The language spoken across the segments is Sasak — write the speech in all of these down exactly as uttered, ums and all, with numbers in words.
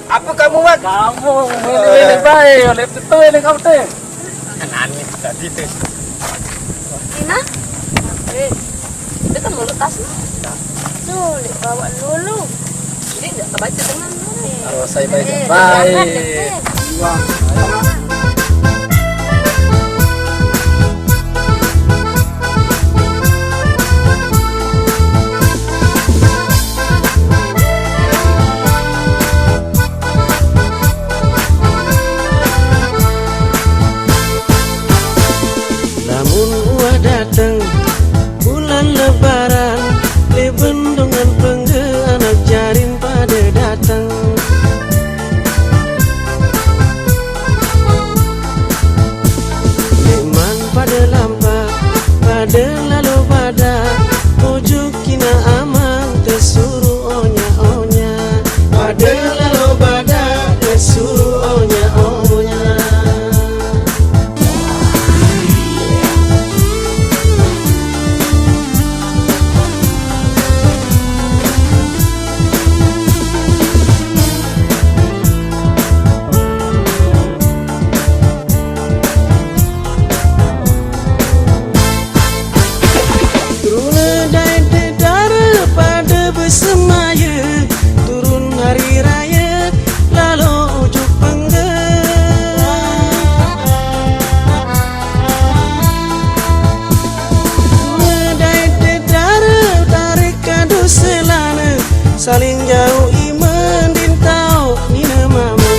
Apa kamu, Wan? Kamu ini baik, oleh betul ini kamu teh. Nani tadi teh. Ina, eh, itu kan mulut tas. Tuh, bawa dulu. Jadi nggak kebaca dengan dulu. Kalau saya baik, eh, baik. Jangan, ya, teh. Lamun uwah dateng bulan Lebaran, leben dengan pengge anak jarin pada dateng. Leman pada lampak, pada lalo pada, ojo kina aman tesuruh onya-onya. Pada lalo pada, tesuruh onya-onya. Turun dai dedara pada besemaya, turun hari raya lalo ujuk pengge. Turun dai dedara tarik kadu selana, saling jauh iman dintau nina mama.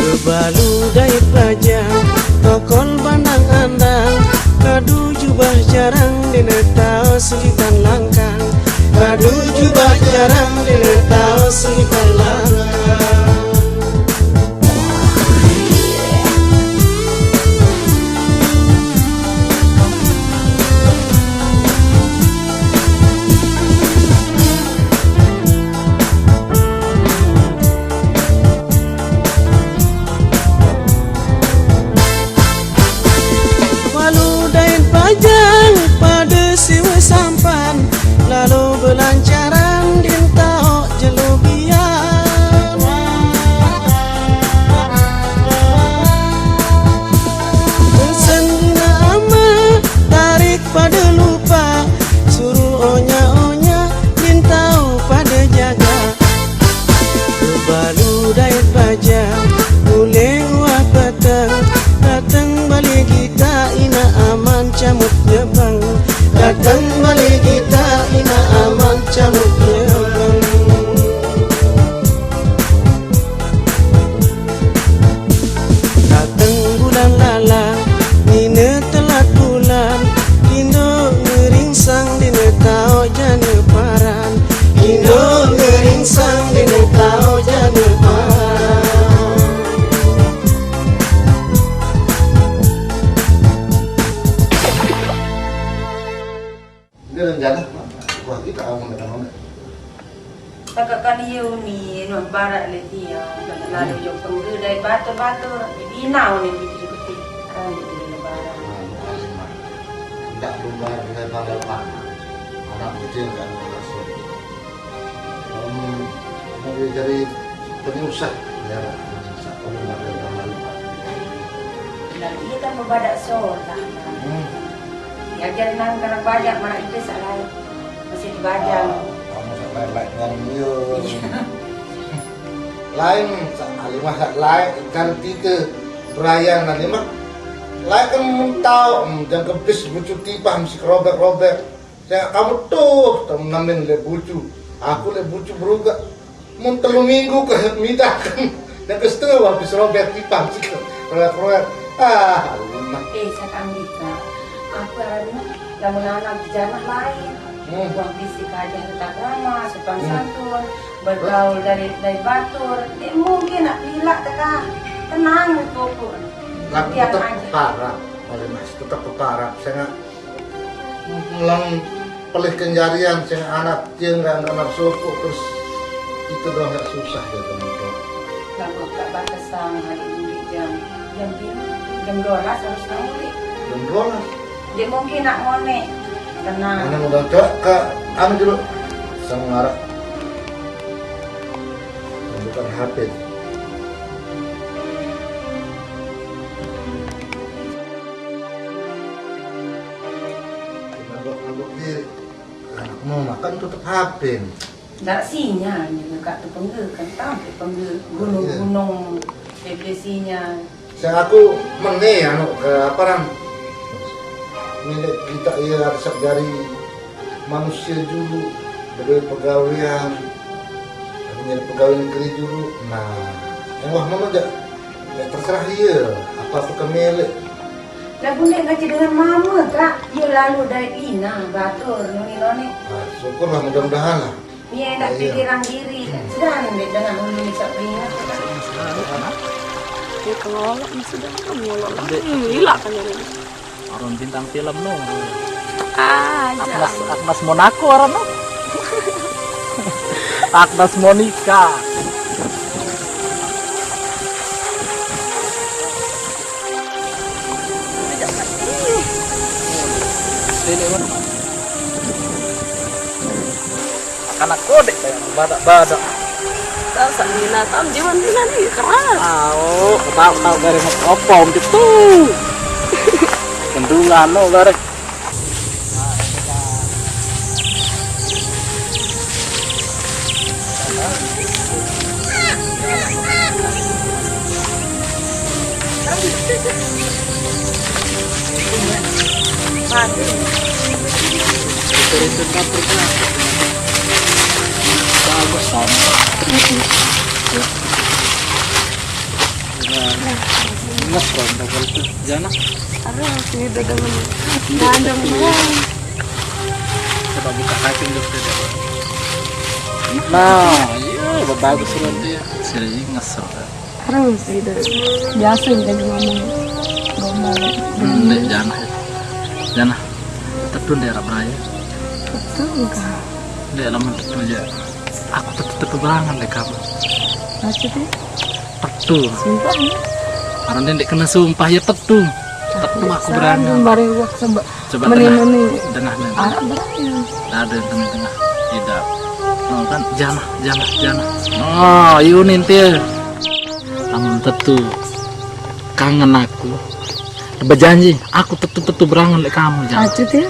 Bebalu dait bajang, tokol bandang andang, kadu jubah jarang dina tao sulitan langkang. Kadu jubah jarang dina tao sulitan langkang. Walu dait bajang pada siwa sampan, lalo belancaran dintao jelo bian. Pesen dina ama, tarik pada lupa, suruh onya-onya, dintau pada jaga. Bebalu dait bajang, uleng uwah peteng, dateng balik kita ina aman camut nyebeng. Dateng balik kita ina aman camut nyebeng. Dateng bulan lalang, nina telat bulan, indo ngeringsang dina tao jana paran. Indo ngeringsang dina tao jana paran. Ini rencana, wah, kita kamu datang mana? Takak kan iyo ni nuan barak le dia, lalu jo pengge dai batur-batur, di nau ni di kecil-kecil. Kan di lebaran. Tidak berubah dengan bangga lama. Anak kecil kan masuk. Kamu mau jadi penyusah, ya, penyusah. Kamu nggak ada bangga lama. Dan iya kan berbadak solah. Hmm. Diajarin nang kana bajang, mana itu salai. Masih dibajang. Ah, kamu sampai baik dengan dia. Iya. Lain, sa-, Halimah, lain, kan kita berayan Halimah. Lain kan mun tau, hmm, jang kebis bucu tipah mesti kerobek-robek. Saya kamu tuh, temen nemen le bucu. Aku le bucu berugak. Mun telu minggu ke midah kan. Yang ke setengah habis robek tipah situ. Robek-robek. Ah, Halimah. Eh, saya kan bisa. Apa, Halimah? Lamun anak di janah lain. Hmm. Buang bisi kajian tata krama, sopan, hmm, santun, bergaul dari, dari batur. Eh, mungkin nak pilak teka. Tenang, pokok. Nah, biar tetap aja. Parah, Halimah. Tetap parah. Saya nggak Mulang pelih kenjarian sing anak tiang nggak nggak nafsu terus itu doang nggak susah ya teman-teman. Lagu tak batasan hari ini jam, jam pira? Jam dua belas harus nang uli. Jam dua belas. Dia mungkin nak ngonek. Tenang. Mana udah cok ke anu dulu. Sengara. Tukang H P. Nabok-nabok diri. Anak mau makan tutup H P. Ndak sinyal ni, Kak, tu pengge, kan tahu pengge gunung-gunung depresinya. Saya aku menge anu ke apa, Ram? Milik kita, iya, resep dari manusia dulu, dari pegawaian, dari pegawai negeri dulu. Nah, yang wah mana aja, ya, terserah dia, apa-apa ke milik. Lah, bunda ngaji dengan mama, Kak. Dia lalu dari Lina, batur, nuni noni. Nah, syukurlah, mudah-mudahan lah. Iya, ndak pikiran diri. Sudah, ambil dengan hulu ni, Kak, peringat, Kak. Dia pengelola, sudah, pengelola. Hmm, gila kan jadi. Orang bintang film no. Ah, Agnes, Agnes Monaco orang no. Agnes Monica. Ini mana? Anak kodek kayak badak-badak. Tahu sak Dina, tahu jiwa Dina ni keras. Tahu, tahu, tahu dari apa gitu. Bendungan no bareng. Bagus sama. Nah, ingat kau, Jana. Aduh, sini dagangan. Nandang, Bang. Coba buka kacang dulu, coba. Nah, iya, bagus tuh dia. Sini ngesel, kan. Terus gitu. Biasa udah ngomong. Ngomong. Hmm, dek, Jana. Jana. Tetun dek, Rap Raya. Betul, Kak. Dek, lamun tetun aja. Aku tetun, tetun berangan dek kamu. Maksudnya? Tetu. Sumpah, ya? Orang dia ndak kena sumpah, ya tetu. Tetu aku berani. Bareng wak sebab. Coba meni, tengah. Meni. Tengah, tengah. Arab berani. Ndak ada yang tengah-tengah. Tidak. Oh, kan, Jana, Jana, Jana. Oh, Yunin, Til. Kamu tetu. Kangen aku. Berjanji, aku tetu-tetu berangan lek kamu, Jana. Acut, ya?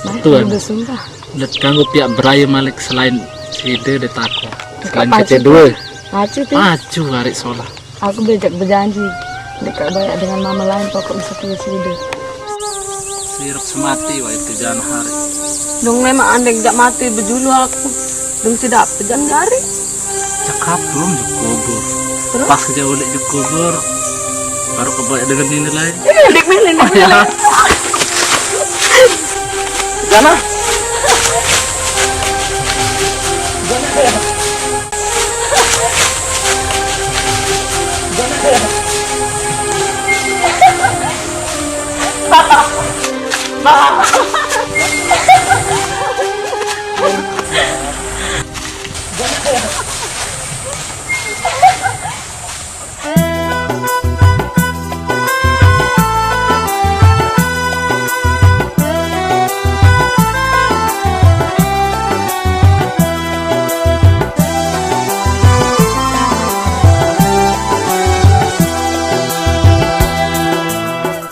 Tetu, kan? Udah sumpah. Lihat kanggo pihak beraya malik selain side de tako. Selain apa kece acut, dua. Acut, ya? Acu, arek solah. Aku bejak berjanji. Dekat banyak dengan mama lain, pokok bisa punya side. Sirap semati, wah, itu jangan hari. Dong memang andai jak mati berjulu aku. Dong tidak pejan jari. Cakap belum di kubur. Terus? Pas kerja ulik di kubur, baru kebanyak dengan ini lain. Ini dik milih, dik milih. Jana.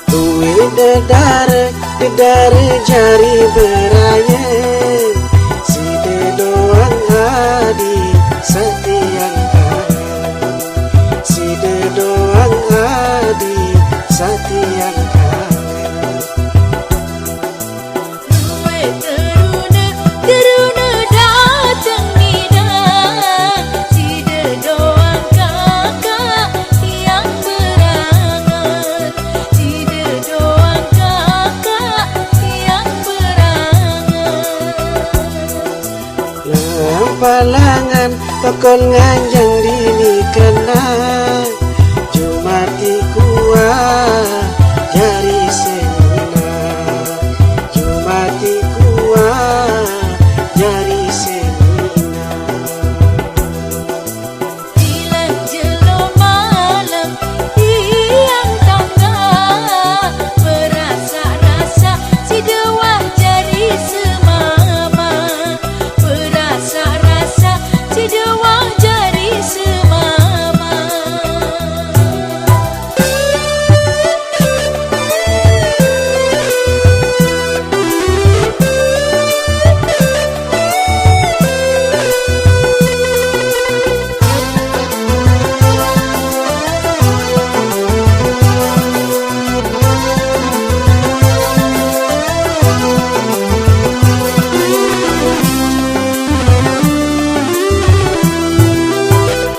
Duit dedare, dedare jari beraya. Side doang adi setiang kangen. Side doang adi setiang kangen. Luwih terune, terune dateng nida. Side doang kakak yang berangan. Side doang kakak yang berangan. Lampalangan tokon nganjang dini kena. Jumati kuah jari semina. Jumati kuah jari semina. Bilang jelo malam tiang tangga, berasa-rasa si dewah jari semama. Berasa-rasa si dewah jari Semama.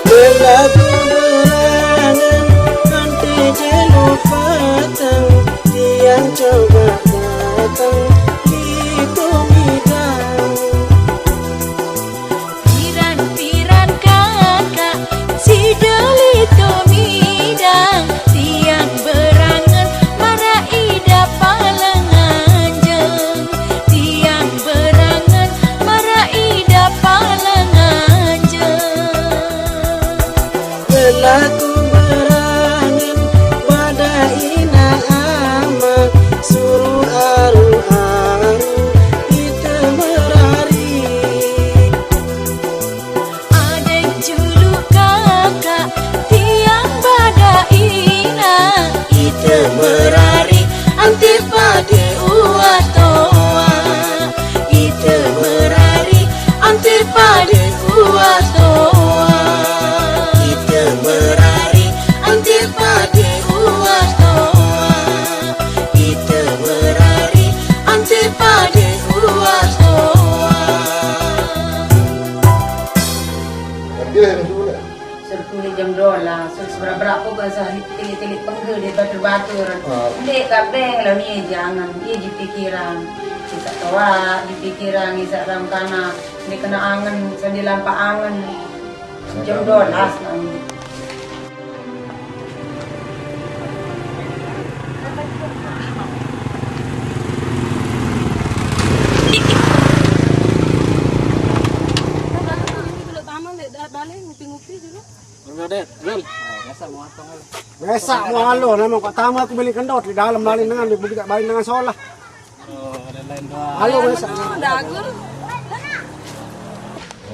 Belagu berangen, ante jelo patang, tiang coba datang di Tumidang. Piran-piran kakak, sida Tumidang, tiang berangen, marai dapal nganjeng. Tiang berangen, marai dapal nganjeng. Belagu berangen, bada ina ama, suruh aru-aru, ite merari. Adeng julu kakak, tiang bada ina, ite merari, ante pade uwat toa. Ite merari, ante pade uwat toa. Ite merari, ante pade uwat toa. Ite merari, ante pade uwat toa. Tapi yang dulu lah. Suruh tulis jam dua belas, suruh seberak-berak pun bahasa tilik-tilik pengge di batur-batur. Ah. Ndik kabeh lah ni jangan, iya di pikiran. Isak toa, di pikiran, isak dalam kanak. Ndik kena angen, sandi lampak angen. Jam dua belas lah ni. Balik, ngupi-ngupi dulu. Udah deh, Bel. Biasa mau atong aja. Biasa mau alo, nama kok tamu aku beli kendot di dalam balik dengan di bukit balik dengan solah. Oh, ada lain doang. Alo, biasa. Dagul.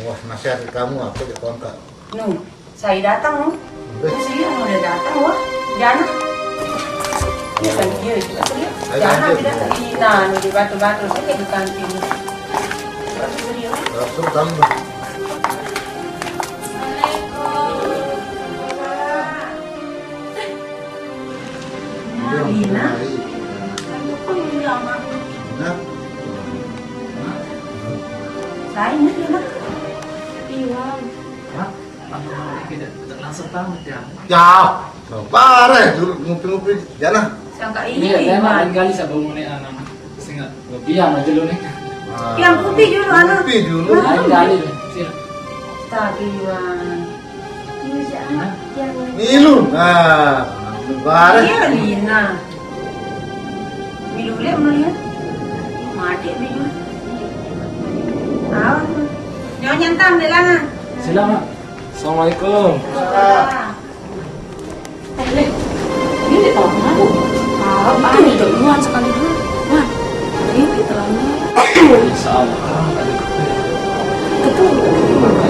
Wah, nasihat kamu apa di kontak? Nu, saya datang, nu. Terus iya, nu udah datang, wah. Jana. Iya kan, iya juga tuh, ya. Jana tidak terhina, nu di batu-batu, saya di kantin. Bagus beliau. Langsung tambah. Nah, Dina. Nah. Lain, Dina. Iwan. Hah? Anu, kita langsung pamit ya. Ya, bareh dulu ngupi-ngupi, Jana. Sangka ini, Iwan. Lain kali saya bangun anak. Sehingga lebih aja lu nih. Yang putih dulu, anak. Putih dulu. Lain kali deh. Sini. Tapi, Wan. Ini si anak yang Milu. Nah, bareh. Iya, Lina. Milu le, mana ya? Mati, Milu. Tahu. Jangan nyantam, deh, lah. Silakan. Assalamualaikum. Waalaikumsalam. Eh, Leh, ini dia tahu kenapa? Tahu, ah, ini duluan sekali dulu. Wan, ini kita lama. Insya Allah. Betul.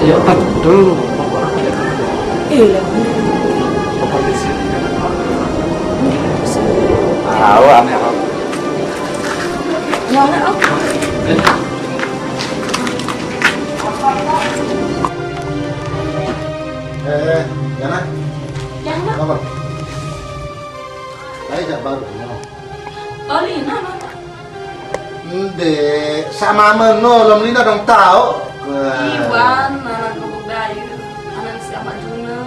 Ya, betul. Iya, Leh. Bapak di sini. Tahu, aneh apa? Mana, oh? Eh. Eh, Jana? Jana? Apa? Saya jak baru no. Oh, Lina, mana? Ndek, sama meno, lom Lina dong tahu. Iwan, anak gubuk dayu, anak si Amak Juna.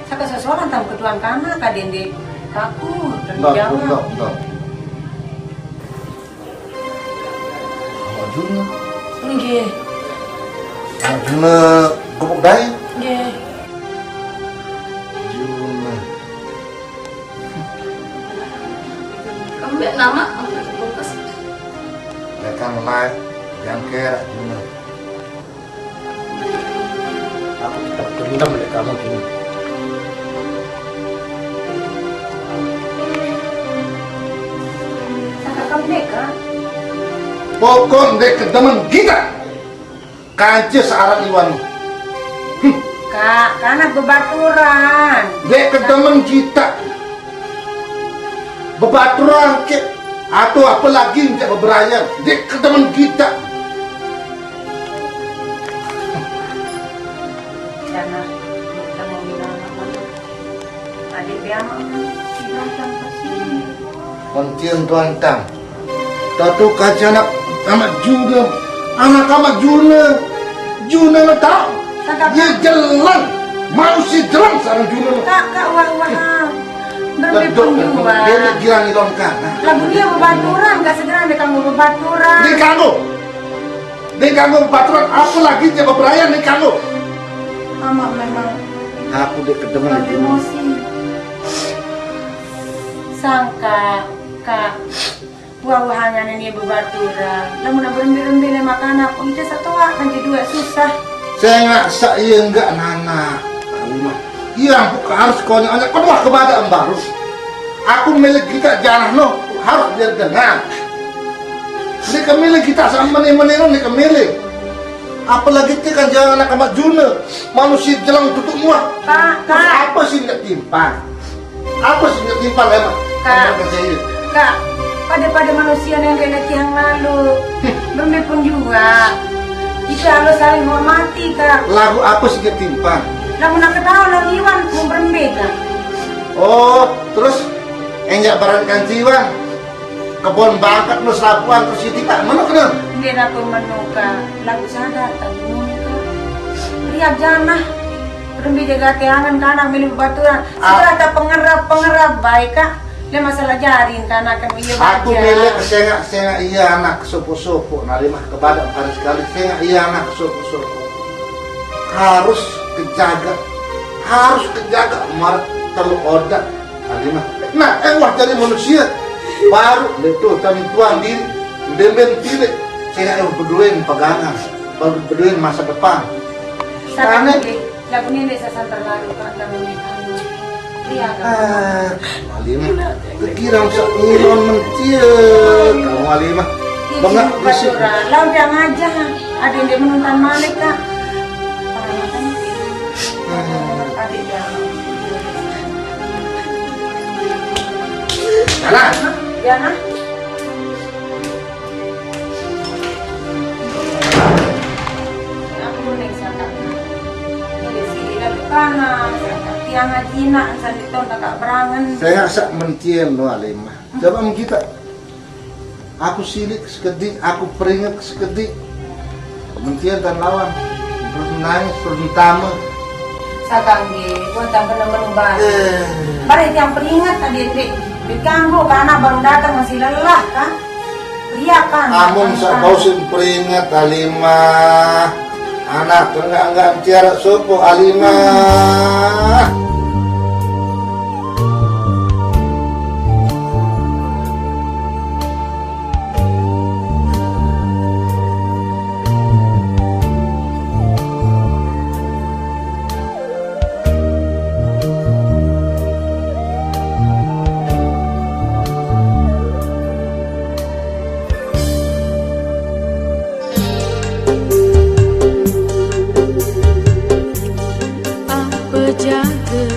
Saka seseorang tam ketuan kana, kadende kaku, dan Ndok, jawab. Ndok, ndok. Amak Juna. Nggih. Amak Juna gubuk dayu? Nggih. Juna. Kembek nama, aku terpukes. Lekang lai, jangker, Juna. Aku tetap dendam dek kamu, Juna. Kakak kamu dek, Kak? Pokok dek kedemen kita. Kance searah Iwan. Kak, kanak bebaturan. Dek kedemen kita. Bebaturan ke atau apalagi nyak beberayan. Dek kedemen kita. Kanak, kita mau bilang apa? Adik biang, bilang contoh sini. Kontien tuan tang. Tatu kaca anak, anak Juna. Anak anak Juna. Juna lo tau. Dia jelang. Manusia jelang sareng Juna lo. Kak, kak, wah, wah. Bermipun dua. Dia girang ilon kana. Lagu dia bebaturan, gak segera deh kamu bebaturan. Dia kanggo. Dia kanggo bebaturan, apalagi dia beberayan dia kanggo. Mama memang. Aku dia kedemen emosi. Sangka, kak. Wah, wahangan ini bebaturan. Lamun berembe-rembe le makanan, pun kita satu akan jadi dua susah. Saya nggak sa iya nggak nana. Iya, aku harus konyol aja. Kan wah kepada embaru. Aku milik kita janah no, harus dia dengar. Ini kemilik kita sama meni-meni ini kemilik. Apalagi kita kan jangan anak amat Juna. Manusia jelang tutup muah. Pak, terus pak. Apa sih nggak timpang? Apa sih nggak timpang emang? Kak. Emang kata saya. Kak, pada-pada manusia yang kena tiang lalu. Bermepun juga. Kita harus saling hormati, Kak. Lagu apa sih nggak timpang? Lagu nak ketawa lagu Iwan pun berembe, Kak. Oh, terus enggak barang kanci Iwan. Kebon bangkat lu selapuan terus itu tak mana kena? Dia nak menu, Kak. Lagu sadar tadi menu, Kak. Lihat janah. Berembe jaga tiangan kanak milik baturan. Ah. Segera tak pengerap, pengerap baik, Kak. Dia masalah jarin kanak kan iya. Aku baja. Milik sengak-sengak iya anak sopo-sopo. Nah, dia mah kepada empat sekali sengak iya anak sopo-sopo. Harus kejaga. Harus kejaga. Mar telu odak. Nah, dia mah. Nah, eh wah jadi manusia. Baru dia tuh kami tuang diri. Demben pilih. Sengak eh berduain pegangan. Baru berduain masa depan. Aneh. Lagu ini desa santer lalu, Pak, kami ini. Iya, Kak. Ah, Halimah. Kekira usah ngilon mentil. Kamu Halimah. Iya, bengak Pak bisi. Lurah. Lawan dia ngajak. Ada yang dia menonton malik, Kak. Ah. Adik dia. Mana? Ya, nah. Aku ning sangka. Ini sih, ini lebih panas. Sangka tiang aja nak, sandi ton kakak berangen. Saya sak mentil no Halimah. Coba kita. Aku silik sekedi, aku peringet sekedi. Mentian tan lawan. Terus nangis, terus tama. Sakangge, gua tak pernah menubah. Eh. Bare tiang peringet tadi, Dek. Diganggu, karena baru datang masih lelah, kan? Iya, kan? Amun sak bau sing peringet, Halimah. Anak enggak-enggak tiara sopo, Halimah. Apa jaga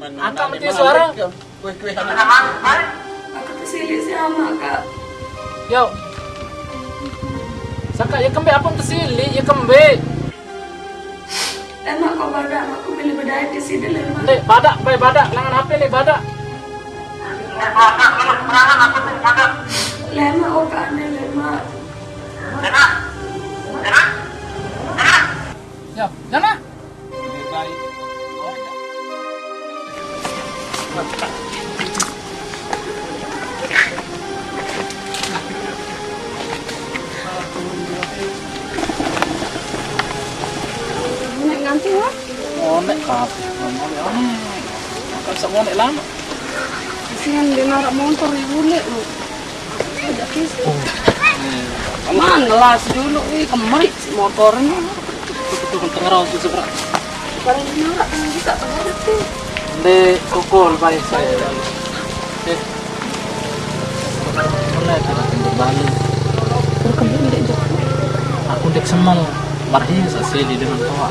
Akak mesti suara. Aku tersilih si ama, Kak. Yo. Saka ya kembe apa tersilih, ya kembe. Lemak kau badak, aku boleh berdaya di sini, Lemak. Dek, badak, pai badak, langan H P ni badak. Lemak kau, Kak, ni, Lemak. Ya, jangan. Nek nganti, Wak? Oh, nek kabeh. Ngomong ya, nek. Makan sak nek lama. Kasihan dia narak motor di bule, lu. Ajak kisah. Mana las dulu, wih, kemari si motornya. Itu tengah rawa susah, Bro. Paling narak kan kita tengah itu. Ndek syukur bae saya. Eh. Mulai kita tunggu Bali. Aku ndek semel. Marhi sasili dengan toa.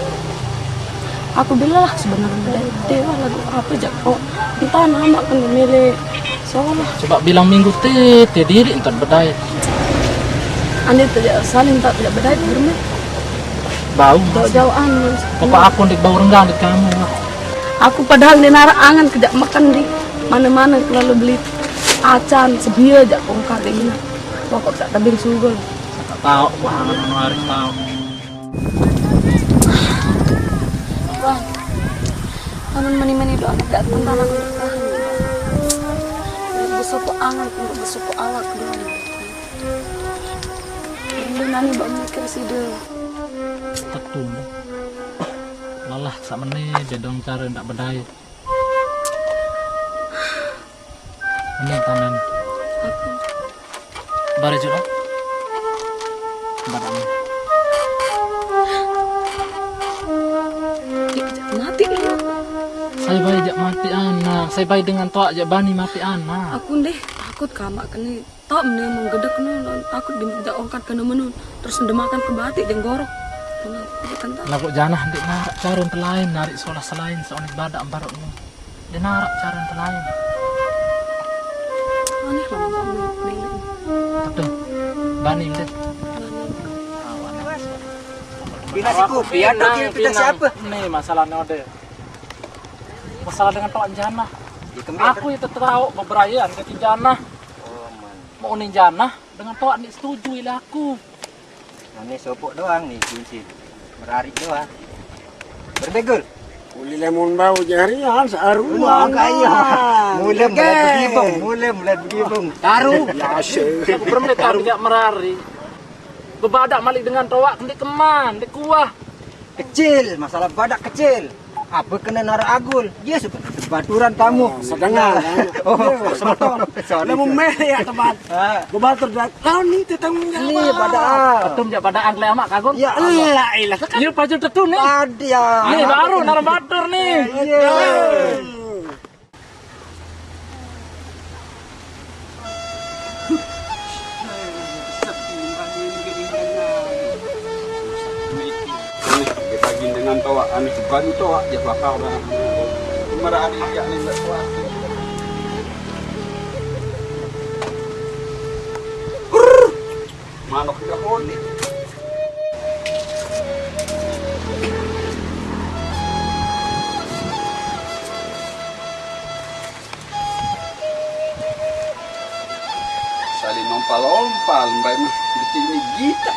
Aku bilang lah sebenarnya dewa lagu apa jak kok. Entah nama kan milih solah. Coba bilang minggu teh, teh diri entar bedai. Ande tidak saling tak tidak bedai bermain. Bau. Jauh-jauhan. Pokok aku ndek bau renggang di kamu. Aku padahal di narak angan kejak makan di mana-mana, lalu beli acan sebia jak kongkar ini. Pokok tak tabing sugul. Tak tahu, wah, anu hari tahu. Wah, amun mani-mani doa tak tentang aku bertahan. Untuk besopo angan, untuk besopo awak doa. Rindu nani bak mikir sida. Tetu. Lelah sak menit dia dong cara ndak bedai. Ini tangan. Bare jero. Badan. Mati dia. Saya baik jak mati anak. Saya baik dengan toak jak bani mati anak. Aku ndeh takut kamak kene. Tak mene menggedek nu, takut dia ongkat kena menu. Terus ndemakan ke batik dia gorok. Kenapa? Dia kan tak. Lagu janah ndik narak carun telain narik solah selain seonek badak barok nu. Dia narak carun telain. Aneh lah, Bang, Bang. Betul. Bani, betul. Bani. Bina si kopi, ada pinang, kita pinang. Siapa? Nih, masalahnya ada. Masalah dengan toak janah. Aku itu tertawa beberayaan ke janah. Oh, man. Mau unin janah dengan toak ndik setuju ilah aku. Ane sopok doang nih kunci. Merarik doang. Berbegul. Uli lemon bau jarian searuan. Mulem, mulai begibung, mulem, mulai begibung. Taruh. Ya, asyik. Berembe taruh jak merari. Bebadak malik dengan toak ndik keman, ndik kuah. Kecil, masalah badak kecil. Apa kena narak agul? Dia suka baturan tamu. Oh, sedang lah. Oh, sebetul. Sorry, sorry. Lemu meh ya, teman. Ah. Bebatur dah. Kau ni tetamu. Ni pada. Betul jak pada angklek amak kagum. Ya Allah. Ilah, ilah. Iya, pajul tetu ni. Tadi ya. Ni baru narak batur ni. Iya. Ane, kita gini dengan toak, ane, baru toak, dia bakal dah. Marah ada ikan ni, tak kuat. Manok ka honi. Saling nompal-ompal, mbak ini bikin ini gita.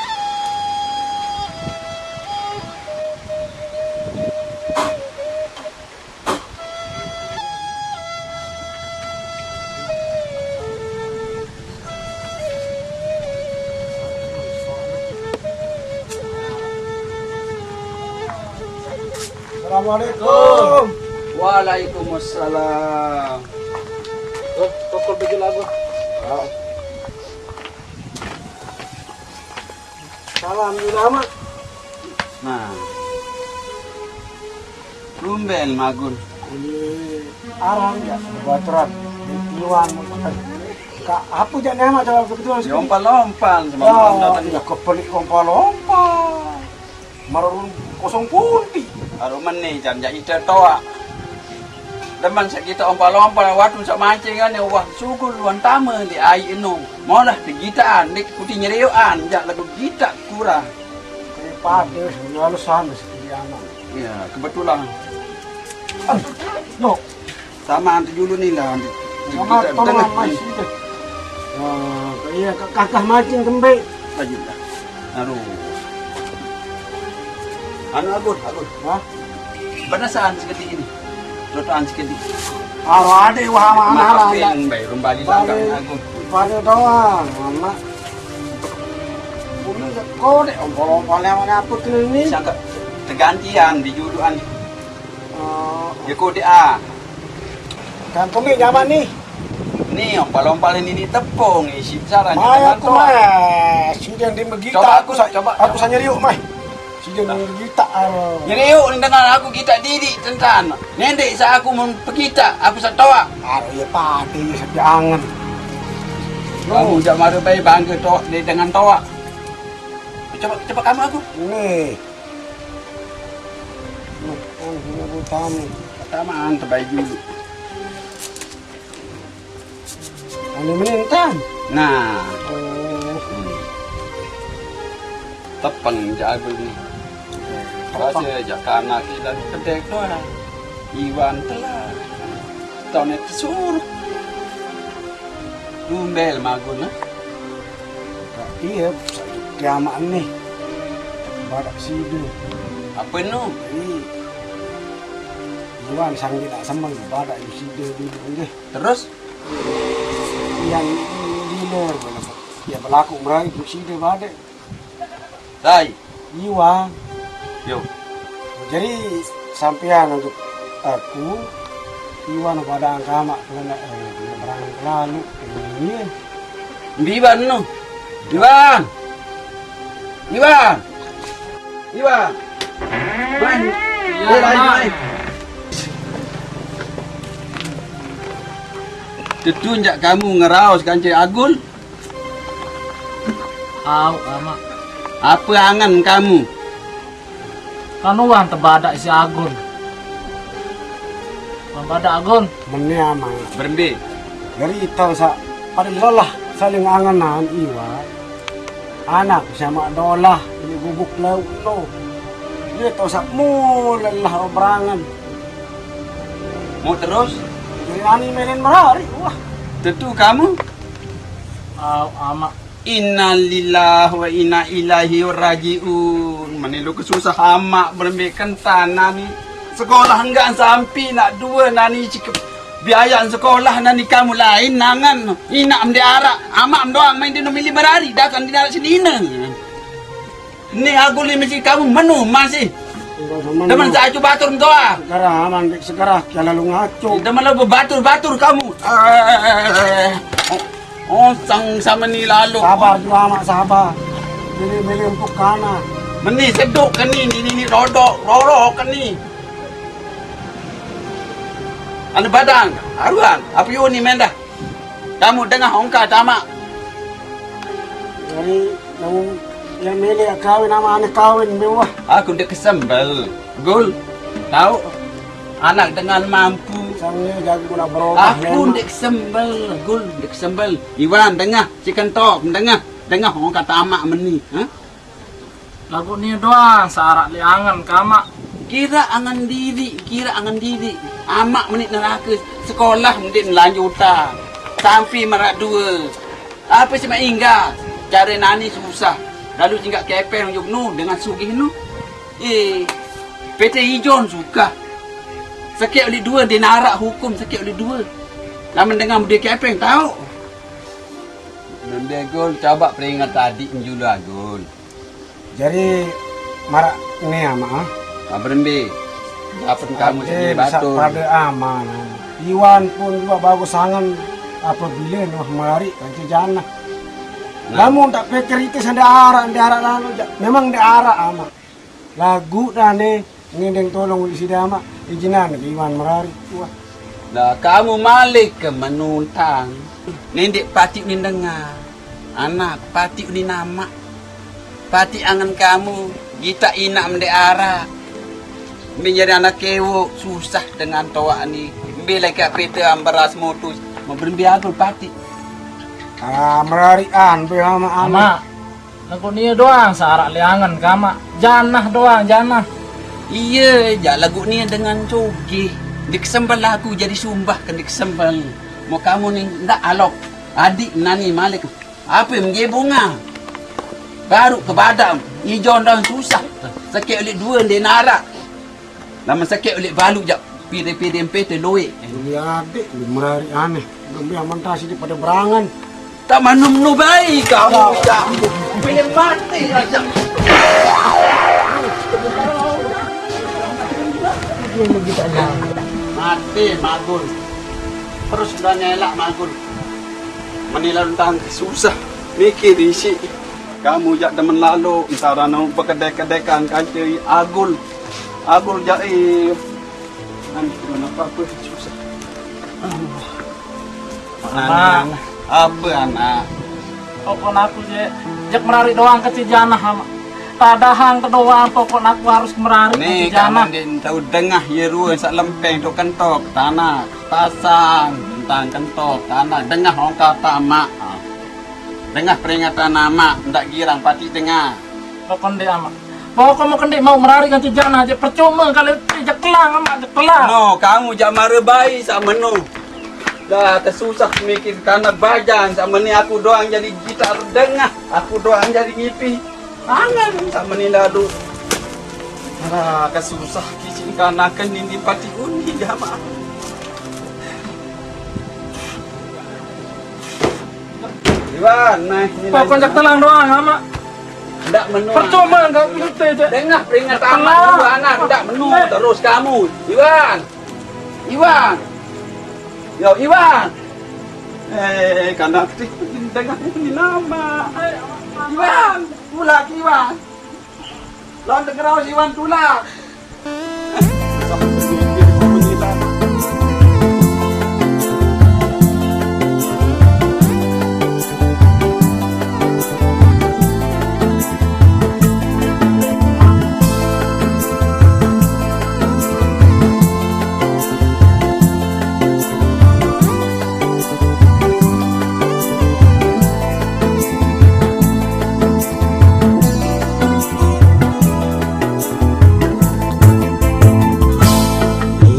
Assalamualaikum. Waalaikumsalam. Oh, pukul tujuh lagu. Oh. Salam juga, Mak. Nah. Tumben, Magun. Arang ya, baturan. Iwan, Kak, apa jak nama coba kebetulan? Yompal-ompal, sama. Oh, ya, kepelik yompal-ompal. Marun kosong punti. Aru meni, jan jak ite toa. Demen sak kita ompal-ompal, waktu sak mancing ane, wah, sugul luan tame di ai eno. Molah di gitaan, dik kuti nyerioan, jak lagu gitak kurang. Kayak pada, sebenarnya lu sama seperti anak. Iya, kebetulan. Ah, no. Sama antu dulu nih lah, antu. Sama kita tolong dengar. Mas, itu. Nah, iya, kakak mancing kembe. Ayo lah. Aduh. Anu, Agun, Agun. Hah? Batasan seketik ini. Trotoan seketik. Aro ade wah mana lah. Maafin, ya. Bay, rumbali langgang, Agun. Pada doang, mama. Umi kode ompol-ompol yang mana apa tuh ini? Sangka tergantian di juluan. Oh. Ya kode ah. Kampungnya nyaman nih. Nih, ompal-ompal ini nih tepung, isi saran. Mai aku, mai. Sing yang di begita. Coba aku, aku sa-, coba, aku coba. Sanyeri yuk, mai. Sing yang di begita, aro. Nyeri yuk, dengan aku kita didik tentang. Nendek sa aku mau pegita, aku satoa. Aro ya pati, ya sepi angen. Kamu jak mara bay bangga toa, de-, dengan toa. Coba, coba kamu aku. Nih. Nih, kan, ini aku tamu. Pertama, antar bay dulu. Ane menentang. Nah. Oh. Hmm. Tepeng jago ni. Tepeng. Rasa jak kanak ilang pedek doang. Iwan telah. Tau nek tesuruh. Tumbel magun, ah. Iya, kiamat nih. Badak sida. Apa nu? Ih. Iwan sanggup tak semang badak sida dulu deh. Terus? Yang dino, ya, berlaku meraih sida badak. Dai. Iwan. Yo. Jadi sampean untuk aku, Iwan pada angka amak kena, eh, kena berang lalu. Iya. Ndi Iwan no? Iwan. Iwan. Iwan. Mai. Iya, eh, mai, Mak. Mai. Tetu jak kamu ngeraos kancil Agul. Au, Ama. Apa angan kamu? Kan uang tebadak si Agun. Uang badak Agun. Meni ama. Berembe. Dari tau sa pada lelah saling anganan iwa. Anak sama dolah ini gubuk laut no. Dia tau sa mu lelah obrangan. Mau terus? Jadi ani menen merari wah. Tentu kamu. Au, Ama. Innalillahi wa inna ilaihi rajiun. Mani lu kesusah amak berembe kentan nani. Sekolah enggak sampi nak dua nani cik biayaan sekolah nani kamu lain nangan. Inak mende arak, amak doang main dino milih merari, datang di darat sini ina. Ni aku li mesti kamu menu masih. Enggak sama. Teman lu. Saya coba batur doa. Sekarang aman, Dik, sekarang jangan lu ngaco. Teman lu batur-batur kamu. Eh. Oh, sang sama ni lalu. Sabar juga, Mak, sabar. Beli-beli empuk kana. Meni seduk ke ni, ni, ni, ni, rodok, rorok ke ni. Anu badang, aruan, api uni mendah. Kamu dengah ongka tamak. Jadi, kamu yang milih kawin sama aneh kawin, mewah. Aku dek kesembel, Gul. Tahu? Anak dengan mampu. Sangnya jago guna berubah. Aku memang. Dek sembel, Gul, dek sembel. Iwan, dengah, si kentop, dengah, dengah, orang kata amak meni, ha? Lagu ni doang, sarak li angan kamak. Kira angan diri, kira angan diri. Amak meni neraka, sekolah mending lanjutan. Sampai merak dua. Apa sih mak ingga? Cara nani susah. Lalu singgah kepeng juk nu dengan sugih nu. Eh, P T Ijon suka. Sakit oleh dua, dia narak hukum sakit oleh dua. Lamun dengan dia kepeng, tahu? Nende Gul, coba peringat tadi njulu Agul. Jadi, marak ni ama, ah? Apa rembe? Apa kamu sendiri batul? Pada ama, ama. Iwan pun juga bagus sangan apabila noh mari kanca jana. Nah. Namun tak pikir itu sende arak, sende arak lalu ja-, memang sende arak ama. Lagu dane ngendeng tolong di sida ama, izinan ke Iwan merari. Wah. Lah kamu malik ke menuntang. Nendek pati ni dengar. Anak pati ni nama. Pati angan kamu, kita inak mendek arak. Menjadi anak kewok susah dengan toak ni. Bila ka pete ambaras motus, mau berembe aku pati. Ah, merarian, be ama ame. Ama, lagu nia doang sarak liangan kama. Janah doang, janah. Iya, jak lagu nia dengan coge. Di kesempel aku jadi sumbah ke di kesempel. Mau kamu ni ndak alok. Adik nani malik. Apa yang dia bunga? Baru ke badak, ijon dan susah. Sakit ulit dua dia narak. Lamun sakit ulit balu jak pide-pide empe te loe. Ini adik lu merari aneh. Belum yang mentah sini pada berangan. Tak manum nu baik kamu. Pilih mati aja. Mati Magul. Terus udah nyelak Magul. Menilau tentang susah. Mikir isi. Kamu jak demen lalu, entara nu bekedek-kedekan kanca Agul. Agul jak, eh, Anak, kenapa aku susah? Aduh. Anak. Anak. Apa, anak? Pokok aku je, jak merari doang ke Cijanah, Ama. Tadahang ke doang, pokok aku harus merari ke Nih, Cijanah. Kamu ndak tahu dengah ye rua sak lempeng tu kentok tanah, pasang tentang kentok tanah, dengah ongkar tamak. Dengah peringatan amak, ndak girang pati dengah. Pokok ndik amak. Pokok mau kendik mau merari nganti jana aja percuma kalau jak telang amak, jak telang. No, kamu jak mara bayi sama no. Dah tersusah mikir kanak bajang sama ni aku doang jadi gitar dengah, aku doang jadi ngipi. Angan sama ni lalu. Ah, kesusah kicing kanakan ini pati uni jamaah. Iwan, nah, ini Pak, lagi. Konjak telang doang, Ama. Ndak menua. Percuma enggak ngerti aja. Dengah peringatan Telang. Anak, dua anak, ndak menua terus kamu. Iwan. Iwan. Yo, Iwan. Eh, kanak ti dengah ini nama. Iwan, pulang Iwan. Lawan dengar Iwan tulak.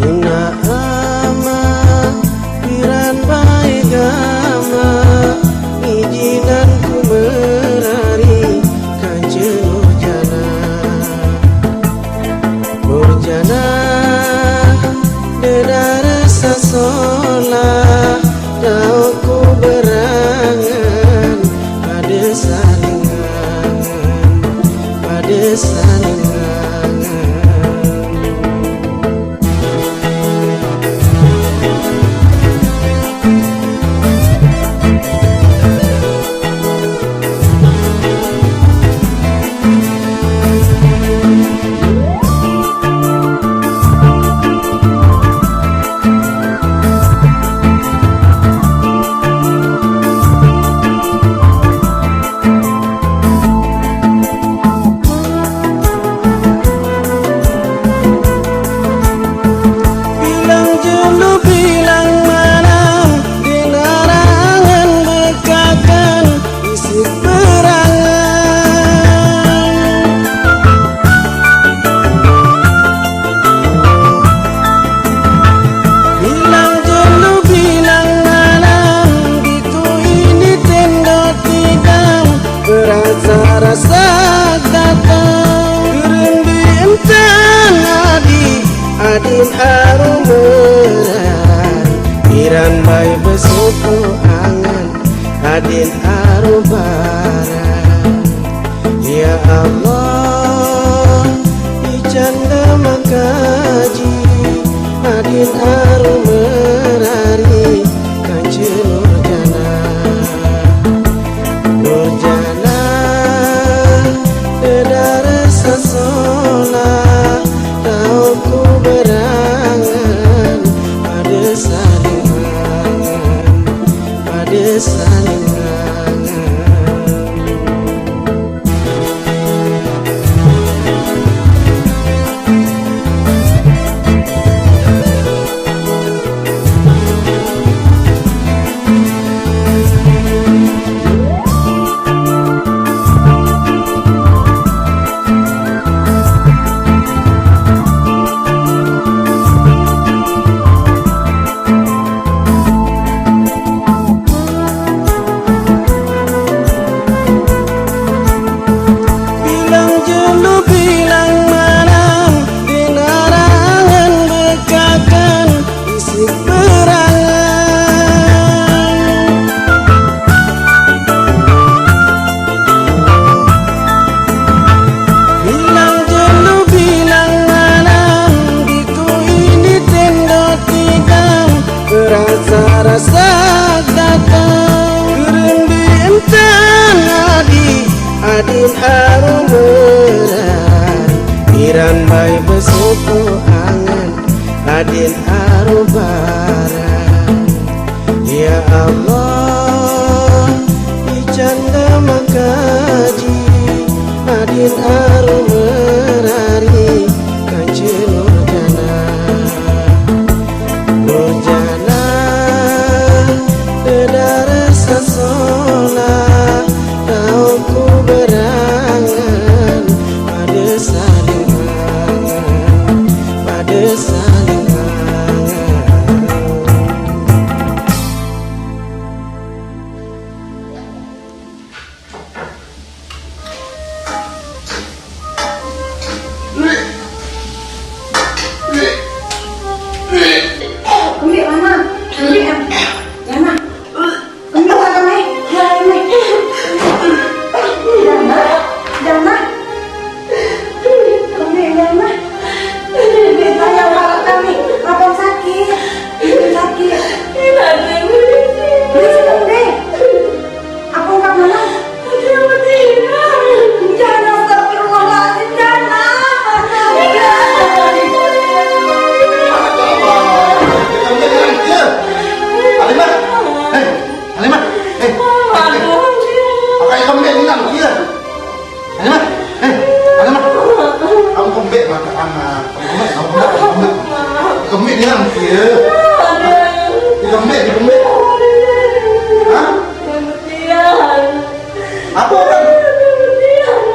Ina ama, piran bae gama, ijinan ku merari kanca Nurjana. Nurjana, dedara sasolah, tau ku berangan, pada saling angan, pada saling angan. Bilang julu, bilang manang, dinarangan bekakan, isip berangan. Bilang julu, bilang manang, ditu ini tenda tidang, berasa-rasa datang. Gerembi entan adi, adin aru merari, piran bae besuku angan, adin aru baran. Ya Allah, ican da makaji, adin aru merari, kanca Nurjana. Nurjana, dedara sasolah, tau ku berangan, pada saling angan, pada saling angan. Sak datang. Kurun di entan adi, adin aru merari. Iran bai besopo angan, adin aru barang. Ya Allah, icanda makaji, adin aru merari, kance Nurjana. Nurjana, dedara sasola, tau ku berangan, pada saling angan, pada saling angan. Kembik mana? Kembik yang mana? Kembik mana, Mai? Ya, Mai. Jangan, jangan. Kembik yang mana? Kembik saya marah kami. Apa sakit? Sakit. Ini ada yang berisik. Berisik, kembik. Apa enggak mana? Jana, astagfirullahaladzim, Jana. Halimah, eh, Halimah, eh, eh, eh. Pakai kembek ni lah, iya. Halimah, eh, Halimah. Kamu kembek mata anak. Kamu kembek, kamu kembek, kamu kembek. Kembek ni lah, iya. Dikembek, dikembek. Hah? Apa orang?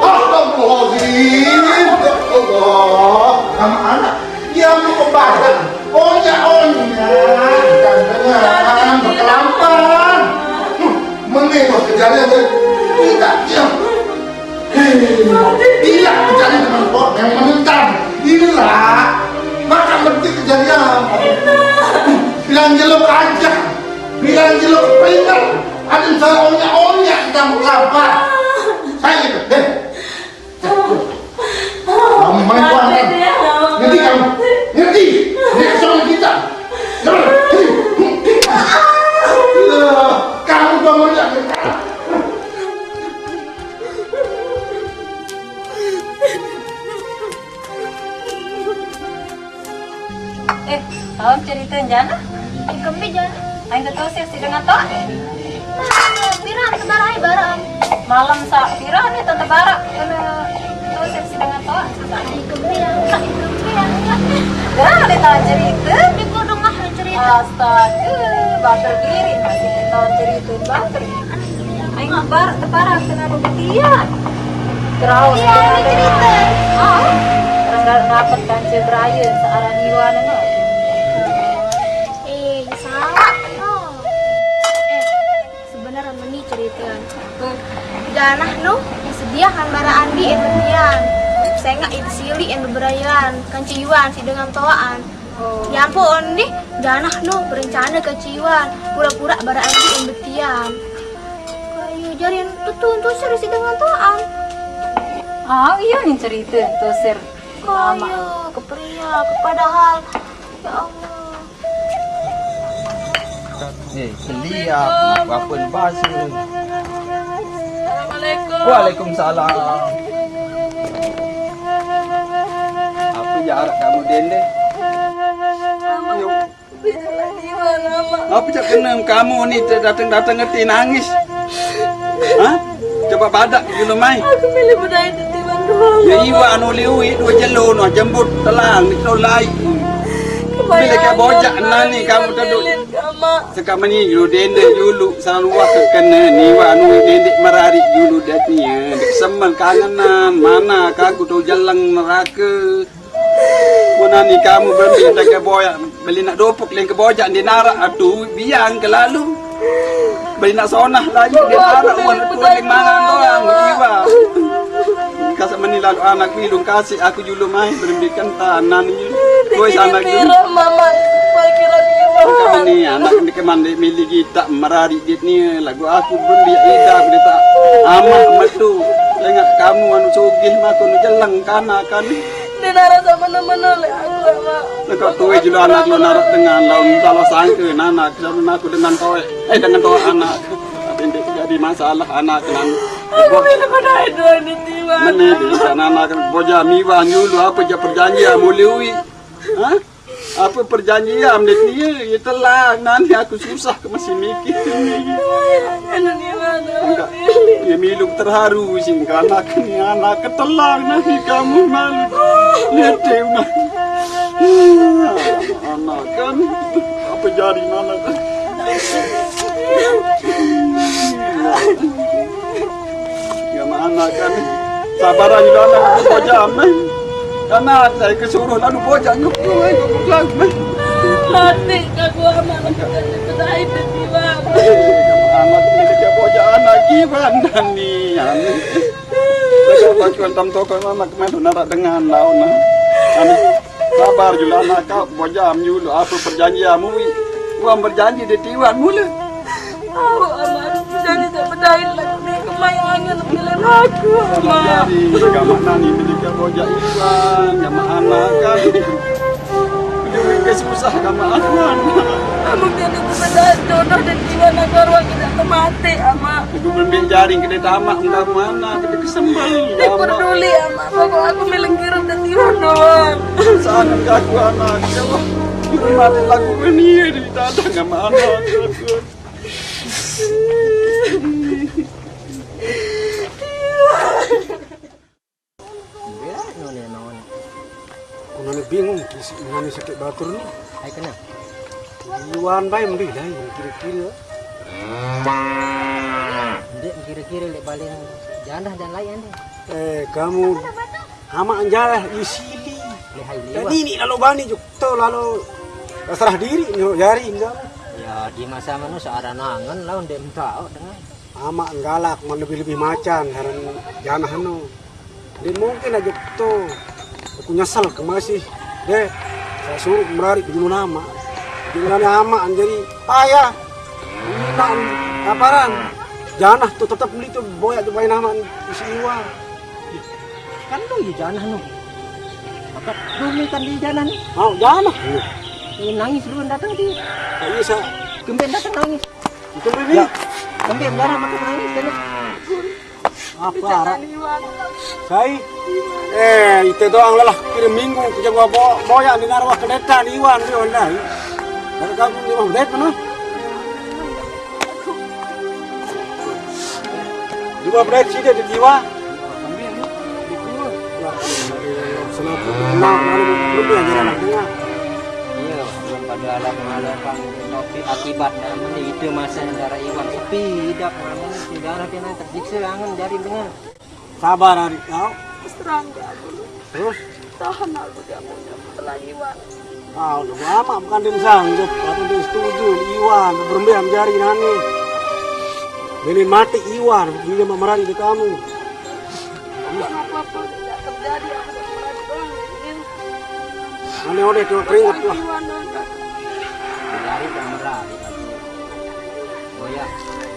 Astagfirullahaladzim. Ya Allah. Sama anak. Dia mau ke badan. Onya, onya. Jangan berkelampan. Hmm, mending mau kejadian dari kita. Diam. Hei, bila kejadian teman kok yang menentang. Bila. Maka berhenti kejadian. Bilang jelek aja. Bilang jelek peringat. Ada salah onya-onya kita mau kelapa. Saya gitu. Hei. Kamu main tuan kan? Ngerti kamu? Ngerti? Ini kesalahan kita. Jangan. Kamu bangun ya. Eh, tahu cerita Jana? Ikembe Jana. Aing ke Tosir si dengan toa. Nah, pira tebar ai barang. Malam sa pira nih tante bara kena Tosir si dengan toa. Ikembe ya, ikembe ya. Dah, ada tahu cerita. Ini kudu ngah cerita. Astaga, batal diri masih tahu cerita batal. Aing bar tepara kena bebetian. Terus iya, ada cerita. Ah, orang dapat kancil beraye searah niwa nengok. Eh, salah. Oh. Eh, sebenarnya meni cerita. Jana nu disediakan bara andi yang betian. Sengak itu sili yang beberayan, kanciwan si dengan toaan. Ya ampun, nih, Jana nu berencana ke Ciwan, pura-pura bara andi yang betian. Kayu jarin tetun Tosir si dengan toan. Ah, iya nih cerita Tosir. Kayu keperiak, padahal, ya Allah. Eh, keliap, apa bahasa? Assalamualaikum. Waalaikumsalam. Apa jarak kamu, Dende? Apa cak kena kamu ni datang-datang ngerti nangis? Hah? Coba badak dulu mai. Aku milih bedai di tiban doang. Ya iwa anu liwi dua jelo no jembut telang ditolai. Bila ke bojak nani kamu tadu. Sekamani dulu Dende dulu selalu waktu kena ni wa anu Dende merari dulu datnya. Semen kangenan mana kaku tu jalan neraka. Punani kamu beli tak keboyak, beli nak dopuk leng kebojak di narak atu biang kelalu. Beli nak sonah lagi di narak wan atu leng mangan doang iwa. Kasak meni lalu anak bilung kasih aku julu mai berembikan tanan ni. Koi sanak julu. Mama, kira iwa. Kamu ni anak ni kemandi milih kita merari dit ni lagu aku berembi ida berita. Amak metu. Ingat kamu anu sugih mako nu jeleng kana kan. Nara sama nemen oleh aku, Ama. Nak kau tuai jilo anak lo naruh dengan laun salah sangka anak, lalu aku dengan tuai. Eh, dengan tuai anak. Tapi ndak jadi masalah anak nan. Aku minta pada itu ini tiba. Mene di sana anak boja miwa nyulu apa je perjanjian muliwi. Hah? Apa perjanjian dia ni? Ya telah, nanti aku susah ke masih mikir ni. Enggak. Ya milu terharu sih, anak ni anak ketelang nanti kamu malu. Lihat deh, Mak. Anak kan apa jadi mana kan? Ya mana kan? Sabar aja lah, anak aku bocah, meh. Karena saya kesuruh lalu bocah nyuruh, eh, aku pulang, meh. Mati aku, Ama, aku tak ikut, Bang. Anak ini dia bocah anak gimana nih, anu? Saya pacuan tam toko mama kemarin nara dengan lawan, nah. Anu, sabar jula anak kau, bocah nyulu apa perjanjianmu, wi? Uang berjanji di tiwan mula. Aku, Ama, jadi tak berdaya lagi ni, kemayangan bilang aku, Ama. Jadi, gamak nani beli ke bocah iwan, gamak anak kan. Ujung ke susah gamak anak. Aku jadi tak berdaya jodoh dan jiwa nak keluar kita mati, Ama. Aku belum jaring ke dia tamak, entah mana, kita kesembal. Tidak peduli, Ama. Pokok aku melengkirup dan jiwa doang. Sana aku anak, ya Allah. Mati lagu ini di tanah gamak anak. Bela none none. Aku none bingung, isi none sakit batur ni. Ai kena. Iwan bae mbi dai kira-kira. Ndek kira-kira lek balen janah dan lain deh. Eh, kamu amak anjalah isili. Lek hai liwat. Ini ni lalu bani juk to lalu serah diri ni jari enggak. Ya, di masa mano searan angen lawan ndek entah dengan. Amak nggalak man lebih-lebih macan haran janah anu. Ndak mungkin aja to. Aku nyesel ke masih. Deh, saya suruh merari dulu nama. Dengan amak jadi payah. Nak aparan. Janah tu tetap beli tu boyak tu nama isi iwa. Kan lu ya janah nu. Maka dulu kan di janah ni. Mau janah. Ini nangis dulu datang di. Tak bisa. Kemben datang nangis. Itu ini. Ya. Kemben janah makin nangis kan. Apa arah? Sai. Eh, itu doang lelah kira minggu kerja gua bo boyak di narwa kedeta di Iwan di Iwan dah. Dari kamu lima menit mana? Lima menit sih dia di Iwan. Iya, belum pada alam mengalahkan tapi akibat namanya itu masa negara Iwan sepi hidup namanya sejarah dia tersiksa angen dari dengan. Sabar hari kau. Terus? Tahan aku dia punya pelagi, Wan. Ah, udah lama bukan dia sanggup, aku dia setuju, Iwan, berembe jari nani. Ini mati Iwan, dia mau merari ke kamu. Bukan apa-apa, tidak terjadi, aku tak merari doang, ini. Mana udah cuma keringat lah. Iwan, Wan. Dari pemerah, oh ya,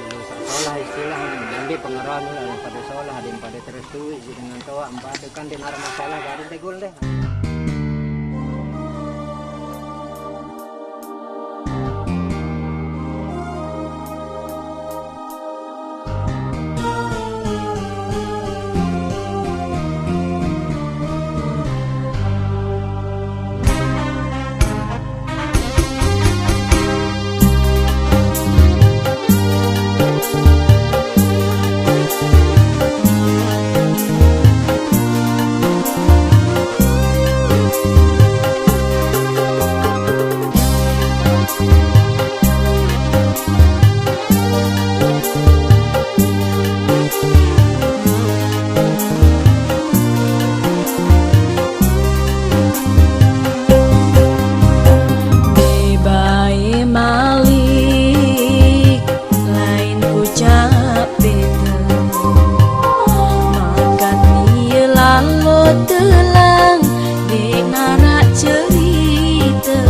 dulu sekolah istilah, nanti pengerah ni lah, pada sekolah, ada yang pada terus tu, dengan toa, empat kan dia marah masalah, baru tegul deh. Bebae malik lain ucap beda. Makat nie lalo telang dek narak cerita.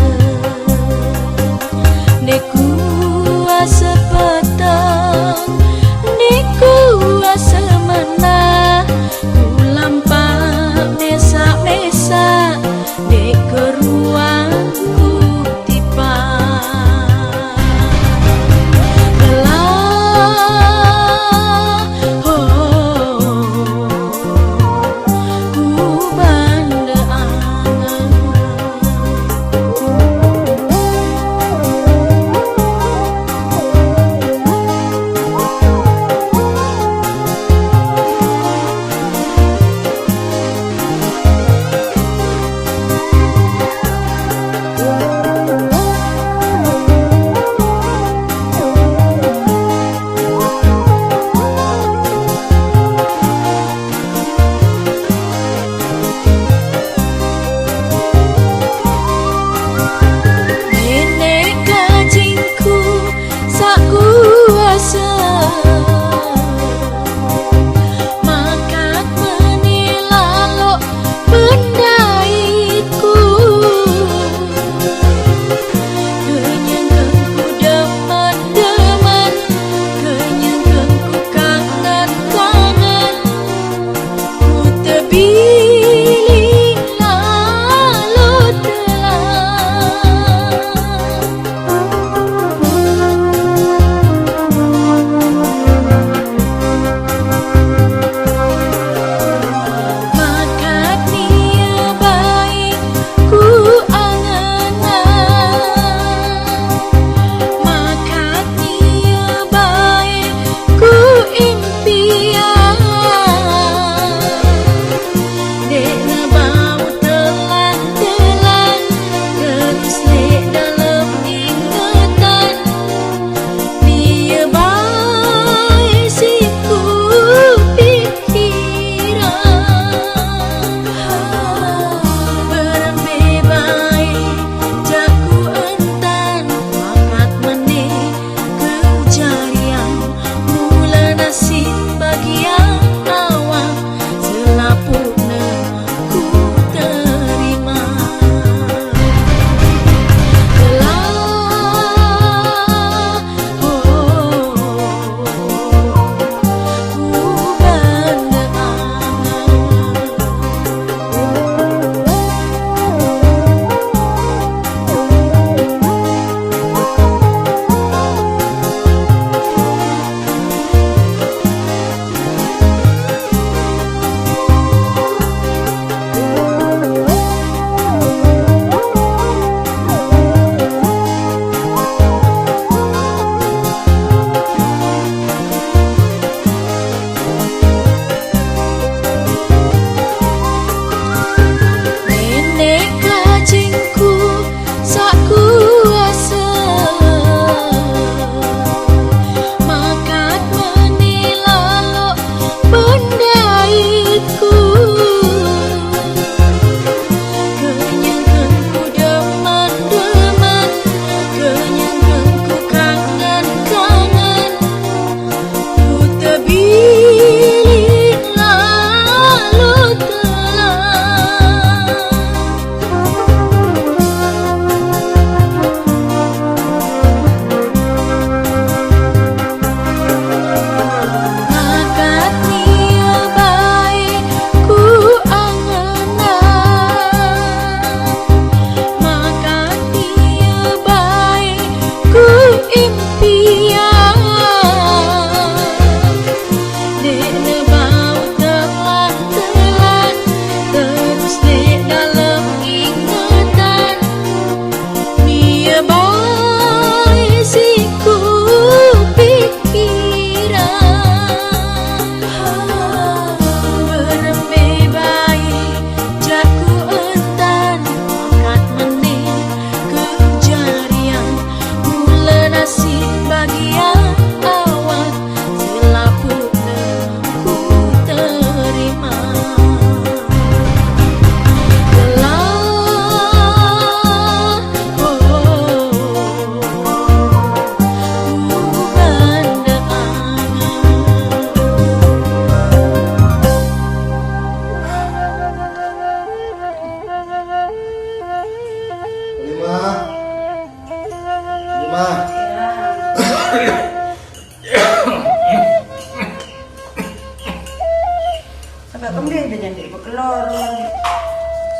Agak kembali dia jadi bekelor.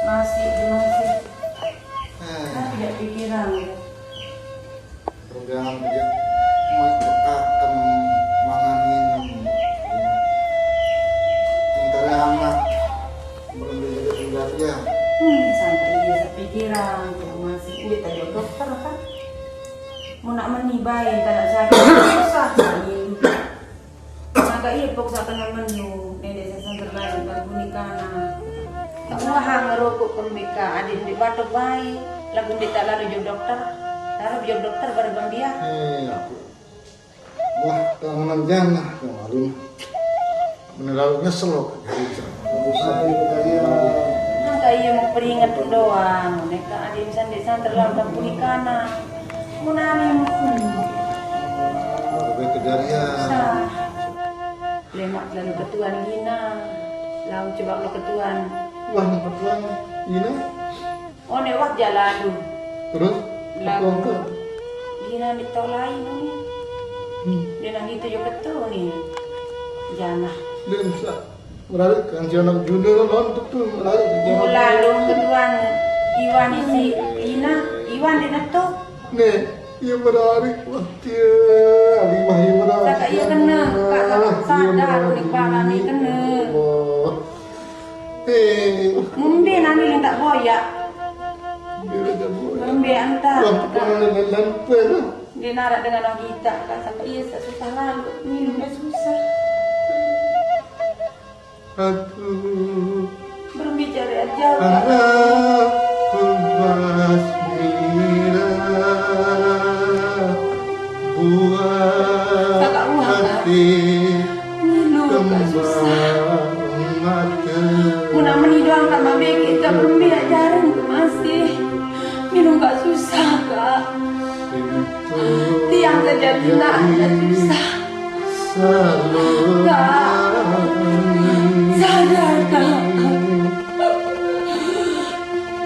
Masih, masih. Nah, tidak pikiran. Pegangan dia, mak, bekakem, mangan minum. Sementara anak, belum bisa tinggal dia. Hmm, sampai dia sepikiran, dia masih, dia tadi dokter kan. Mau nak meni bae, tak nak sakit, susah, sakit. Maka iya pok sak kenal menu, nenek sasang terbaru baru nikah. Tak ulah ngerokok kembika, adik di batok bae. Lagu ndik tak lalu jauh dokter. Lalu jauh dokter baru bang dia. Eh, aku. Wah, kangen janah kemarin. Bener lalu nyesel loh. Maka iya mau peringat doang. Neka adik sandik santer lalu baru nikah. Mau nani mau. Oke, kejadian. Sah. Lemak lalu ketuan Gina. Lau coba lo ketuan. Wah, ketuan Gina. Oh, nek wah jalan tu. Terus? Lagu. Ketuan ke? Gina di tau lain ni. Hmm. Dia nak gitu jo ketu ni. Janah. Dia bisa. Berarti kan si anak Juna kan nonton tuh, berarti si anak Mula Juna. Lu ketuan Iwan isi Gina, Iwan di netu. Nih, iya berarti. Wah, dia, Alimah iya berarti. Saka iya kena, kak sadar, unik banget nih kena. Wah. Eh. Mumbi nani tak boyak. Dia tak boyak. Mumbi antar. Wah, kak. Pernah dengan lampu lah. Dia narak dengan orang kita, kak, sampai iya susah lalu, minumnya susah. Aku berbicara jauh. Arah kubas mira buah. Kakak Wah, Kak. Hati. Ngilu, Kak, susah. Kembang mata. Guna meni doang, Kak, mabik kita berembe ajaran masih. Ngilu, Kak, susah, Kak. Tiang saja nak susah. Kak, sadar, Kak.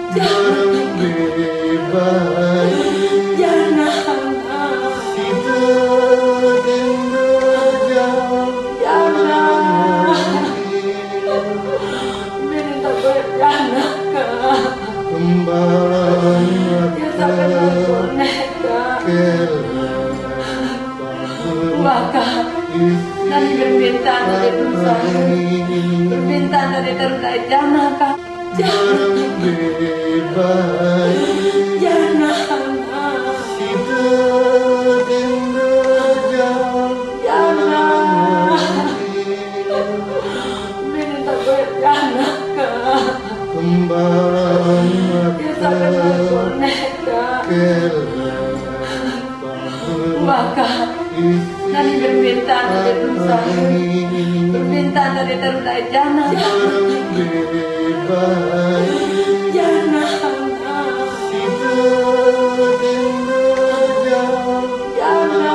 Jangan. Jangan. Jangan. Minta berjanah, Kak. Kembali. Kita akan berkonek, Kak. Wah, Kak. Nani berminta dari perusahaan. Berminta dari terlalu jana, Kak. Jana. Jana. Jana. Minta berjana, Kak. Kembali. Kita akan berkonek, Kak. Wah, Kak. Nani berminta dari perusahaan. Berminta dari terlalu jana. Jana. Jana.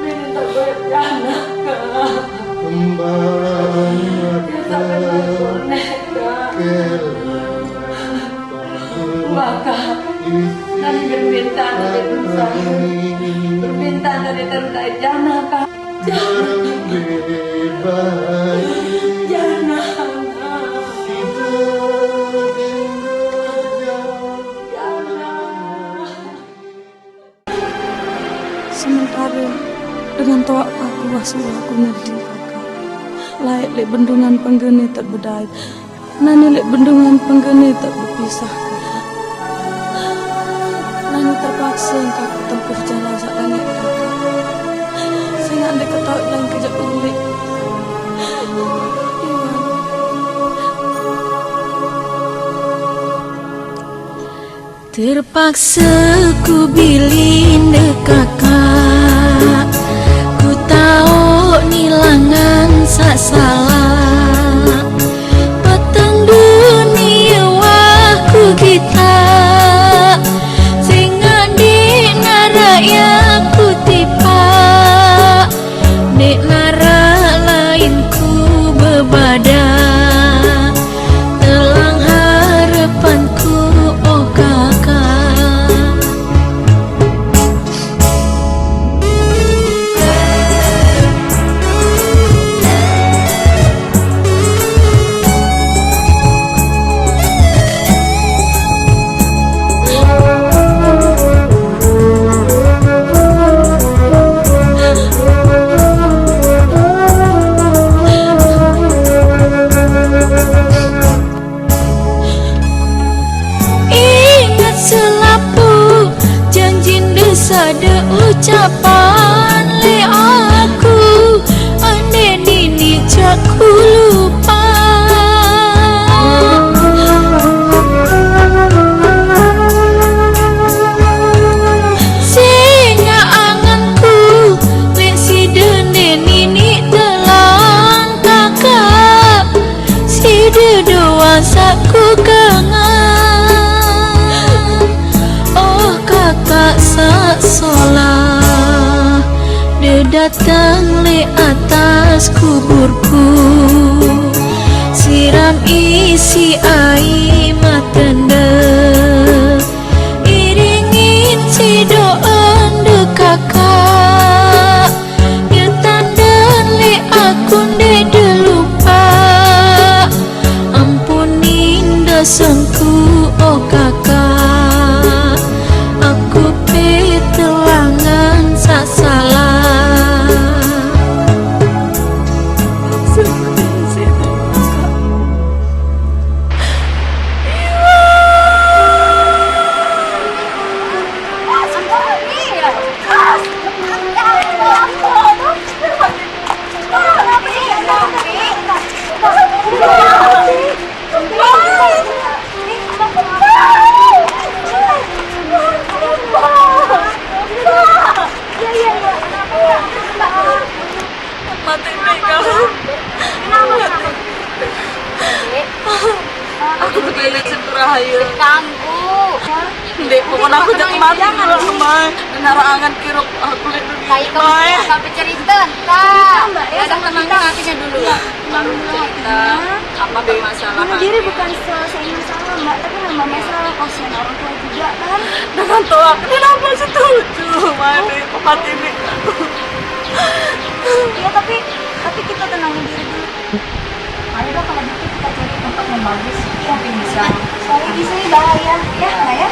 Minta berjana, Kak. Kita akan berkonek, Kak. Wah, Kak. Nani berminta dari perusahaan. Berminta dari terlalu jana, Kak. Jana. Jana. Jana. Sementara dengan toak aku wah suruh aku nyedi, Kakak. Laik lek bendungan penggeni tak bedait. Nani lek bendungan penggeni tak bepisah, Kakak. Nani terpaksa Kakak tempuh jalan sak langit, Kakak. Sing andai ketok dan kejak ulik. Iwan. Terpaksa ku bilin dek kakak, ku tahu nilangan sak salah. Peteng dunia wah ku kita, sing ngandik narak ya ku tipak. Nek narak lainku bebada, telang harapanku, oh kakak. Sada ucapan le aku, ande nini cak ku lupa. Sing anganku, le sida ne nini telang kakak. Sida dua sak ku kangen. Oh kakak sak solah, de datang le atas kuburku. Siram isi ai matende, iringin si doa de kakak. Ye tanden le aku nde de lupa. Ampunin dosengku, oh kakak. Aku pe telangan sak salah. Mati nih kalau. Kenapa, kenapa? Dek, aku tuh pengen cerita rahayu. Ganggu. Dek, pokoknya aku jangan mati kalau rumah. Nara angan kiruk aku lihat dunia. Kayak kamu sampai cerita, entah. Ya udah, tenangin hatinya dulu. Baru cerita apa permasalahan. Bunuh diri bukan selesai masalah, Mbak, tapi nambah masalah, kasihan orang tua juga kan. Dengan tolak, kenapa setuju, Mane, pemati ini? Iya, tapi tapi kita tenangin diri dulu. Ayo dong, kalau gitu kita cari tempat yang bagus, mungkin bisa. Soalnya di sini bahaya, ya, Mbak, ya?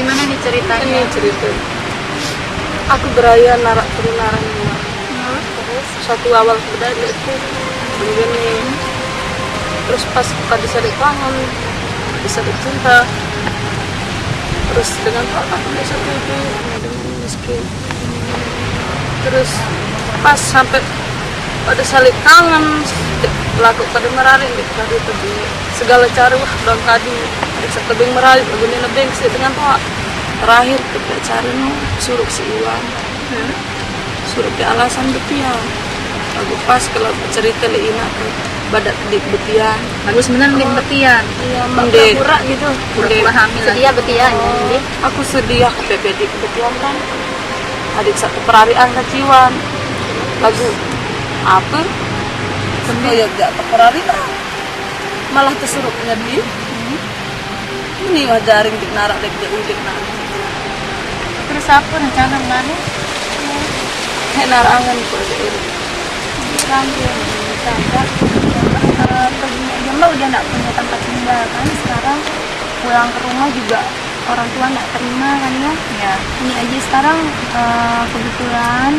Gimana nih ceritanya? Ini cerita. Aku beraya narak turun naran rumah. Terus? Satu awal aku berada itu begini. Terus pas pada saling kangen, pada saling cinta. Terus dengan apa aku bisa setuju, dengan miskin. Terus pas sampai pada saling kangen, laku pada merarik, pada tebing. Segala cara, wah, dong kadi. Bisa tebing merarik, lagu ni nebeng sih dengan toa. Terakhir, kita cari no, suruh si Iwan. Suruh ke alasan betian. Lagu pas kalau cerita le ina ke badak dik betian. Lagu sebenarnya dik betian. Iya, Mbak, pura-pura gitu. Pura-pura hamil. Sedia betian, ya, Dik? Aku sedia, aku pepe dik betian kan. Adik satu perarian kaciwan. Lagu apa? Semua ya gak perarian. Malah tersuruh punya di. Ini wajaring dik narak dek dek udik narak. Terus apa rencana Mbak nih? Kayak narangan kok dek udik. Sekarang dia minta, Mbak. Eh, begini aja, Mbak udah nggak punya tempat tinggal kan sekarang. Pulang ke rumah juga orang tua nggak terima kan ya. Ya. Ini aja sekarang, eh, kebetulan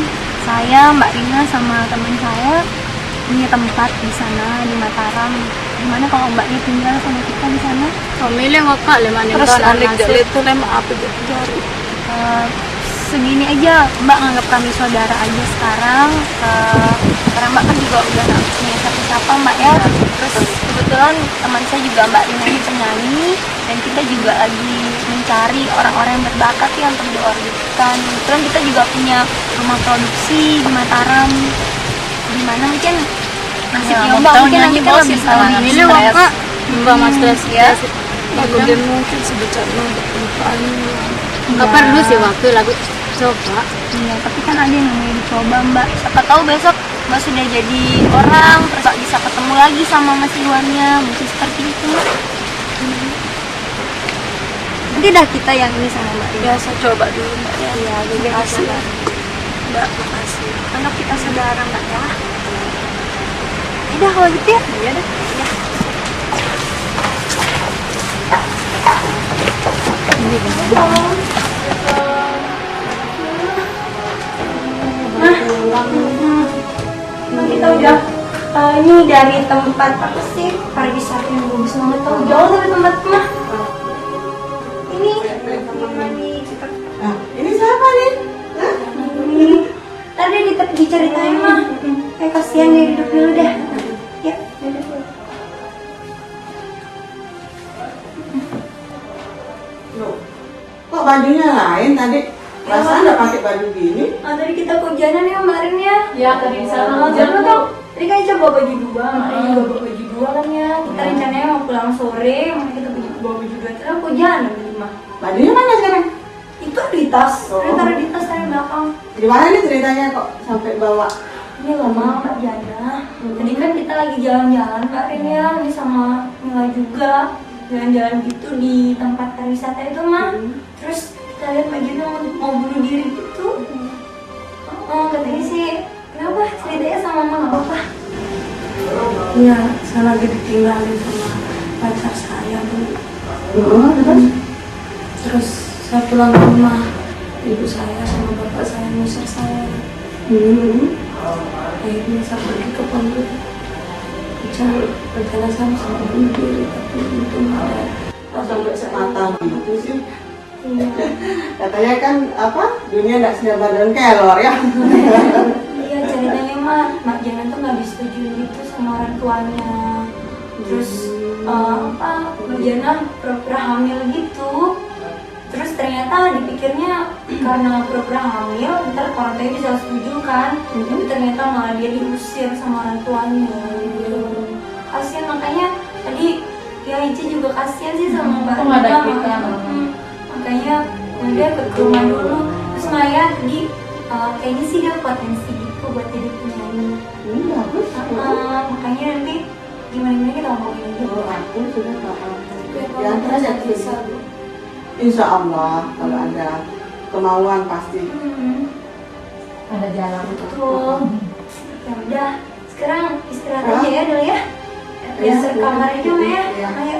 saya, Mbak Rina sama teman saya punya tempat di sana di Mataram. Gimana kalau Mbaknya tinggal sama kita di sana? Oh, milih wakak le mana. Terus alik jale itu lem apa jari? Eh, segini aja, Mbak nganggap kami saudara aja sekarang. Eh, karena Mbak kan juga udah nggak punya siapa-siapa, Mbak, ya. Terus kebetulan teman saya juga, Mbak Rina ini penyanyi, dan kita juga lagi mencari orang-orang yang berbakat ya untuk diorbikan. Kebetulan kita juga punya rumah produksi di Mataram. Gimana mungkin nasibnya Mbak? Mungkin nanti kalau bisa milih wakak. Mbak, mas stres ya. Aku dia mungkin sebecaknya untuk kelupaan. Nggak perlu sih waktu lagu coba. Iya, tapi kan ada yang namanya dicoba, Mbak. Siapa tahu besok Mbak sudah jadi orang, terus Mbak bisa ketemu lagi sama Mas Iwannya. Mungkin seperti itu, Mbak. Nanti dah kita yang ini sama Mbak Ria. Ya, saya coba dulu, Mbak, ya. Iya, jadi makasih, Mbak. Mbak, makasih. Anggap kita saudara, Mbak, ya. Udah kalau gitu ya? Iya deh. Iya. Ini bener. Nah, Kita udah, eh, ini dari tempat apa sih, pariwisata yang bagus banget tuh, jauh dari tempat mah. Ini, ini di dekat. Nah, ini siapa nih? Hah? Ini. Tadi di, diceritain mah. Eh, kasihan dia, duduk dulu deh. Ya, duduk dulu. Loh, kok bajunya lain tadi? Perasaan udah pakai baju gini? Ah, tadi kita kehujanan ya kemarin ya. Ya, tadi di sana. Oh, hujan tuh. Tadi kan kita bawa baju dua, makanya juga bawa baju dua kan ya. Kita rencananya mau pulang sore, makanya kita bawa baju dua. Terus hujan di rumah. Bajunya mana sekarang? Itu di tas. Oh. Taruh di tas, taruh belakang. Gimana nih ceritanya kok sampai bawa? Ini loh, Mak, Mbak Jana. Tadi kan kita lagi jalan-jalan, Mbak Rin ya, ini sama Mila juga. Jalan-jalan gitu di tempat pariwisata itu, Mak. Terus kita lihat Mbak Jana mau, mau bunuh diri gitu. Oh, katanya sih, kenapa? Ceritanya sama Mama, nggak apa-apa? Iya, saya lagi ditinggalin sama pacar saya, Bu. Heeh, terus? Terus saya pulang ke rumah, ibu saya sama bapak saya ngusir saya. Hmm. Akhirnya saya pergi ke pondok. Rencana, rencana saya mau bunuh diri, tapi untung ada. Kok sampai semata gitu sih? Iya. Katanya kan apa, dunia nggak sejabaran kelor ya. Iya, ceritanya mah Mbak Jana tuh nggak disetujui gitu sama orang tuanya. Terus eh, apa, Mbak Jana pura-pura hamil gitu. Terus ternyata dipikirnya karena pura-pura hamil, ntar orang tuanya bisa setuju kan. Tapi ternyata malah dia diusir sama orang tuanya gitu. Kasian, makanya tadi ya Ica juga kasian sih sama Mbak Untung ada Rita, kita, Mama. Makanya udah ke rumah dulu. Terus Maya tadi eh, kayaknya sih dia potensi gitu buat jadi penyanyi. Iya, bagus. Makanya nanti gimana-gimana kita omongin aja. Oh, aku sudah paham. Ya, terus ya, bisa, Bu. Insya Allah, kalau ada kemauan pasti. Ada jalan. Betul. Ya udah, sekarang istirahat aja ya dulu ya. Geser kamar aja, Ma, ya. Iya. Ayo.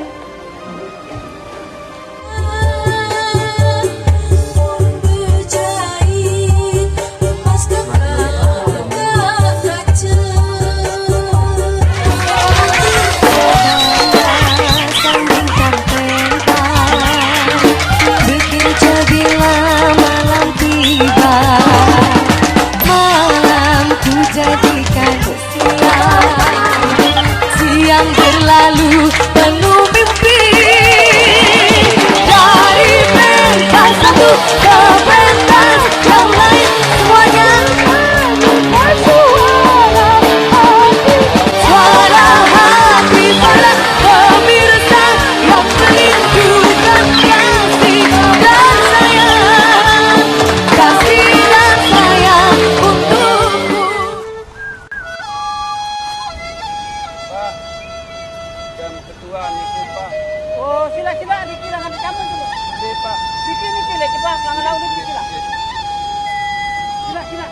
Malamku jadikan siang, siang berlalu penuh mimpi. Dari pentas satu ke pentas yang lain, semuanya ada suara hati. Suara hati para pemirsa yang merindukan kasih dan sayang. Kasih dan sayang untukku. Pak, jam ketua niki, Pak. Oh, sila, sila, niki jangan dicampur dulu. Oke, Pak. Niki, niki, lagi, Pak, jangan lalu niki, sila. Sila, sila.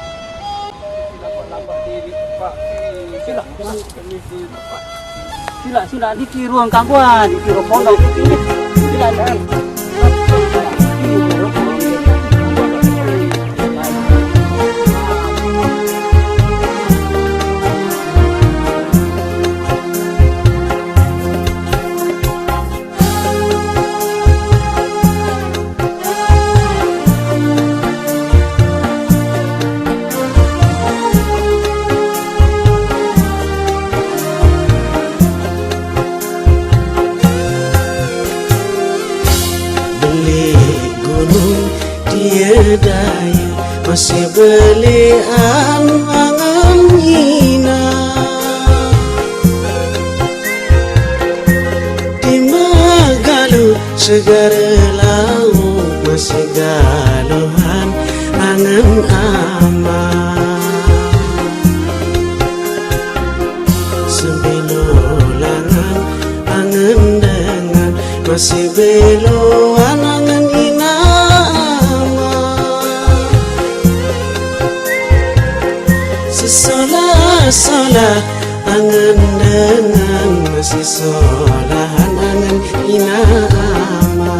Sila, Pak, lambat diri, Pak. Sila, sila. Niki, Pak. Sila, sila, niki ruang kangguan, niki ruang pondok, niki, niki. Sila, sila. Beli gunung dia daya masih beli angan ina. Di Magalu segar laut masih galuhan angan ama. Sebilo langan angan dengan masih belo anangan inama. Sesolah-solah angan dengan masih solahan angan inama.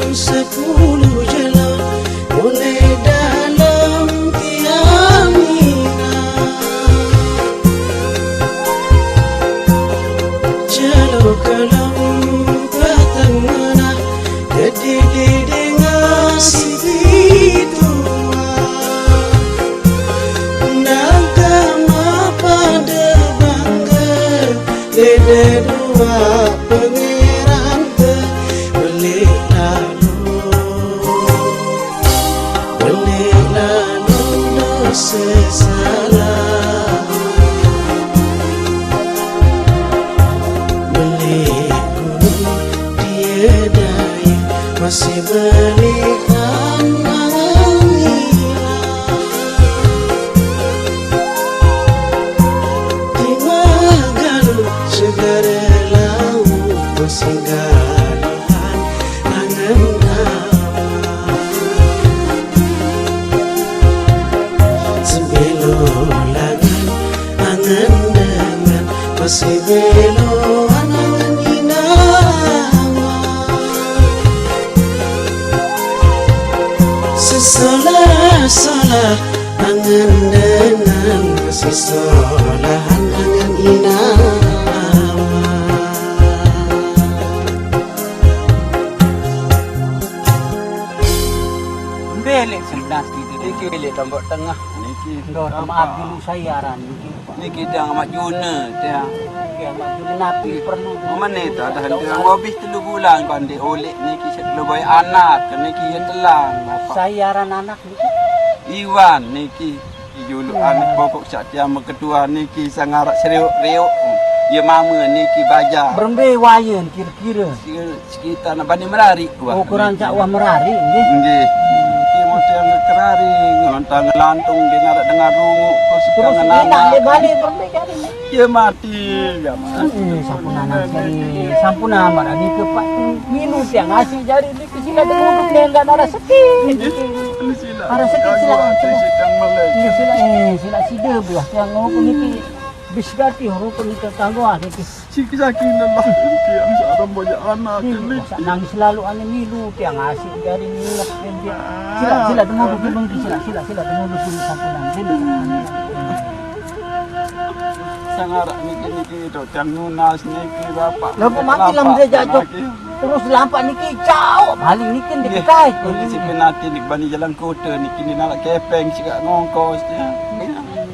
Sepuluh jelo oleh dalam tiang ina. Jelo kelem petengah, jadi didengah si pitua. Nangka mapa de bangga, dede dua pangeran te beli lalu. Beli lalu dosa salah. Beli gunung dia daya masih beli anang hilang. Di magalu segara lau masih galuhan angan nama. Sebelum langan angan dengan masih belo angan inama. Sesalah-salah angan dengan masih solahan angan inama. Belek sebelah situ. Niki belek Lombok Tengah. Niki. Ndo, maaf dulu saya aran niki. Niki tiang Amat Juna, tiang. Niki Amat Juna, napi perlu? Mana itu ada tiang habis telu bulan kan di oleh niki setelah boy anak, niki ya telang, Bapak. Saya aran anak niki. Iwan niki. Julukan pokok sak tiang ketua niki sangarak seriuk-riuk. Ya mama niki baja. Berembe wayen kira-kira? Sekitar nak bani merari. Wah, oh, kurang niki. Cak wah merari nggih. Nggih. Niki mesti yang kerari, ngelontang ngelantung, dia nak dengar rungu, kau suka. Terus ngenana. Dia nak dia balik berembe jadi ni. Ya mati, ya mati. Hmm, sampun anak jadi, sampun amat niki Pak. Minum tiang asik jadi ni. Sila duduk ni enggak ada rezeki. Sila. Ada rezeki, sila. Sila. Sila, sila, eh, sila sida buah tiang ngopo niki. Bis gati ngopo niki tanggo ah niki. Siki saki lelah tiang sareng banyak anak niki. Masa nangis selalu ane milu tiang asik jari nginep tiang. Sila, sila temu dulu niki, sila, sila, sila temu dulu sampunan. Sila. Sangarak niki, niki, do, tiang nunas niki, Bapak. Lah, kok mati lam dia jatuh. Terus lampak niki, jauh balik niki, nggih, dikait. Niki si penati niki bani jalan kota niki, ni nak kepeng sik ngongkos, ya.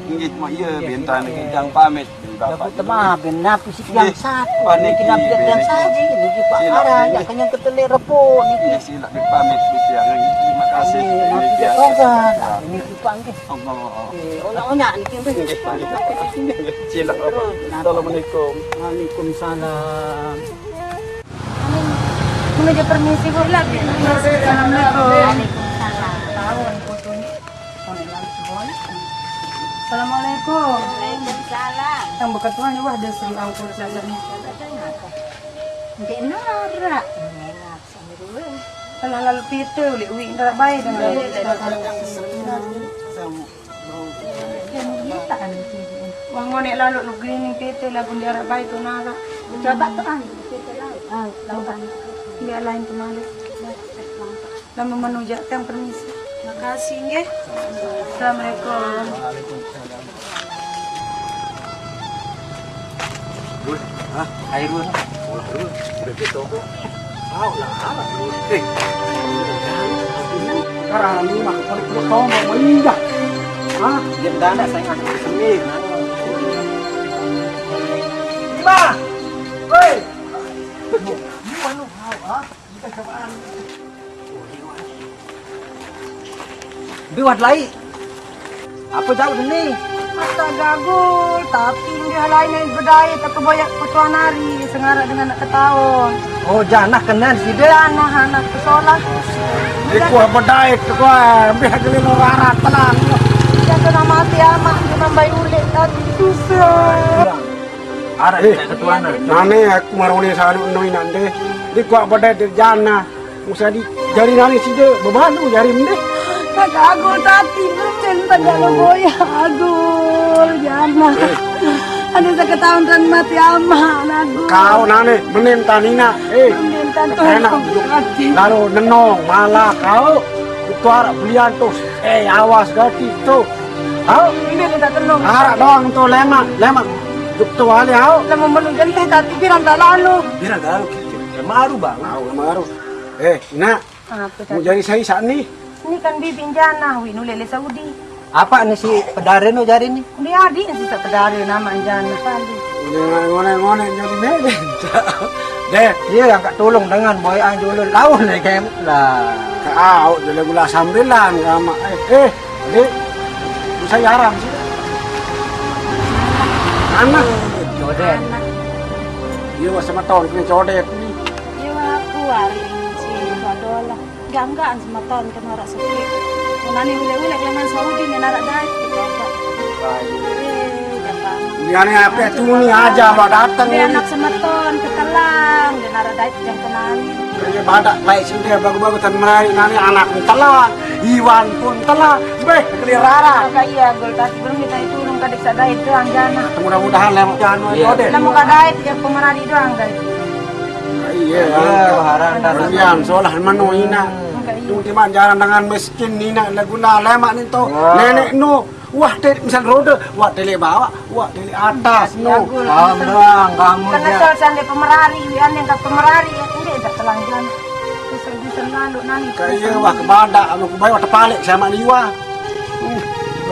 Nggih, mak iya, bintang niki, jang pamit. Bapak temah, ben napi si tiang satu. Niki napi tiang saji, niki Pak Arang, ya, kenyang ketelik repuk niki. Nggih, sila dipamit, niki, ya. Terima kasih. Niki, ya. Niki Pak, nggih. Allah. Eh, onya-onya niki, nggih. Sila, Bapak. Assalamualaikum. Waalaikumsalam. Menuju permisi, Bu. Assalamualaikum. Waalaikumsalam. Tahun fotonya. Assalamualaikum. Waalaikumsalam. Yang beketuan ni wah dia sering angkut saja ni. Nggih narak. Kalau lalu pite ulih uwi narak bae dengan. Wong ngonek lalu lu gini pite lagu narak bae tu narak. Coba tu ah, pite lalu. Ah, lalu. Biar lain tu malu. Lama menujak tiang permisi. Makasih nggih. Assalamualaikum. Waalaikumsalam. Dul, hah? Air dulu. Olah dulu. Bebek toko. Tahu lah, alah dulu. Eh. Sekarang ini mah kalau kita tahu mau meninggal. Hah? Dia dah nak saya ngasih semir. Lima. Woi. Ini mana? Hah? Biwat lai. Apa jawab ni? Mata gagul, tapi dia lain yang bedai tak kebanyak petuan hari sengarak dengan nak ketahuan. Oh, janah kena sida. Janah anak sekolah. Dia kuah bedai tu kuah, ambil gelino rarat telan. Dia kena mati amak, dia nambai ulit tadi. Susah. Ada eh, ketuan. Nane aku marone salu noi nande. Di kuak bedai de jana. Usah di jari nane sida bebalu jari mende. Kak agul tati berken pada lo goyah agul jana. Eh. Ada sakit tahun kan mati aman agul. Kau nane menem tanina. Eh. Menem Enak. Lalu nenong malah kau. Itu arah belian tuh. Eh, awas gati tuh. Kau. Ini minta tenung. Arah doang tuh lemak, lemak. Juk tuh wali kau. Lama menunggu teh tadi bilang tak lalu. Bilang tak lalu gitu. Ya, maru bang. Maru, maru. Eh, nak. Apa mau tadi? Jadi saya saat nih. Ini kan bibi jana, wi nu lele Saudi. Apa nih si pedare nu jari nih? Ini adik si pedare nama jana kali. Ini ngone-ngone jadi mele. Deh. Iya, yang kak tulung dengan boy anjulun lawan nih kayak lah. Kau jadi gula sambilan sama eh eh adik. Bisa yaram sih. Anak. Codet. Iya, sama tahun kena codet nih. Iya, aku hari ini sih, Pak Dola. Ganggaan sama tahun kena orang sepi. Menani ule-ule keleman Saudi nih narak dait gitu apa. Eh, dapat. Ini aneh apa tuh nih aja lo datang. Dia anak semeton ketelang, dia narak dait yang kenali. Ini badak baik sudah bagus-bagus dan menarik nani anak telah, Iwan pun telah, beh kelirara. Maka iya, gol tadi belum kita itu belum kadek sadai itu anjana. Mudah-mudahan lewat anu. Iya. Deh. Lama kadai tiga pemeradi doang tadi. Iya, iya, haran. Kemudian solah menu ina. Maka iya. Itu di mana jalan dengan miskin ina lagu na lemak ni tu. Wah. Nenek nu. Wah, tele misal roda, wah tele bawah, wah tele atas nu. Paham doang kamu. Karena soal sandi pemerari, yang ke pemerari ya, ini tak telanjang. Bisa bisa lalu nani. Kayak wah kebadak, anu kubai wah tepalik sama liwa.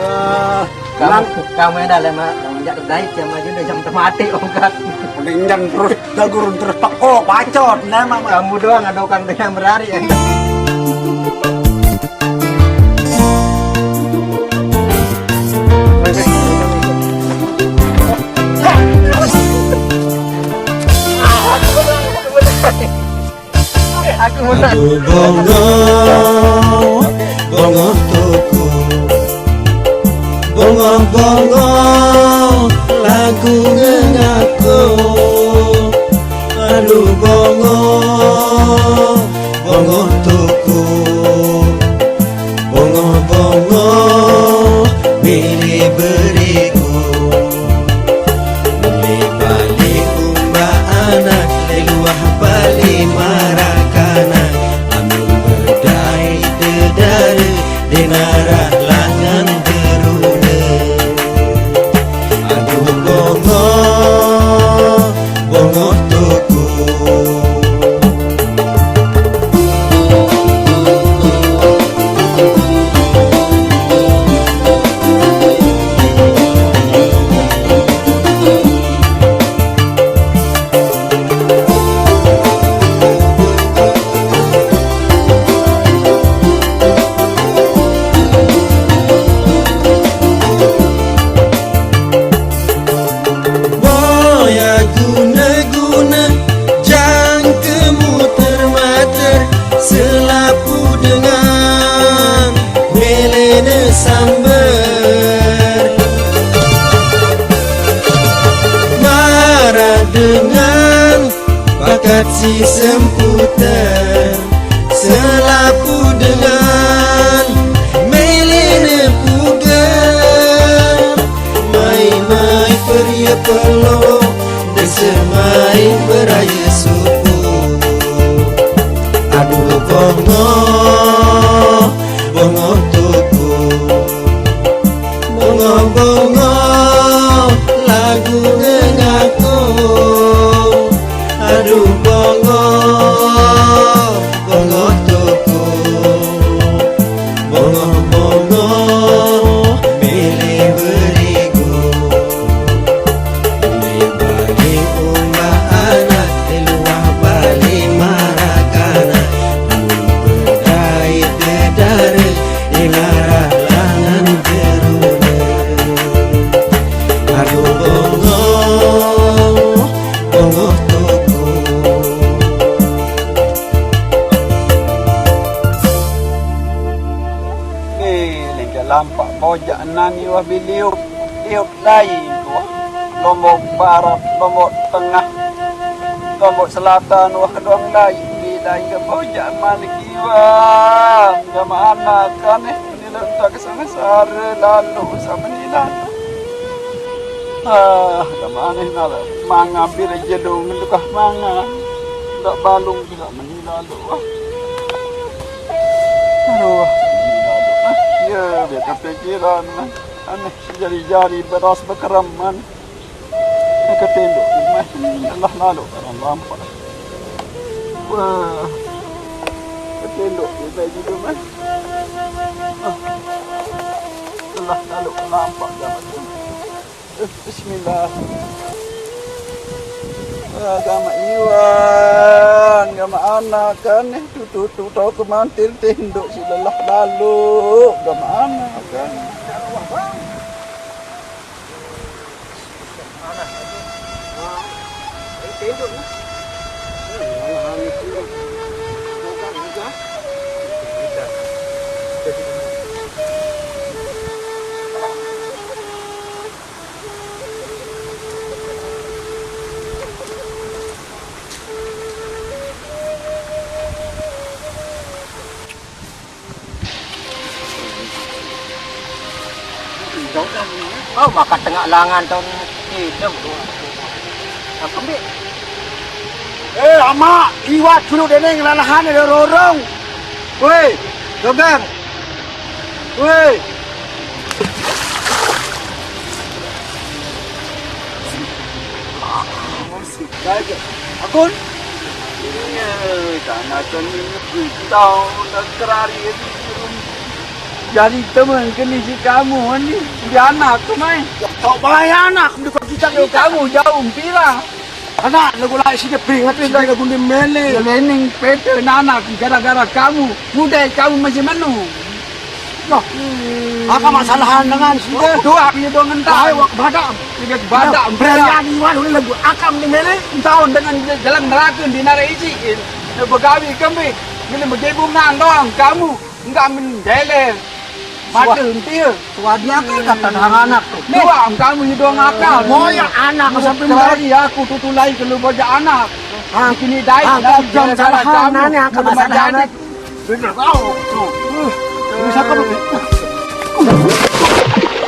Uh, eh, kamu, kamu yang dalam, kamu jak terkait sama dia udah jam termati ongkat. Udah injan terus, dagur terus, oh, pacot, nama mah. Kamu doang ada orang dengan berari ya. Aku menang. Aduh bongo, bongo tuku. Bongo, bongo, lagu ngengaku. Aduh bongo, bongo tuku. Bongo-bongo bili beriku. Beli bali umba anak leluah bali marakana. Anu bedai dedare denarah langan derune. Aduh bongo, bongo tuku. Boya guna-guna jangkemu termater selapu dengan melene sambar. Marah dengan bakat si semputer selapu dengan melene pugar. Mai-mai pria pelo, desa mai beraya suku. Aduh bongo, bongo tuku. Bongo, bongo, lagu ngengaku. Aduh bongo, bongo tuku. Bongo-bongo milih berigu. Beli bagi umbah anak di luar bali marakana. Beli bedai dedare di larah langan jerune. Aduh bongo, bongo tuku. Eh, lengke lampak bojak nani wah biliuk. Iuk dai wah. Lombok Barat, Lombok Tengah, Lombok Selatan wah kedong dai. Bilai ke bojak manik iwan. Ke mana kane? Nila tak kesana sare lalu sama nila. Ah, ke mana nala? Manga bila jedung tukah manga. Tak balung juga meni lalu. Ah. Aduh, meni lalu. Ah, ya, biar kepikiran. Ah. Aneh, jari-jari beras bekereman. Ketinduk, mah. Alah, lalu orang lampak. Wah. Ketinduk, kita juga, mah. Ah. Alah, lalu lampak zaman tu. Eh, bismillah. Ah, gamaq Iwan, gamaq Ana kan, eh, tu, tu, tu, tau kemantil tinduk si lelah lalu, gamaq Ana kan. Oh, makan tengaq langan taun kita. Aku ambil. Eh, amaq, liwat dulu dene ngelalahan ada rorong. Woi, Jogang. Woi. Baik. Akun. Iya, tanah kami tahu nak kerari. Jadi temen keni si kamu ni, di anak tu mai. Kau bayar anak, di kau kita. Kamu jauh pira. Anak lagu lain sini ping, tapi lagu ni mele. Lening pete nanak gara-gara kamu. Mudah kamu masih menu. Loh, apa masalah dengan sida? Doa punya doa ngentah. Ai, wak badak. Dia badak. Berani wan lagu akam ni mele. Tahun dengan jalan neraka di nara isi. Begawi kembe. Ini begebungan doang kamu. Enggak mendeler. Mata entil. Suadi akal kata anak tu. Doa kamu ni doang akal. Moyak anak sampai mari aku tutulai kalau bajak anak. Ha, kini dai. Ha, jam salah kamu. Nane akal masalah. Bener kau. Tuh. Ini siapa lu? Iya,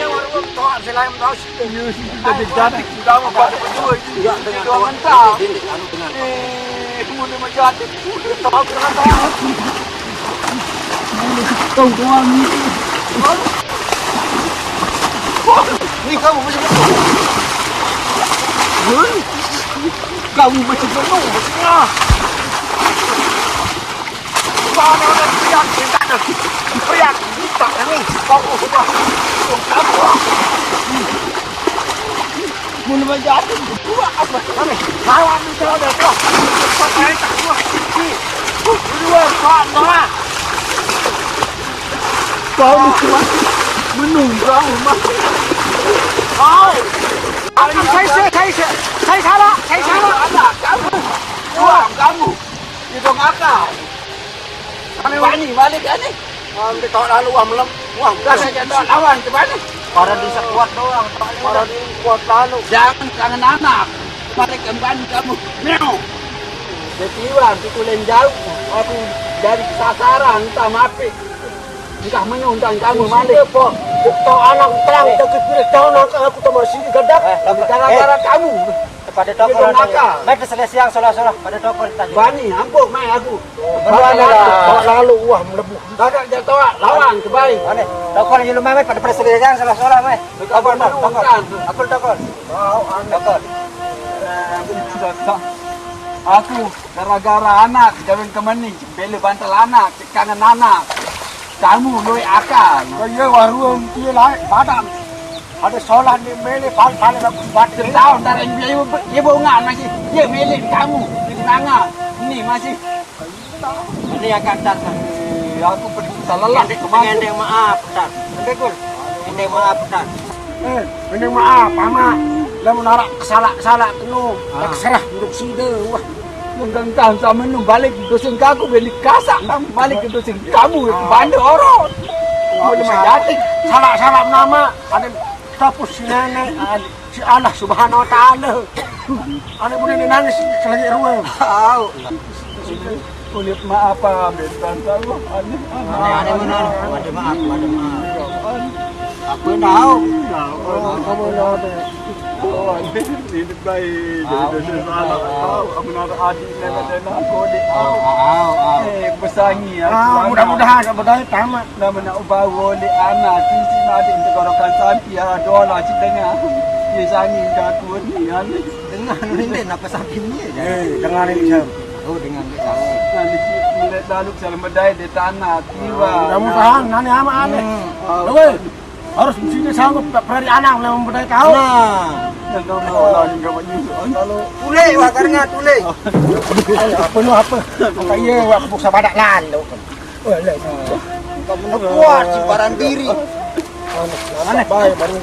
warung toan selain tahu. Iya, sih, kita jadi. Kita mau pada berdua ini. Iya, dengan doang mentah. Eh, kamu ni macam hati. Tahu kenapa? Kau doang ni. Ni kamu masih penuh. Kamu masih penuh. Ah. Mun menjadi dua apa? Lawan itu ada tuh. Dua, dua, dua. Kau mesti mati. Menunggu mati. Kau. Saya, saya, saya, saya salah, saya salah. Anak kamu. Wah, kamu. Itu ngakal. Kami wani balik kan ni. Wah, kita tak lalu, wah, melem. Wah, dah saya tak lawan ke mana? Para di sekuat doang. Para di kuat lalu. Jangan kangen anak. Balik kembali kamu. Miau. Jadi Iwan, itu lain jauh. Aku jadi sasaran, entah mapi. Entah menyu, entah kamu malik. Kau anak terang, tak kira tahu nak aku tak masih gadak. Eh, gara-gara kamu. Pada tokol. Mai peselesiang solah-solah pada tokol tadi. Bani, ampun, mai aku. Bani lah. Lalu, wah, melebu. Kakak jatuh, lawan, kebaik. Aneh. Tokol yang lumai, mai pada peselesiang solah-solah, mai. Tokol, tokol. Aku tokol. Tokol. Aku gara-gara anak, jawin kemeni, bela bantal anak, kangen anak. Kamu luwih akal. Kaya warung dia lah, padam. Ada solah ni milik, pal-pal aku buat. Tahu ntar ibu, ibu, ibu ngan masih. Dia milik kamu. Di tangan. Ini masih. Ini yang kantar. Aku pergi salah lah. Ngendeng maaf, Tan. Ngendeng maaf, Tan. Eh, ngendeng maaf, Amak. Lamun arak kesalak-kesalak kenu, tak serah untuk sida. Wah. Menggenggam sama nu balik ke dusun kaku, beli kasak kamu balik ke dusun kamu, banda orang. Boleh menjadi. Salah-salah nama, ada tapus si nenek, ada si Allah Subhanahu wa Ta'ala. Ada boleh nangis selagi ruang. Au. Kulit maaf, Pak, ambil tante lu. Aneh, aneh benar. Ada maaf, ada maaf. Apa tahu? Kamu tahu. Oh, ini baik. Jadi dosa salah. Tahu, aku nak adik, nak, nak, nak, kau dek. Au, au, au. Eh, besangi aku. Ah, mudah-mudahan kat bedai tamat. Nama nak ubah oleh anak, tu si nak adik untuk gorokan sampi, ah, doa lah, cik dengar. Dia sangi kat aku ni, ah, ni. Dengar ni, dia nak pesan bini je. Eh, dengar ni, Syam. Oh, dengar ni, Syam. Nah, ni, cik, melihat lalu, salam bedai, dia tak nak. Tiba. Mudah-mudahan, nani amat, aneh. Hmm. Oi, harus mesti dia sanggup tak perari anak, nak membedai kau. Nah. Yang kau nak orang juga banyak. Kalau tulis, wah, karena tulis. Apa lu, apa? Kata iya, wah, aku sabadak lalu. Oh, lah. Kau mana kuat, si barang diri. Mana? Baik, baru.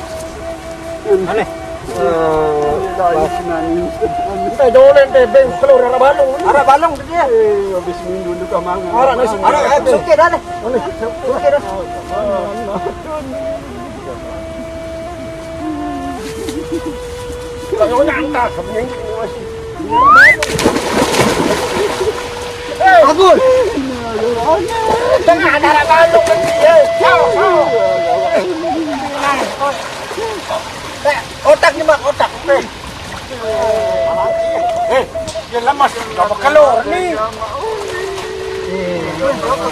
Mana? Eh, dah, ini senang ni. Kita jauh lagi, teh, beng, keluar arah balong ni. Arah balong tu dia. Eh, habis minggu tu kau mangan. Arah nasi. Arah, eh, besok ke dah, deh. Mana? Besok ke dah. Kalau nak angkat, sebenarnya ini masih. Bagus. Tengah ada anak balong nanti, eh. Au, au. Eh, otak ni, Mak, otak. Eh. Eh, dia lemas, dah berkelur ni. Eh,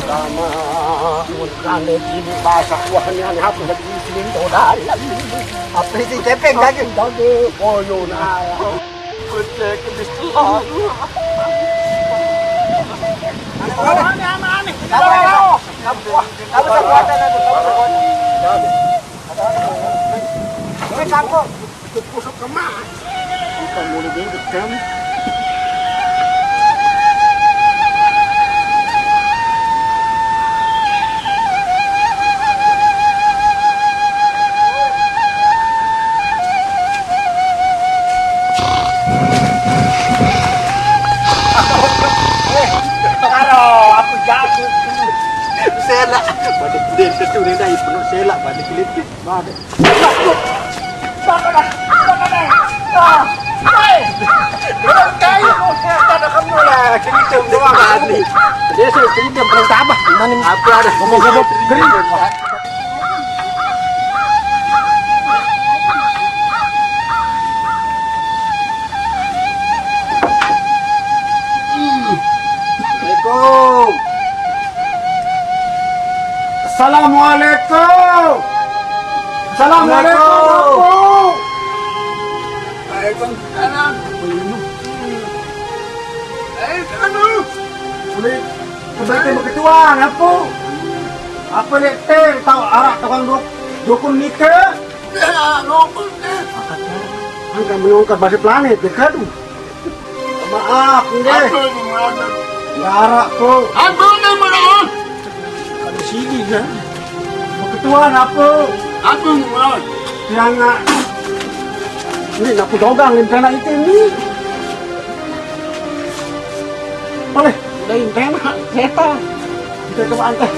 lama. Kalau ini basah, wah, ni anak aku lagi di sini, tu dah. Apa isi kepeng lagi? Lagi. Oh, yo, nah. Pecah ke bislah. Aneh, aneh, aneh. Apa, apa? Apa, apa? Apa, apa? Ini kangkung. Ikut pusuk ke mana? Bukan mulai dia dekat. Aduh, aku jatuh. Selak. Pada dia tu ni dah penuh selak pada kelipis. Mana? Assalamualaikum. Assalamualaikum. Assalamualaikum. Assalamualaikum. Waalaikumsalam. Eh, anu. Boleh kembali ke ketua, apa? Apa letter tahu arah tukang duk-, dukun nikah? Ya, dukun ni. Angkat menongkat bahasa planet, ya, kadu. Maaf, nggih. Apa ni, Mak? Nggih arah, Po. Apa ni, Mak? Ada sini, kan? Ketua apa? Apa ni, Mak? Yang nak. Ini nak ku dogang ni, bukan nak itu ni. Boleh, udah ini, kereta. Kita coba antar.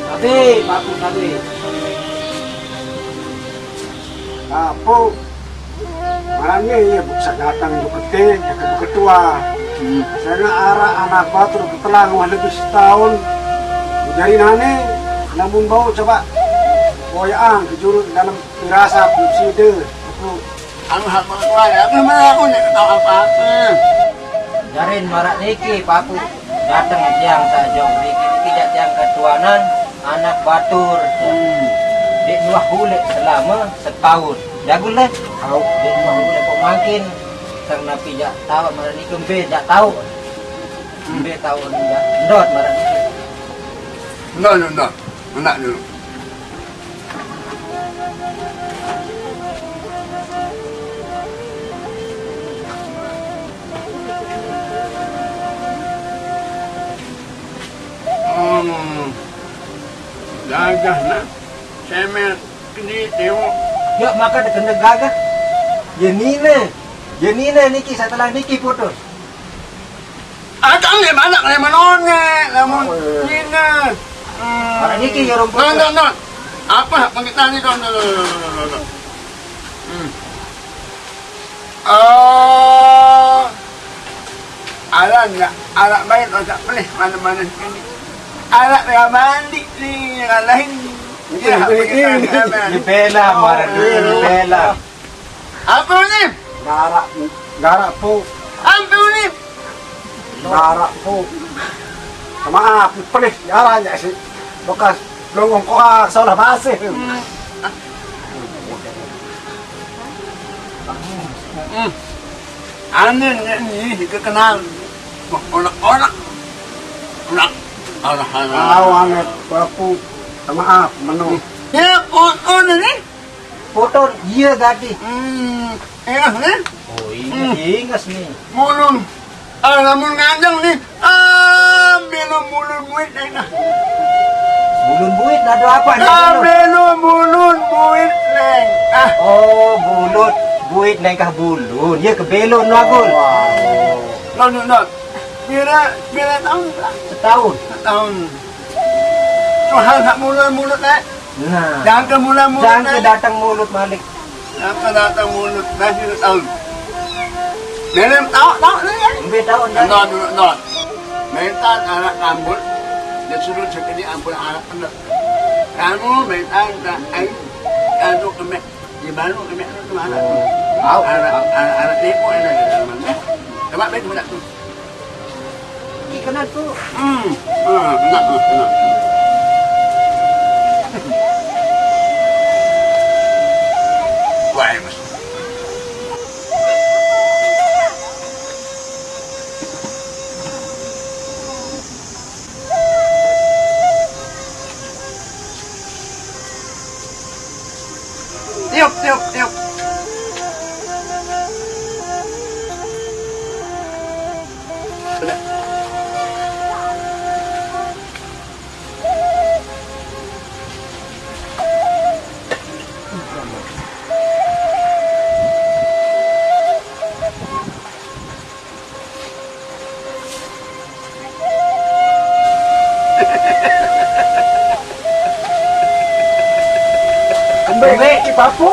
Tapi, bagus tadi. Apo, mane ye bisa datang bukete, ya ke beketua. Hmm. Sana arah anak batur ketelang wah lebih setahun. Jari nane, namun bau coba boyaan ke juru dalam pirasat side. Aku anu hak mengetua ya, aku mana aku nak tahu apa-apa. Jarin marak niki, Paku. Dateng tiang sajong niki, niki jak tiang ketuanan, anak batur. Hmm. Dek nuah hulek selama setahun. Jago leh. Au. Dek nuah hulek kok makin. Sang napi jak tahu, marak niki embe jak tahu. Embe tahu ni jak ndot marak niki. Enggak, enggak, enggak. Enggak dulu. Hmm. Gagah nah. Cemen kini tengok. Ya, maka dikena gagah. Ya nine. Ya nine niki setelah niki putus. Ada ni mana kena menone, namun nine. Hmm. Orang niki ya rumput. Nah, nah, nah. Apa pengen tanya kau? Nah, nah, nah, nah, nah, nah. Hmm. Oh, alah nak, alah baik tak boleh mana-mana sekali. Alah yang mandi ni, yang lain. Iya, ini, ini, ini. Dibela, marah dulu, dibela. Apa ni? Garak, garak, Pu. Apa ni? Garak, Pu. Maaf, pelih, jalannya sih. Bekas longong koak, salah basih. Hmm. Hmm. Aneh ni, ni, kita kenal. Onak-onak. Onak. Alah, alah. Tahu, aneh, Pu. Maaf, menu. Ya, oh, oh, ni. Foto, iya, gadis. Hmm, ingas ni? Oh, ingas, hmm, ingas ni. Mulun. Ah, lamun nganjeng ni. Ah, belum mulun buit, Neng, ah. Bulun buit, ada apa ni? Ah, belum mulun buit, Neng. Ah. Oh, bulut. Buit, Neng, kah bulun. Iya, kebelun, lagun. Wah. Lanjut, Neng. Pira, pira tahun, Pak? Setahun. Setahun. Tuhan hak mulun-mulun, Neng. Nah. Jangan ke mulut-mulut, jangan ke datang mulut malik. Jangan ke datang mulut, masih tahu. Belum tahu, tahu ni, ya? Lebih tahu, dah. Enggak, dulu, enggak. Minta anak rambut, dia suruh sekali ampun anak kena. Kamu minta, minta, air, aduk kemek. Di baru kemek tu mana? Tahu, anak, tahu. Anak, anak tepuk, anak, anak, anak. Coba baik, coba tu. Ih, kena tu. Hmm. Ah, kena, kena, kena. Wah, mas. Tiup, tiup, tiup. Kembali ki papu.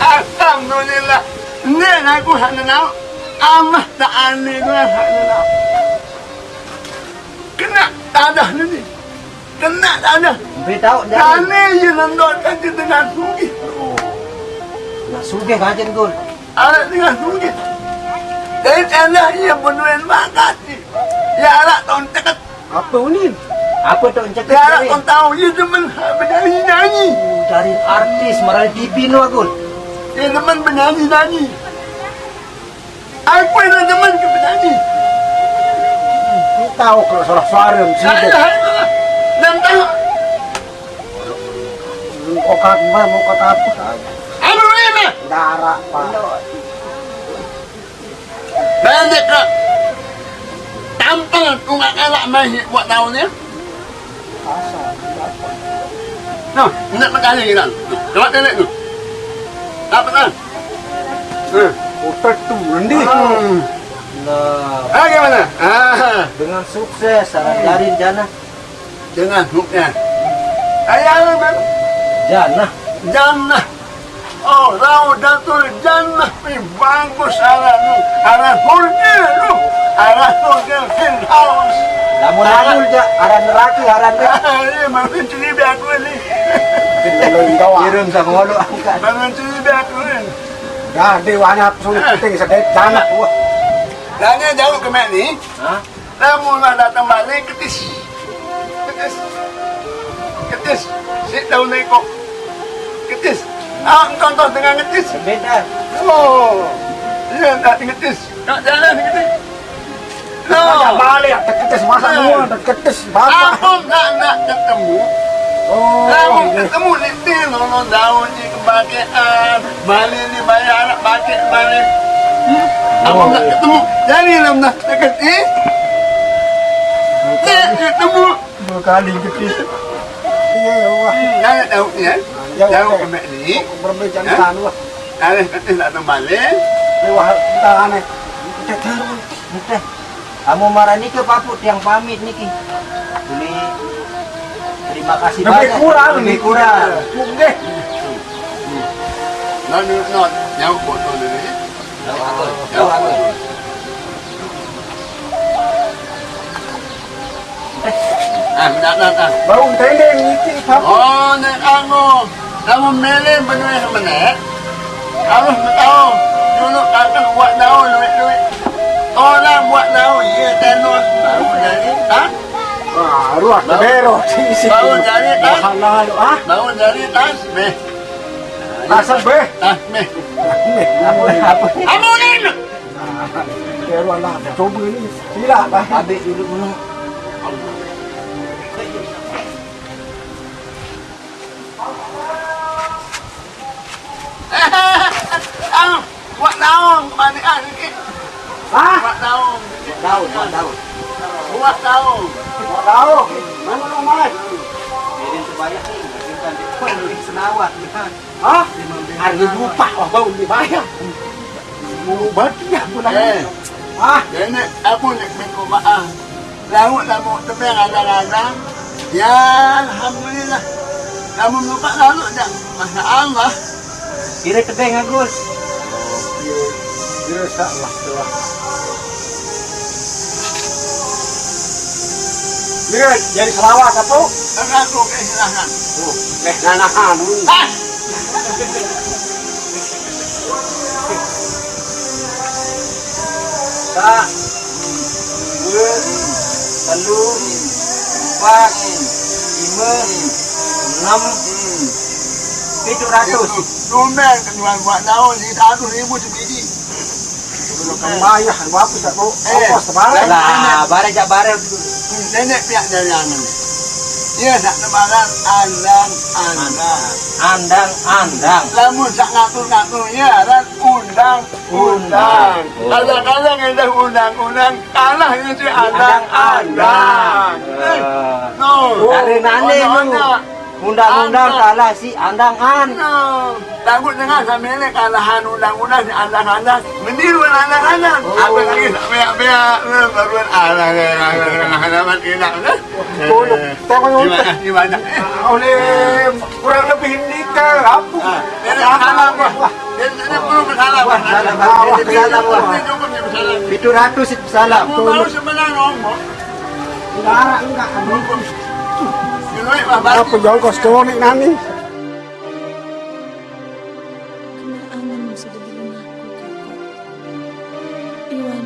Alhamdulillah. Ni aku hak nenau. Amah tak ani gua hak nenau. Kena tadah ni. Kena tadah. Lebih tahu dah. Kami ye nendon kan di tengah sungai. Oh. Nak sugih kajen, Gul. Anak tengah sungai. Dari tanah ye penuhin bakat. Ye anak tahun ceket. Apa unin? Apa tahun ceket? Ye anak tahun tahu ye demen ha, bernyanyi-nyanyi. Oh, dari artis, marah T V no, Gul. Ye demen bernyanyi-nyanyi. Aku yang demen ke bernyanyi. Tahu kalau salah suara mesti. Saya, saya, dan tahu. Kau kat mana, mau kata apa? Anu ni mah. Darah, Pak. Banyak ke tampang tunggak elak main buat tahun ni. Nah, nak bertanya kita. Coba tengok tu. Apa kan? Hmm. Otak tu, nanti. Hmm. Nah. Ah, gimana? Ah. Dengan sukses, arah jarin jana. Dengan huknya. Ayah lu kan? Jannah. Jannah. Oh, Raudatul Jannah. Wih, bagus arah lu. Arah surga lu. Arah surga Firdaus. Lamun adul ja, arah neraka, arah neraka. Iya, makin cili aku ini. Irun sama lu angkat. Makin cili aku ini. Dah, dia banyak sulit penting sedek jannah. Wah. Tanya jauh ke mak ni. Hah? Lamun lah datang balik, ketis. Ketis. Ketis. Si daun iko. Ketis. Ah, engkau, engkau tengah ngetis. Beda. Oh. Iya, tak ngetis. Tak jalan ngetis. No. Ada balik, ada ketis, masa semua ada ketis, bapak. Aku tak nak ketemu. Oh, lamun iya. Ketemu nanti, nono daun ni kebahagiaan. Balik ni bayar anak pakai balik. Hmm? Abang tak ketemu. Jadi lah nak dekat eh. Dia ketemu. Dua kali ke. Iya, ya Allah. Hmm, jangan tahu ni, eh. Ya, tahu oke. Kena ni. Berbeda. Hah? Sana lah. Ada kata nak kembali. Lewat tahan eh. Kita taruh. Udah. Kamu marah niki, Papu, tiang pamit niki. Tuli terima kasih banyak. Lebih kurang. Lebih kurang. Nggih. Nah, nah, nah, nyau foto dulu ya. Nyau aku. Nyau aku. Eh, Ah, dah, dah, dah. Bau tendeng ngitik apa? Oh, nek anu. Kamu mele benua mana? Kamu tahu dulu kata buat tahu duit-duit. Orang buat tahu, iya, tenor. Baru dari tas. Wah, ruah Baru, kebero, si, si. Baru dari tas. Mahal lalu, ah. Baru dari tas, meh. Asal, beh. Tas, meh. Apa, apa? Kamu ni. Nah, kebero lah, coba ni. Sila, bah. Habis dulu, dulu. Ah, buat naung, kemanian ni. Hah? Buat naung. Buat daun, buat daun. Buat naung. Buat naung. Mana lu, Mai? Jadi sebanyak ni, bukan senawat. Hah? Harga lupa, wah, bau dibayar. Sepuluh bati aku lah. Eh. Ah, nenek, aku nak minta maaf. Lauk, lauk tebing kadang-kadang. Ya, alhamdulillah. Kamu lupa lalu dah. Masya Allah. Kira tebing, Agus. Kira, kira insya Allah tu lah. Kira jadi selawat satu. Aku kehilangan. Oh, eh, nanahan. Ah! Sa, dua, telu, empat, lima, enam, tujuh ratus. Tumben kan jual buat daun, seratus ribu sebiji. Kembayah, buat apa tak tahu. Eh, ongkos terbalik. Lah, barang jak barang. Nenek pihak dari anu. Dia nak lebaran andang-andang. Andang-andang. Lamun sak ngatur-ngatur, ya, dan undang-undang. Undang. Kadang-kadang ada undang-undang, kalah itu andang-andang. Andang-andang. Eh, no. Dari nane lu? Undang-undang kalah si andang-andang. Takut dengan sambil ni kalahan undang-undang si andang-andang. Meniru andang-andang. Apa lagi tak banyak-banyak, eh, baru andang-andang, andang-andang, tidak, eh. Tolong, tolong. Gimana, gimana? Oleh kurang lebih ini ke apa? Ah, ini salah, Bah. Ini, ini belum salah, Bah. Salah, Bah. Ini cukup, ini salah. Tujuh ratus itu salah. Kamu mau sebenarnya ngomong? Enggak, enggak. Apa jongkos konik nani? Kena angan masih jadi lunaku, Kakak. Iwan. Iwan.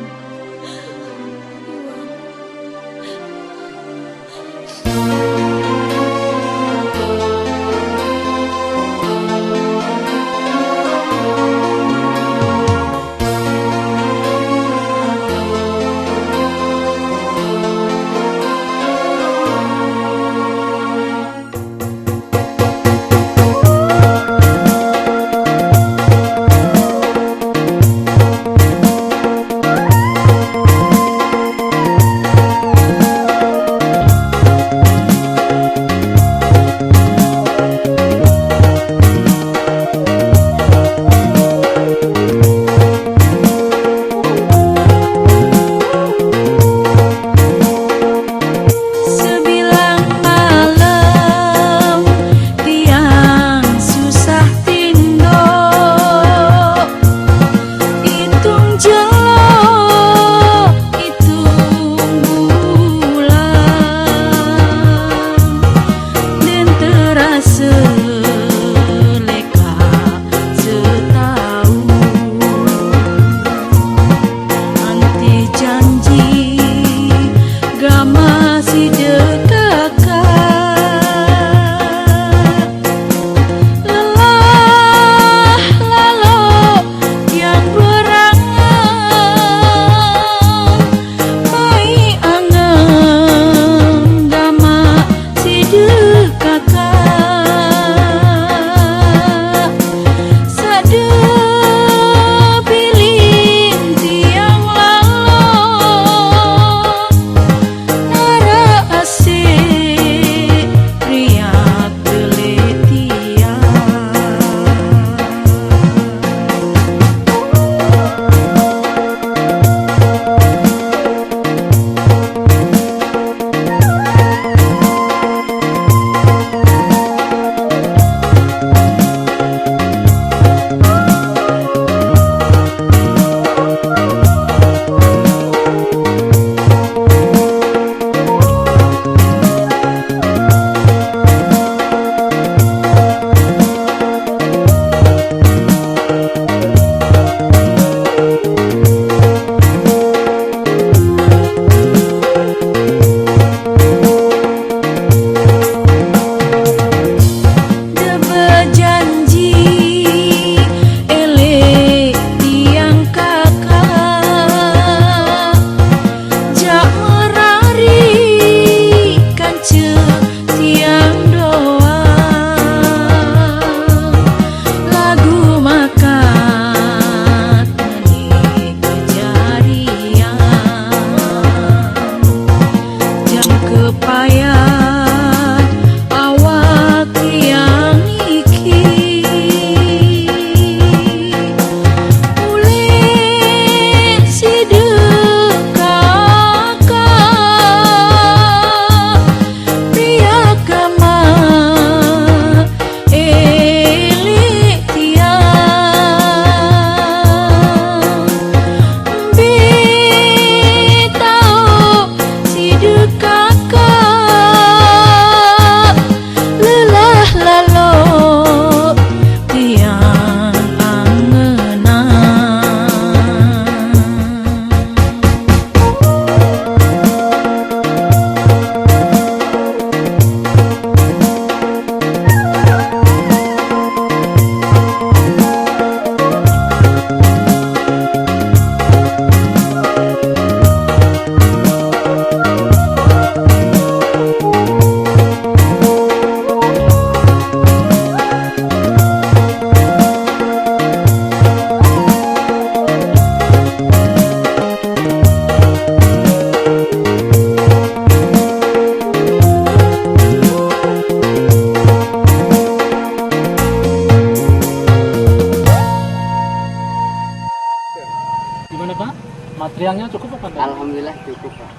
Alhamdulillah cukup, Pak.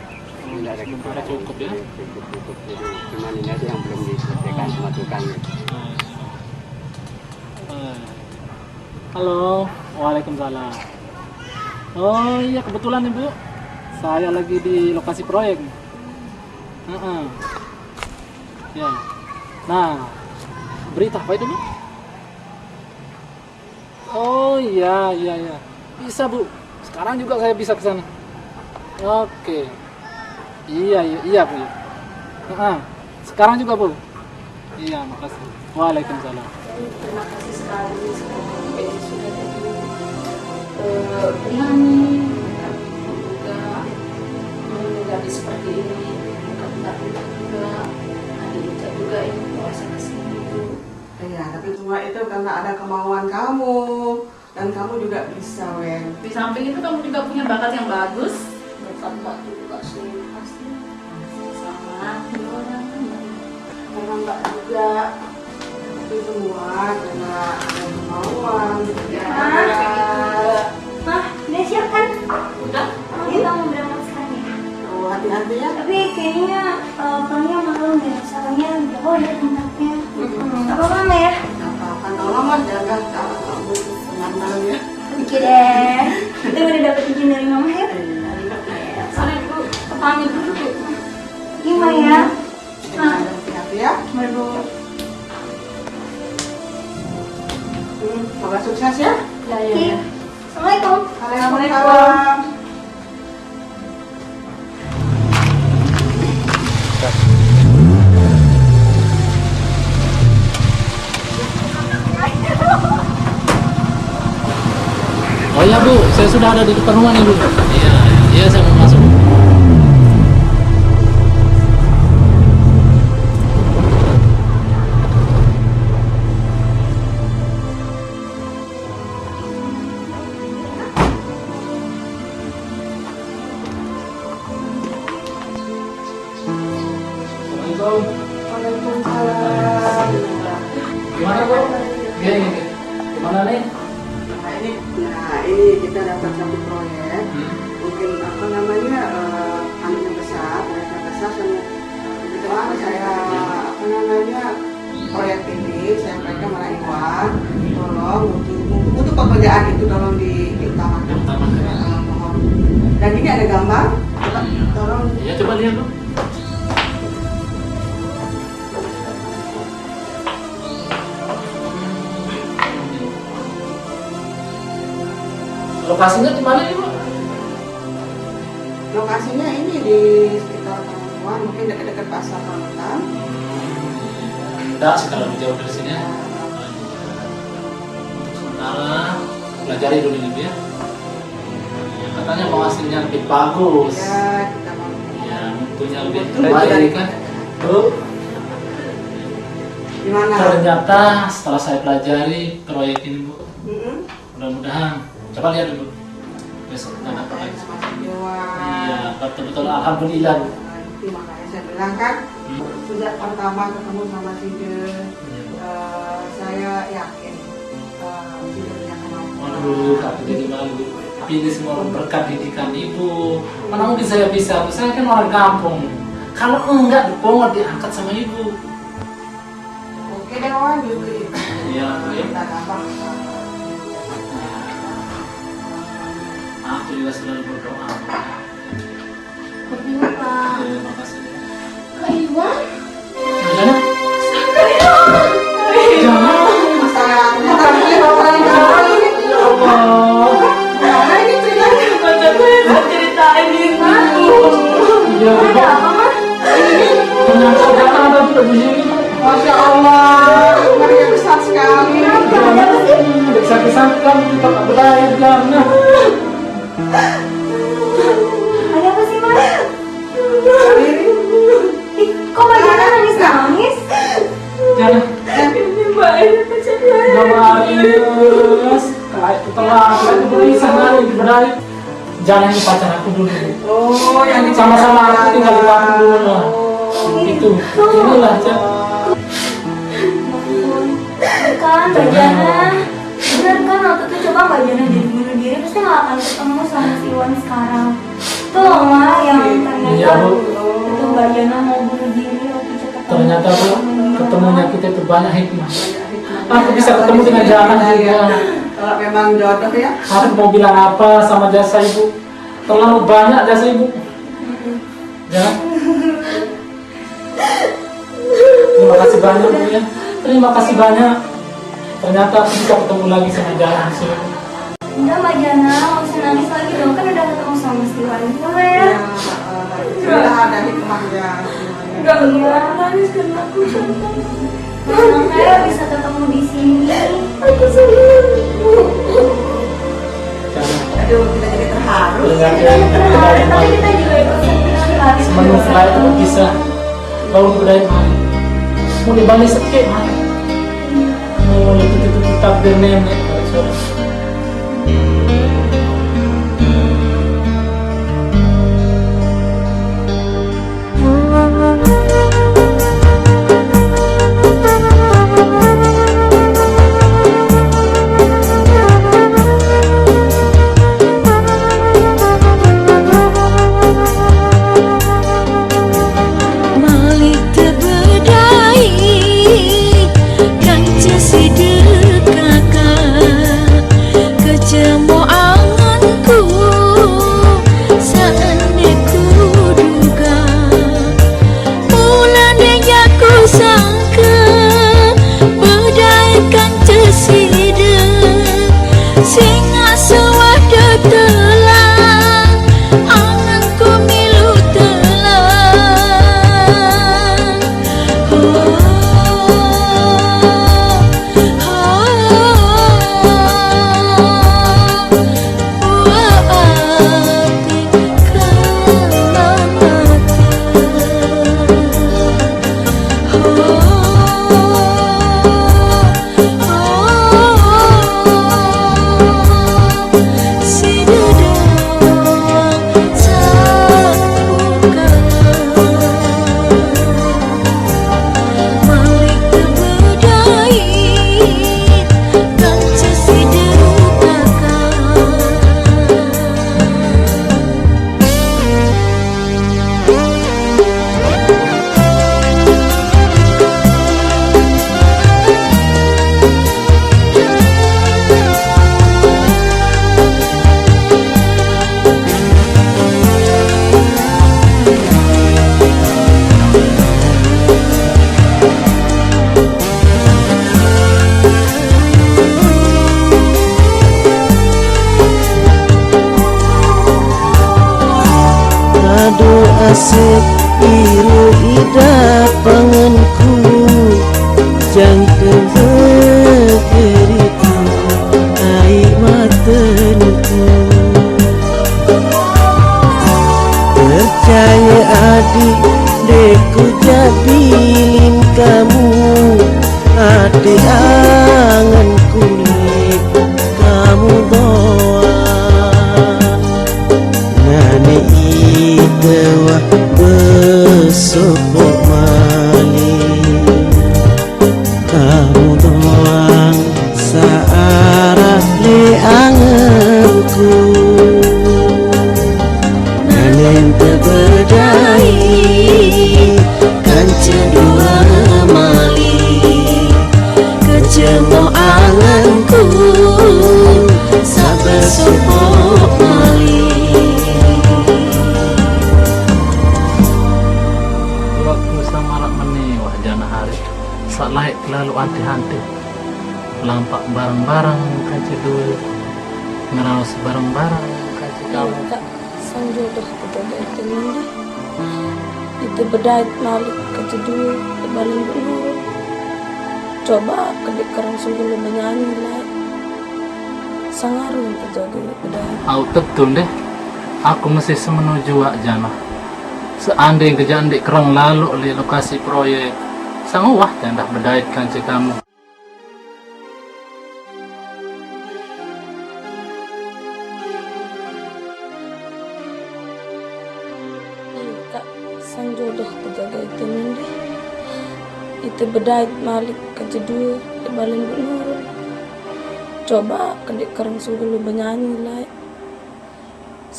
Tidak ada sementara kekurangan. Cukup, ya? Cukup, cukup. Jadi, cuman ini aja yang belum diselesaikan sama tukang, gitu. Nah. Eh. Halo, waalaikumsalam. Oh iya, kebetulan nih, Bu, saya lagi di lokasi proyek. Heeh. Ya. Nah, berita apa itu, Bu? Oh iya, iya, iya. Bisa, Bu. Sekarang juga saya bisa ke sana. Oke. Iya, iya, iya, Bu. Heeh. Sekarang juga, Bu. Iya, makasih. Waalaikumsalam. Terima kasih sekali sudah jadi, eh, sudah jadi, eh, berani juga menghadapi seperti ini. Bukan, bukan juga, adik Ica juga ini merasa kesini, Bu. Iya, tapi semua itu karena ada kemauan kamu. Dan kamu juga bisa, Wen. Di samping itu kamu juga punya bakat yang bagus. Bakat Mbak juga sih, pasti. Sama, dua orang. Karena Mbak juga itu semua karena ada kemauan. Ya. Ada. Mah, udah siap kan? Udah. Kita mau berangkat sekarang ya? Oh, hati-hati ya. Tapi kayaknya, eh, pulangnya malam deh. Soalnya jauh ya tempatnya. Mm-mm. Gak apa-apa, Mah, ya? Gak apa-apa, tolonglah jaga kalau kamu tenang malam ya. Oke deh. Kita udah dapet izin dari Mama ya? Iya. Sorry, Bu. Pamit dulu, Bu. Iya, Mah, ya. Nah. Hati-hati ya. Mari, Bu. Hmm, semoga sukses ya. Ya, ya, ya. Assalamualaikum. Waalaikumsalam. Oh iya, Bu, saya sudah ada di depan rumah nih, Bu. Iya, iya, saya mau masuk. Assalamualaikum. Waalaikumsalam. Gimana, Bu? Iya, iya, iya. Gimana nih? Nah, ini, nah, ini kita dapat satu proyek. Hmm. Mungkin, apa namanya, eh, anunya besar, proyeknya besar, sama, eh, kebetulan saya, apa namanya, proyek ini, saya sampaikan sama Iwan, tolong untuk, untuk pekerjaan itu tolong di, diutamakan. Diutamakan. Eh, mohon. Dan ini ada gambar, coba, iya, tolong. Iya, coba lihat, Bu. Lokasinya di mana ini, Bu? Lokasinya ini di sekitar Pamukuan, mungkin dekat-dekat Pasar Pamukuan. Enggak sih kalau jauh dari sini ya. Untuk sementara pelajari dulu ini, Bu, ya. Ya, katanya mau hasilnya lebih bagus. Ya, kita mau. Ya, mutunya lebih baik, kan? Bu, gimana? Ternyata setelah saya pelajari proyek ini, Bu, mm-mm, mudah-mudahan, coba lihat dulu. Besok kita dapat lagi. Makasih, Dewa. Iya, betul-betul alhamdulillah, Bu. Nah, itu makanya saya bilang kan, hmm, sejak pertama ketemu sama Side, iya, Bu, eh, saya yakin, eh, Side punya kemampuan. Waduh, aku jadi malu, Bu. Tapi ini semua berkat didikan Ibu. Mana mungkin saya bisa, Bu? Saya kan orang kampung. Kalau enggak dipungut, diangkat sama Ibu. Oke deh, Wan, gitu. Iya, Bu, ya. Minta gampang. Nah, aku juga selalu berdoa. Begini, Pak. Iya, makasih, ya. Kak Iwan? Gimana? Kak Iwan! Jangan. Masalah aku bukan ini, Bapak, ini. Ya Allah. Gimana ini ceritanya? Baca gue ceritain ini. Iya, Bu. Ada apa, Mas? Ternyata ada juga di sini, Bu. Masya Allah, luar biasa sekali. Kenapa? Ada apa sih? Bisa-bisa kan kita tak berlayar, kan? Nah. Ada apa sih, Mas? Ih, kok Mbak Jana nangis-nangis? Jana. Ini Mbak Ayu kecelakaan. Nggak nangis. Kayak itu telah, kayak itu bisa nangis di bedai. Jana ini pacar aku dulu, Bu. Oh, yang di, sama-sama aku tinggal di warung dulu, nah. Oh. Itu. Inilah, Cak. Kan, Mbak Jana. Bener kan, waktu itu coba Mbak Jana jadi bunuh diri, pasti nggak akan ketemu sama si Iwan sekarang. Itu loh, Ma, yang ternyata Iya, Bu. itu Mbak Jana mau bunuh diri waktu itu ketemu. Ternyata, Bu, ketemunya kita itu banyak hikmah. Aku bisa ketemu dengan Jana juga. Kalau memang jodoh ya. Aku mau bilang apa sama jasa Ibu? Terlalu banyak jasa Ibu. Ya. Terima kasih banyak, Bu, ya. Terima kasih banyak. Ternyata aku bisa ketemu lagi sama Jana di sini. Udah, Mbak Jana, nggak usah nangis lagi dong. Kan udah ketemu sama Mas Iwan. Boleh ya? Ya, eh, sudah ada hikmahnya. Enggak, enggak, nangis karena aku senang. Senang saya bisa ketemu di sini. Aku senang. Aduh, kita jadi terharu. Dengar dari Terharu, tapi kita juga ikut senang. Semenung flight itu bisa. Lalu budaya mana? Mau dibalik sedikit mana? Mau itu itu tetap bernenek. Malik tebedai, kanca sida kakak, kecemo anganku, saeneku duga. Mulane jaku sangka, bedai kanca sida, sing ngasuh tetelang, anganku milu telang. Ho, ho, ho. Kado asep ira idap panganku, jangka begerita ai matenku. Percaya adik, dek ku jabilin kamu, adik angan kulit kamu doang. Ngani ite wah besopok mali. Kamu doang saarah le angenku. Nanen tebedai kanca dua mali. Kecemo anganku sabesopok mali. Waktu samarak meni wah jana hari. Sak laik lalu antih-antih. Lampak bareng-bareng kaji dua. Ngeraos bareng-bareng kaji kamu. Kak, sang jodoh kita baik ini. Ite bedait malik kaji dua, tebaling benurut. Coba kedik kereng sungguh lu menyanyi, Lai. Sangaru yang terjaga bedait. Au tetu deh. Aku mesti semenu juak jana. Seandai keja ndik kereng lalu li lokasi proyek, sanguwah jandah bedait kanci kamu. Kak, sang jodoh tejaga ite nindih. Ite bedait malik kaji dua, ite balen benurun. Coba kedik kereng sungguh lu benyanyi, Lai.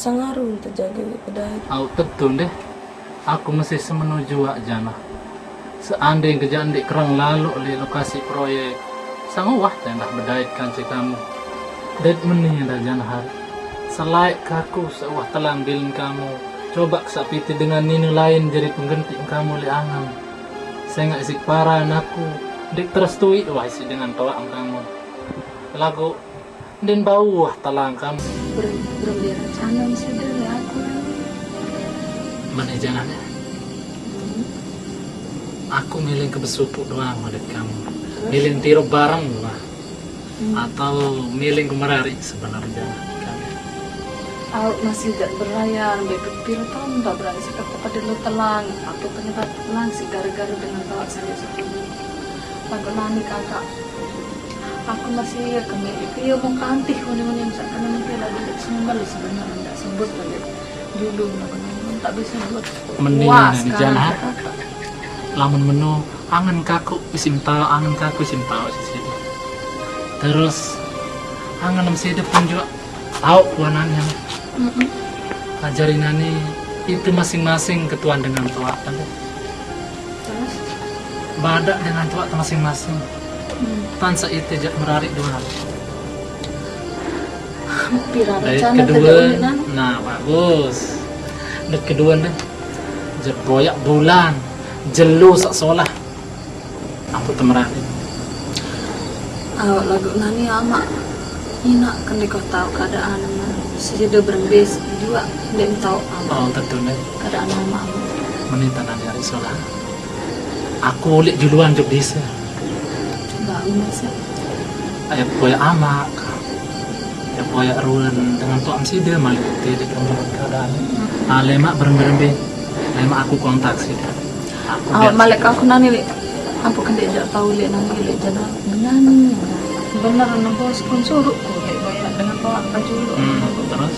Tangaru untuk jaga bedai. Au tetu deh. Aku masih semenu jua jana. Seandai kejak ndik kerang lalu li lokasi proyek, sangat wah tendah bedait kanci kamu. Det meni dah jana hari. Selaik kaku seuah telang bilin kamu. Coba kesak piti dengan nini lain jadi pengganti kamu li angan. Sengak isi para anakku, ndik terestui wah isi dengan toak kamu. Lagu Din bau ah talang kamu. Ber-, berembira canang sudah ya aku. Mana jangan ya? Hmm. Aku miling ke besupu doang oleh kamu. Terus? Miling tiro bareng lah. Hmm. Atau miling ke merari sebenarnya kamu. Aku masih tidak berlayar, bebek piro tahun tak berani sikap kepada lo telang. Aku ternyata telang si gara-gara dengan tawak saya sepuluh. Lagu nani kakak. Aku masih ya kami itu ya mau kantih muni-muni misalkan nanti lagu ndak sembel sebenarnya ndak sebut lagi dulu lagu nani tak bisa sebut. Mending wah, nani sekarang jangan. Lamun menu angen kaku isim tau angen kaku isim tau sisi. Terus angen mesti ada pun juga tau kuanannya. Mm-mm. Ajarin nani itu masing-masing ketuan dengan tuak tadi. Terus? Badak dengan tuak masing-masing. Hmm. Tan seitu jak merari dua. Pira dari rencana kedua, tadi, Nan? Nah, bagus. Dan kedua nih, jak boyak bulan, jelu sak solah. Aku temerari. Awak lagu nani amak. Ina kan dikau tahu keadaan amak. Sejeda berembes juga dia tahu amak. Oh, tentu nih. Keadaan amak. Menita nani hari solah. Aku ulik juluan jok desa. Bangun sih. Ayo boyak amak. Ya boyak ruan dengan tuak sida malik teh di keadaan. Ah, lemak berembe-rembe. Lemak aku kontak sida. Aku awak biar malik sida. Aku nani lek. Ampu kendek jak tahu lek nani lek jana benani. Bener nang bos kun suruh ku lek boyak dengan tuak baju lu. Hmm, terus?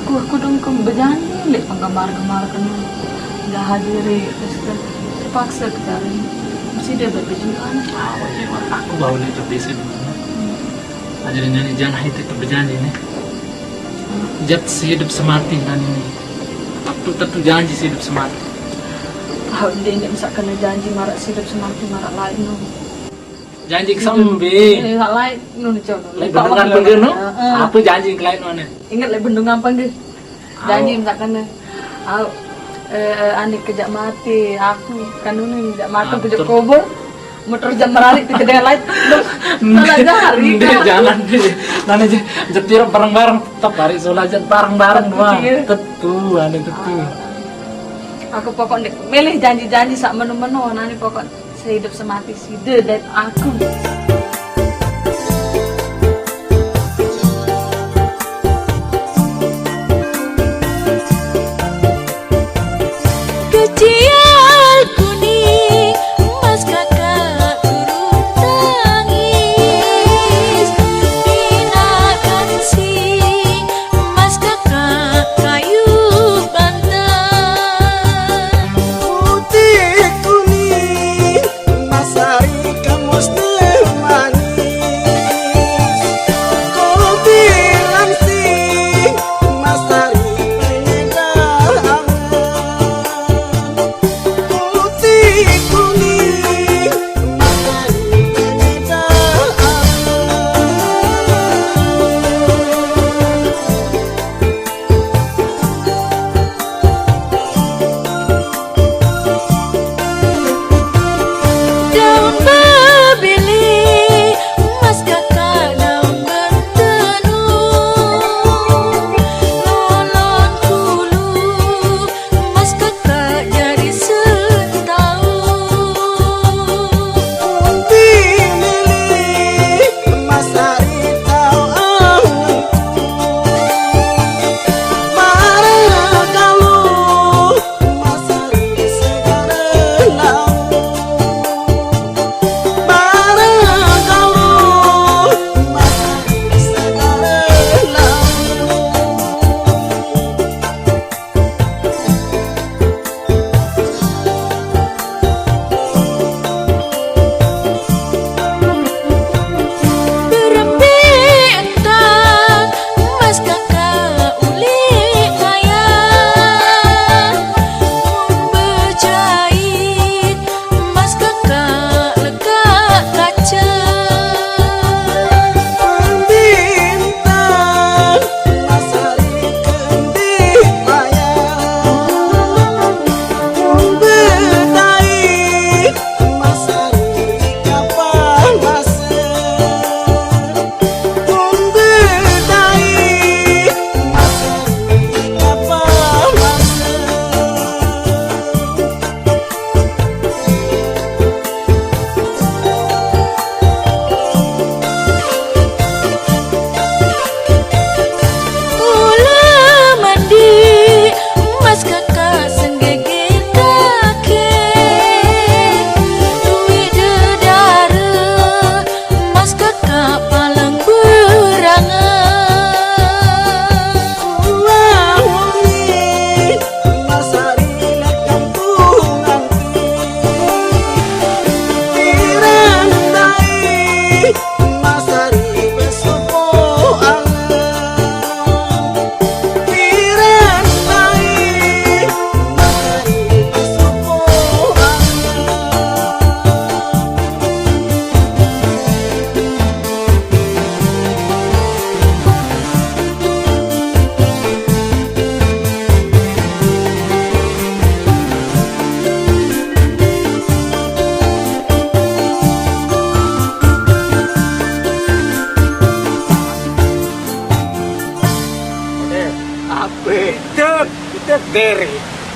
Aku, aku dong ke bejanji lek penggemar-gemar kena nggak hadiri terus kan terpaksa ke cari. Mesti dia berkejutan. Oh iya, Wak. Aku bawa nih ke desa dulu. Hmm. Ajarin nyanyi jangan itu tuh bejanji nih. Jat sehidup semati dan ini. Tentu, tentu janji sehidup semati. Tahu dia ini misalkan janji marak sehidup semati marak lain no. Janji kesambi. Ini tak lain no nih cono. Lek bendungan pengge no. Heeh. Apa janji ke lain no nih? Ingat lek bendungan pengge. Janji misalkan nih. Au. Eh, ani kejak mati, aku kan ini kejak mati, kejak kubur. Muter jam merari ke kedai lain. Salah jari. Ndek, jangan deh. Nanti je, jepir bareng-bareng tetap hari solah jan bareng-bareng doang. Iya. Tetu, ane tetu. Aku pokok ndek milih janji-janji sak menu-menu, nani pokok sehidup semati sida dan aku. Kecil kuning, mas kakak turun tangis. Pinakan sing, mas kakak kayu pantai. Putih kuning, mas hari kamus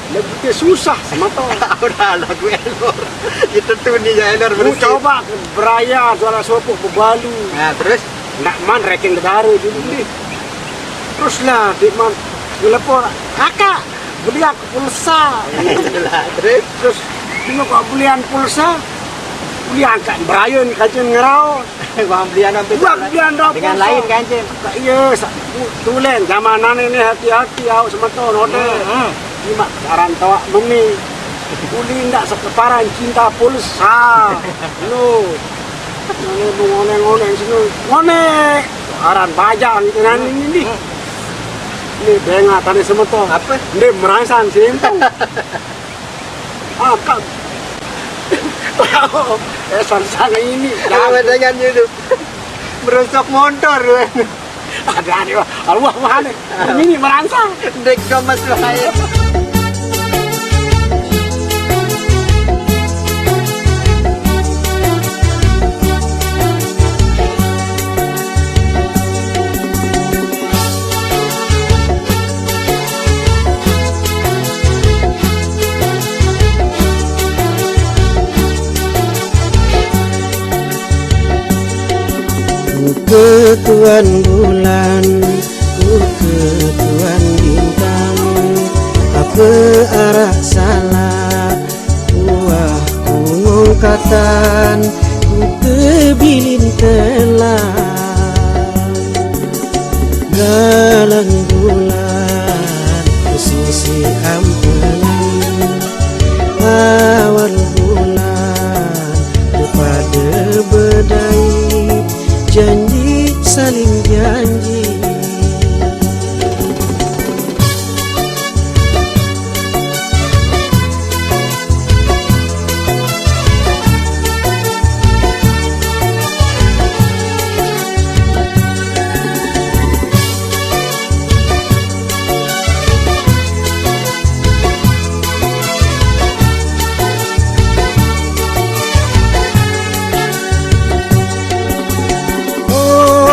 Lebih susah sama to. Udah lagu elor. Itu tuh nih ya elor. Coba beraya juara sopo bebalu. Nah, terus? Ndak man reking dedaro dulu nih. Terus lah, di man, ngelepon, "Kakak, beli aku pulsa." Lah, terus? Terus, "Ini kok belian pulsa?" Belian kan berayen kajen ngerau. Wah, belian apa itu? Wah, belian apa dengan pulsa? Lain kajen. Iya, tulen zaman ini hati-hati awak semeton ode. Hmm, hmm. Ini mak aran toak meni. Uli ndak sekeparan cinta pulsa. Lo. Ngone ngoneng-ngoneng sini. Ngone. Aran bajang itu nanti ini. Hmm. Ini benga tadi semeton. Apa? Ini merangsang simpang. Ah, kan. Eh, sang-sang ini. Kalau dengan YouTube. Merosok motor. Ada, ada. Arwah mana? Ini merangsang. Dek gemes bahaya. Ku ke tuan bulan, ku ke tuan bintang, apa arah salah? Wah, ku ngongkatan, ku tebilin telah. Galang bulan, pesisi ampenan, awan bulan, pada bedai, janji saling janji.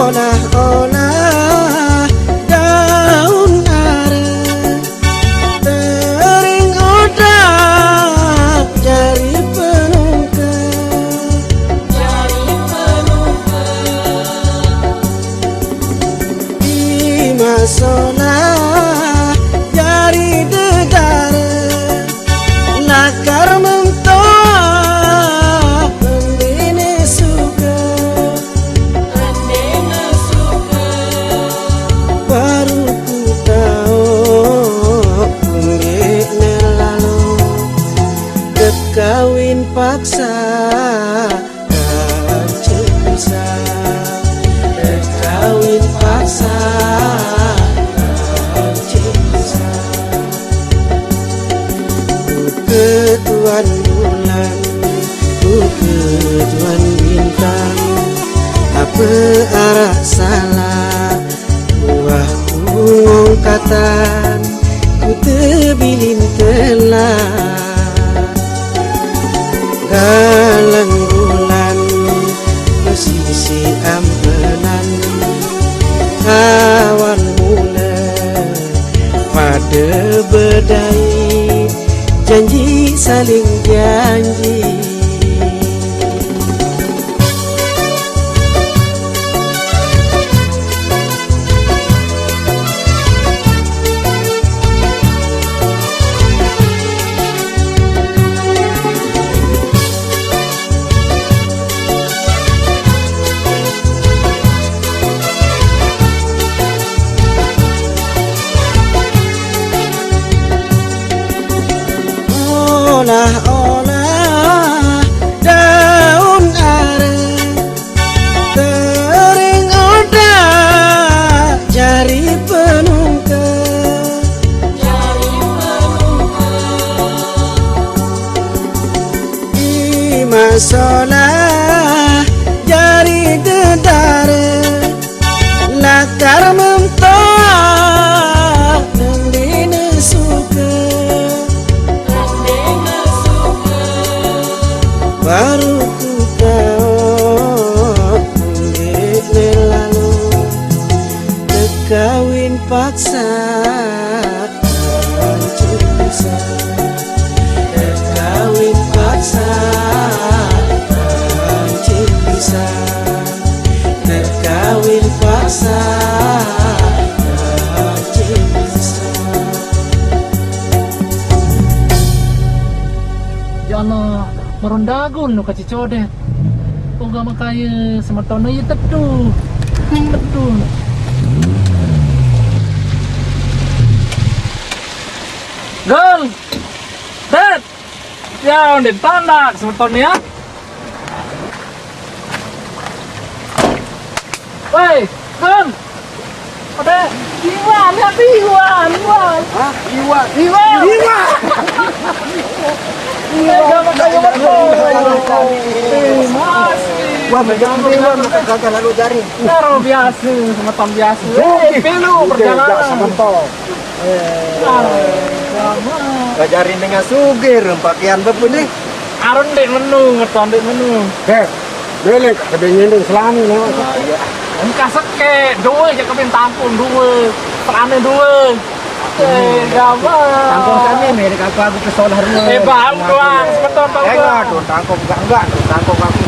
Olah-olah daun are, tering odak jari penungke. Jari penungke. Di masalah jari dedare, lakar mentok pendene suka. Pendene suka. Baru ku tau pendene lalu, dek kawin paksa. Kancing bisa, kawin paksa, kancing bisa. Ku ke tuan bulan, ku ke tuan bintang, apa arah salah? Wah, ku ngongkatan, ku tebilin telah. Galang bulan, pesisi ampenan, awan mula, pada bedai, janji saling janji. Olah-olah daun are, tering odak jari penungke. Jari penungke. Di masalah jari dedare, lakar mentok nang dene suka. Baru ku tau nang dene lalu, kawin paksa. Hancur Lah, marondagul no kacicodet. Oga makaya semeton no iya tetu. Tetu. Gol. Tet. Ya, onde tandak semeton ya. Woi, Gun. Ada Iwan, ya Iwan, Iwan. Hah? Iwan. Iwan. Iwan. Eh, gak pakai Iwan. Eh, masih. Wah, megang Iwan, maka gagal lalu jari. Luar biasa, semeton biasa. Eh, pilu perjalanan. Semeton. Eh, sama. Ngajarin dengan sugir, pakaian bebe nih. Arun dek menu, ngeton dek menu. Dek, beli kak kebe nyending selami no. Ah, iya. Engkah seke, dua je kebe tangkung, dua. Selana dua. Eh, gampang. Tangkung kami, merek apa aku ke solah dua. Eh, bau doang, semeton tangkung. Enggak, tuh, tangkung enggak, enggak, tuh, tangkung aku.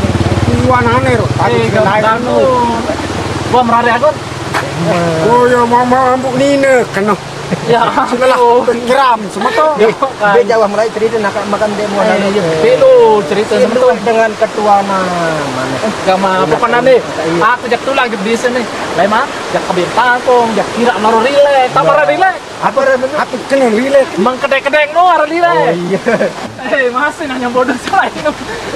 Iwan aneh, tuh. Tapi eh, juga lain, gampang tuh. Gua merari aku. Oh ya, mama ambuk nina kena. Ya, sebelah ampun. Penyeram, semeton. Ya, kan. Dia jauh mulai cerita nak makan dek mau eh, lalu. Iya, betul cerita semeton. Dengan ketua nah, mana? Gak apa-apa, iya, deh. Iya. Aku jak tulang ke desa nih. Lain mah, jak kebintang kong, jak kira naro rilek. Tambah rilek. Apa rilek? Aku kena rilek. Mengkedek-kedek no, rilek. Oh, iya. Eh, masih nanya bodoh saya.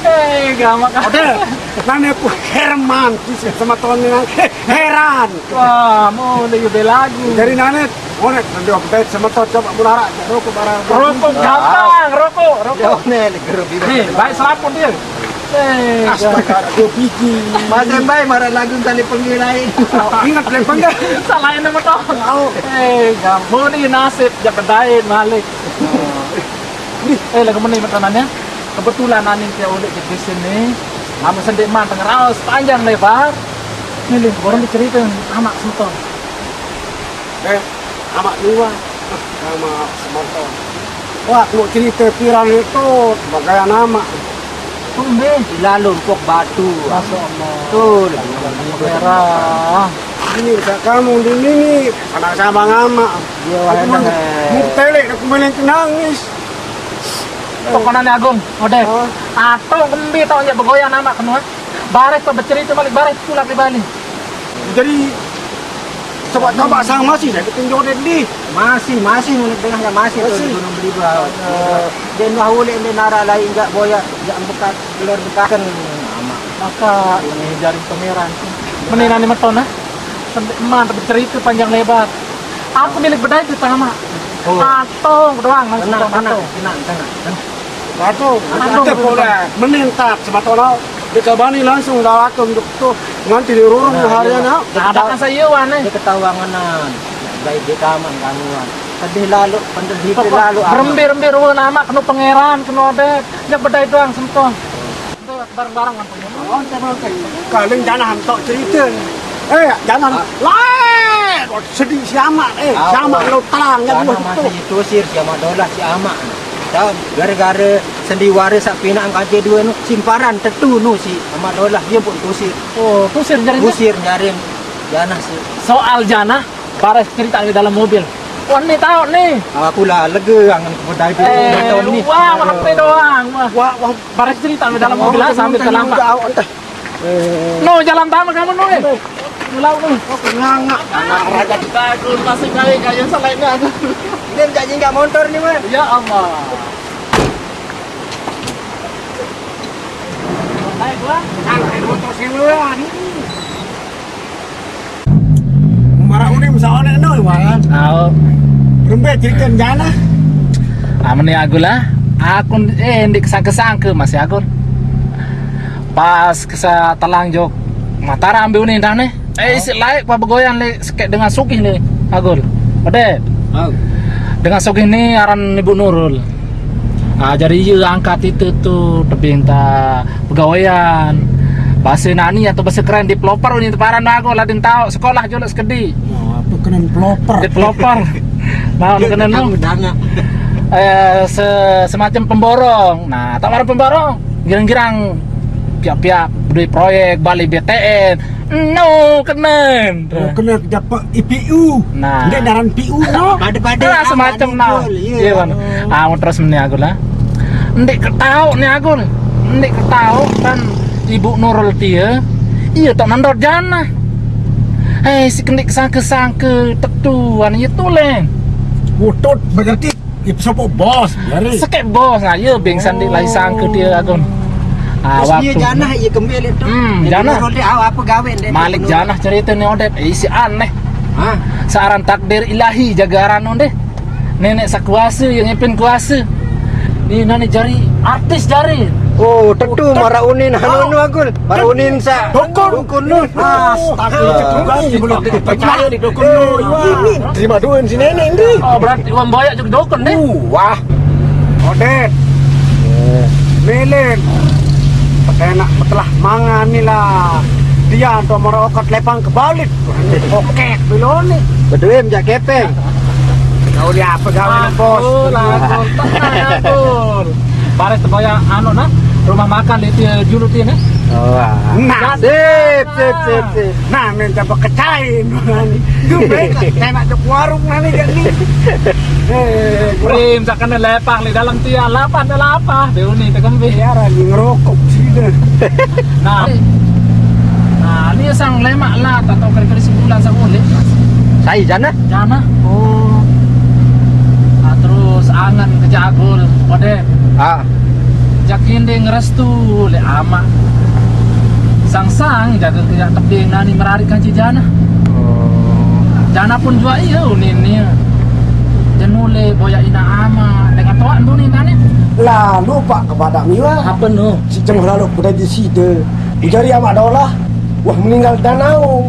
Eh, gamak. Ada, nanya aku Herman, kisah sama Tony nang. Heran. Wah, mau udah gede lagu. Dari nanya, onek nanti update sama Tony coba mulara rokok barang. Rokok gampang, rokok, rokok. Ya, onek, gerubi. Nih, baik serapun dia. Eh, astaga, dua biji. Madan baik marah lagu kali penggirai. Oh, ingat yang penggirai. Salah ini betul. Oh. Eh, gampang nih nasib, jak kedain, malik. Ih, eh, lagu meni makanannya. Kebetulan aning ke ulik ke sini. Lama sendek man tengah raos panjang lebar. Milih orang dicerita anak semeton. Eh, anak dua. Sama semeton. Wah, mau cerita viral itu sebagai anak. Tumbe. Di lalu empuk batu. Masya Allah. Betul. Merah. Ini bisa kamu di mini, anak sama ngama. Iya, wah, enak, eh. Mau telek, aku main nangis. Pokoknya Agung, udah. Oh. Atau kembi tau aja begoyang nama kenua. Bareh tuh bercerita balik, bareh pulang di Bali. Jadi, coba-coba sang masih, saya ketinjau deh di. Masih, masih, menurut dengarnya masih tuh masih. Di Gunung Beliba. Eh. Dia nuah ulik, dia nara lain, enggak boya, enggak bekat, keluar bekakan. Maka ini jaring pangeran. Mendingan lima ton, ah. Sampai emak bercerita panjang lebar. Aku milik bedai itu sama. Oh. Atong doang, langsung tenang, tenang, atong. Tenang, tenang, tenang. Atong, atong, atong, boleh. Menentak, sebetulnya. Dikabani langsung dah atong untuk tuh. Nganti di rurung nah, harian, iya. Ada kan saya, wane. Dia ketawa ngenan. Baik dia kaman, kamuan. Sedih lalu, pendedih lalu. Berembe-rembe ruang nama, kena pangeran, kena adat. Yang bedai doang, sentong. Bareng-bareng kan. Kaling janah entok cerita. Eh, janah. Ah. Lain. Sedih si amak, eh, ah, si amak lo telang ya. Janah masih tusir si amak dolah si amak. Tahu, gara-gara sendiwara sak pinak angkat dua nu, simparan tetu nu si amak dolah, dia pun tusir. Oh, tusir jaring. Tusir jaring. Janah si. Soal janah, Paras cerita di dalam mobil. Wah, ini tahu nih. Aku lah lega angan kepada itu. Eh, nonton nih. Wah, H P doang. Wah, wah, wah. Paras cerita di dalam mobil lah, sambil terlambat. Udah, udah. Eh. No, jalan tamu kamu no, eh. Udah. Pulau no. Oh, nganga. Anak raja bagus, masih baik aja selainnya. Ini enggak jingga motor nih, Mas. Ya Allah. Naik gua. Anak motor siluan. Marah udah bisa onek no, Iwan. Au. Rumbe cerita jana. Amen ya aku lah. Aku eh ndik kesangke-sangke masih aku. Pas kesa telang jok. Matara ambil ni dah ni. Eh, isi laik pa begoyan le seket dengan sugih ni, Agul. Ode. Au. Dengan sugih ni aran Ibu Nurul. Ah, jadi iya angkat itu tu tebing ta pegawean. Bahasa nani atau bahasa keren developer ni teparan aku lah din tahu sekolah jolok sekedi. Nah, apa kena developer? Developer. Nah, kena no. Eh, se semacam pemborong. Nah, tak marah pemborong. Girang-girang piak-piak beli proyek balik B T N. No, kena. Oh, kena dapat I P U. Nah. Dia daran P U no. Pada-pada lah semacam no. Iya, iya, kan. Ah, terus meni aku lah. Ndeq ketaoq ne Agul. Ndeq ketaoq kan Ibu Nurul tie. Ie toq nendot Janah. Hei, siq ndeq sangke-sangke tetu ane ie tulen. Utut berarti sopoq bos, jari. Sekeq bos, nah, ie beng saq ndeq lain sangke tie Agul. Ah, terus ie waktu Janah, ie kembe leq tu. Hmm, Janah. Nurul tie, ape gawe ndeq? Malik Janah ceritene odet, eh, isiq aneh. Hah? Saq aran takdir ilahi jage aran onde. Neneq saq kuase, ie ngepin kuase. Ni nane jari artis jari. Oh, tetu maraq unin anu, anu Agul. Maraq unin saq dukun. Dukun nu. Astaga, itu juga sih belum dipercaya di dukun nu. Ini terima duit si nenek ini. Oh, berarti Wong Boyaq juga dukun deh. Wah. Odet. Lilin. Petenak petelah mangan ni lah. Dia tu merokok lepang kebalik. Oke, belone. Beduit jak kepeng. Kau dia apa gawe, Bos? Ampun, ampun, tenang, ampun. Baris tebaya anu nah, rumah makan itu julu tie nah. Oh, ah. Nah. Sip, sip, sip, sip. Nah, minta bekecain. Tuh, enak cek warung nane jadi. Eh, Prim, sakane lepah leq dalem tiang, lapah, dah lapah. Dia uni tekembe. Ya, lagi ngerokok sih dah. Nah. Nah, ni sang lemaq lah, atau kira-kira sebulan sebulan. Sai, Janah? Janah. Oh. Nah, terus angen ke Jagul, Odet. Ah. Jaq inde ngerestu leq amaq. Sang-sang jage ke jaq tebing nani merariq kance Janah. Oh. Janah pun juaq ie unin nie. Jenu leq boyaq inaq amaq, dengan toaq ndu ni tane. Lalu Pak kepada miwa. Ape nu? Si ceng lalu kepada di side. Ujari Amaq Dolah, wah meninggal danau.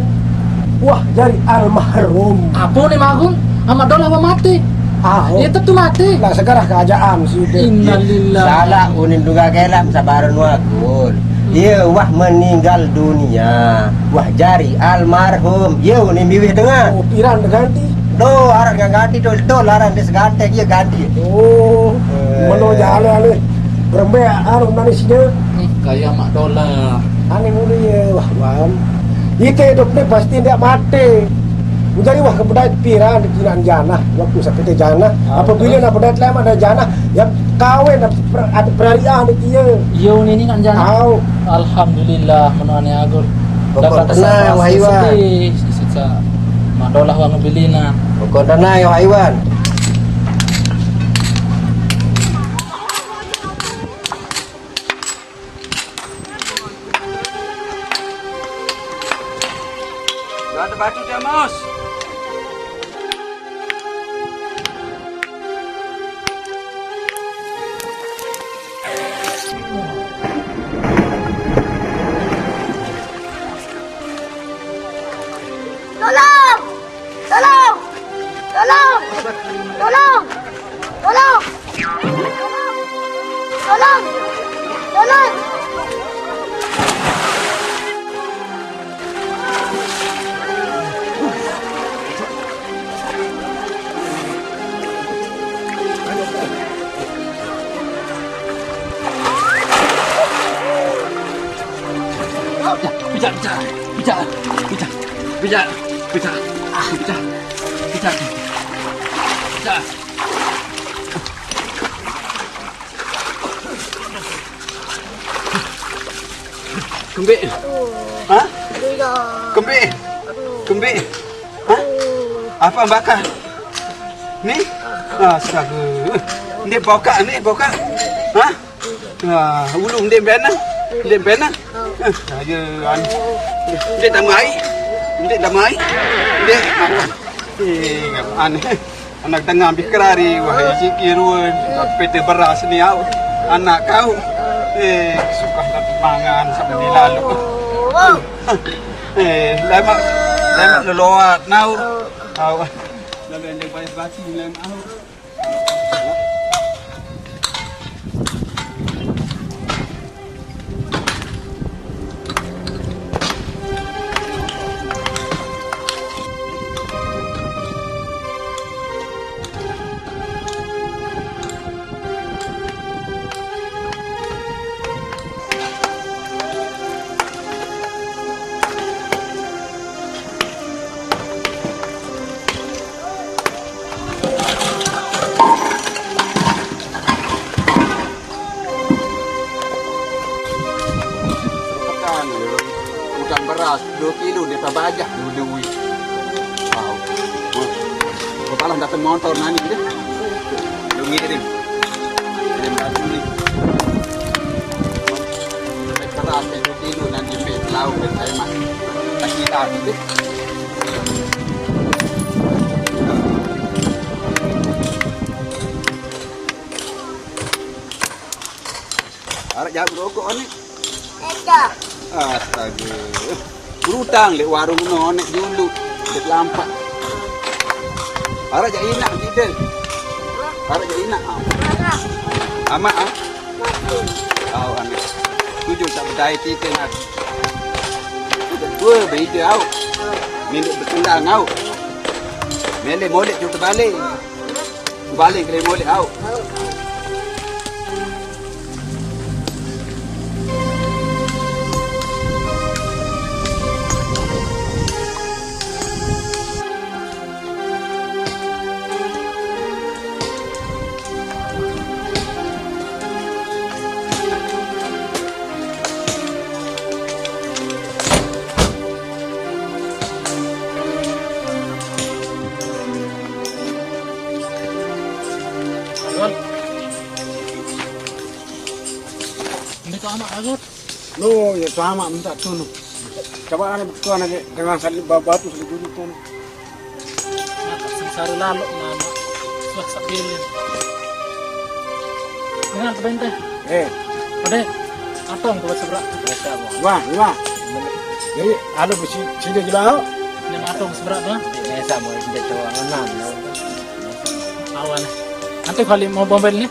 Wah, jari almarhum. Ape ni Magul? Amaq Dolah wah mate. Ah, oh. Ie tetu mate. Nah, sekarang keadaan side. Innalillah. Salaq unin tunggal kelaq sabaran Magul. Ie wah meninggal dunia. Wah jari almarhum. Ie unin biwih dengan. Oh, piran ganti? Do, araq dengan ganti dol, dol araq des ganti, ie ganti. Oh, eh. Meno jale ale. Berembe anu nani side? Hmm, kaya Amaq Dolah. Ane mulu ye, wah, Wan. Ite idup ni pasti ndeq mate. Jari wah kebedait piran dikinan Janah, waktu sakite Janah. Ah, apabile terus? Nah bedait lemaq dait Janah, ya kawin, ade per-, ade perarian dait ie. Iya, nini naq Janah. Au. Alhamdulillah, menoane Agul. Pokok tenang, wah Iwan. Sedih, sisa Amaq Dolah wah ngebilina. Pokok tenang, wah Iwan. Nggak ada batu dia, Mos. Tolong! Tolong! Tolong! Tolong! Tolong! Tolong! Tolong! Pijak, pijak, pijak, pijak, pijak, pijak, pijak, ah, pijak, pijak, pijak. Kembeq? Aduh. Hah? Aduh, ya. Kembeq? Aduh. Kembeq? Hah? Aduh. Ape bakar? Ni? Astaga. Ndeq bokaq, ndeq bokaq. Hah? Nah, ulu ndeq benah. Ndeq benah. Eh, ayo, anu. Ndeq tambah aiq. Ndeq tambah aiq. Ndeq. Eh, aneh. Anak tengah ambil kerari, wahai siki ruan, pete beras ni au. Anak kau. Eh, suka nak mangan sampai dilalu. Eh, lemaq, lemaq leloat nau. Au. Lemaq leloat basi lemaq au. Dua kilo dia tak bajak dulu. Wow. Kepala datang motor nani deh. Lu ngirim. Kirim batu ni. Keras dua kilo nanti sampai laut dan saya mah. Tak kita tu deh. Arak jauh rokok ni. Ada. Astaga. Berutang lek warung no nek dulu. Dek lampak. Arak jak inak kita. Arak jak inak. Ah. Amak ah. Au anak. Tujuh tak berdaya kita nak. Dua beda au. Mindik berkendal ngau. Mele molek juga balik. Balik kena molek au. Ini kau anak kaget. Lu ya sama minta tunu. Coba ada betul aja dengan salib batu salib dulu tunu. Nah, sengsara lalu nama. Sudah sabilin. Dengan bente. Eh, Ade, atong buat seberak. Wah, wah. Jadi ada besi sini juga. Yang atong seberak dah. Biasa mau kita coba menang. Awan. Nanti kali mau bombel nih.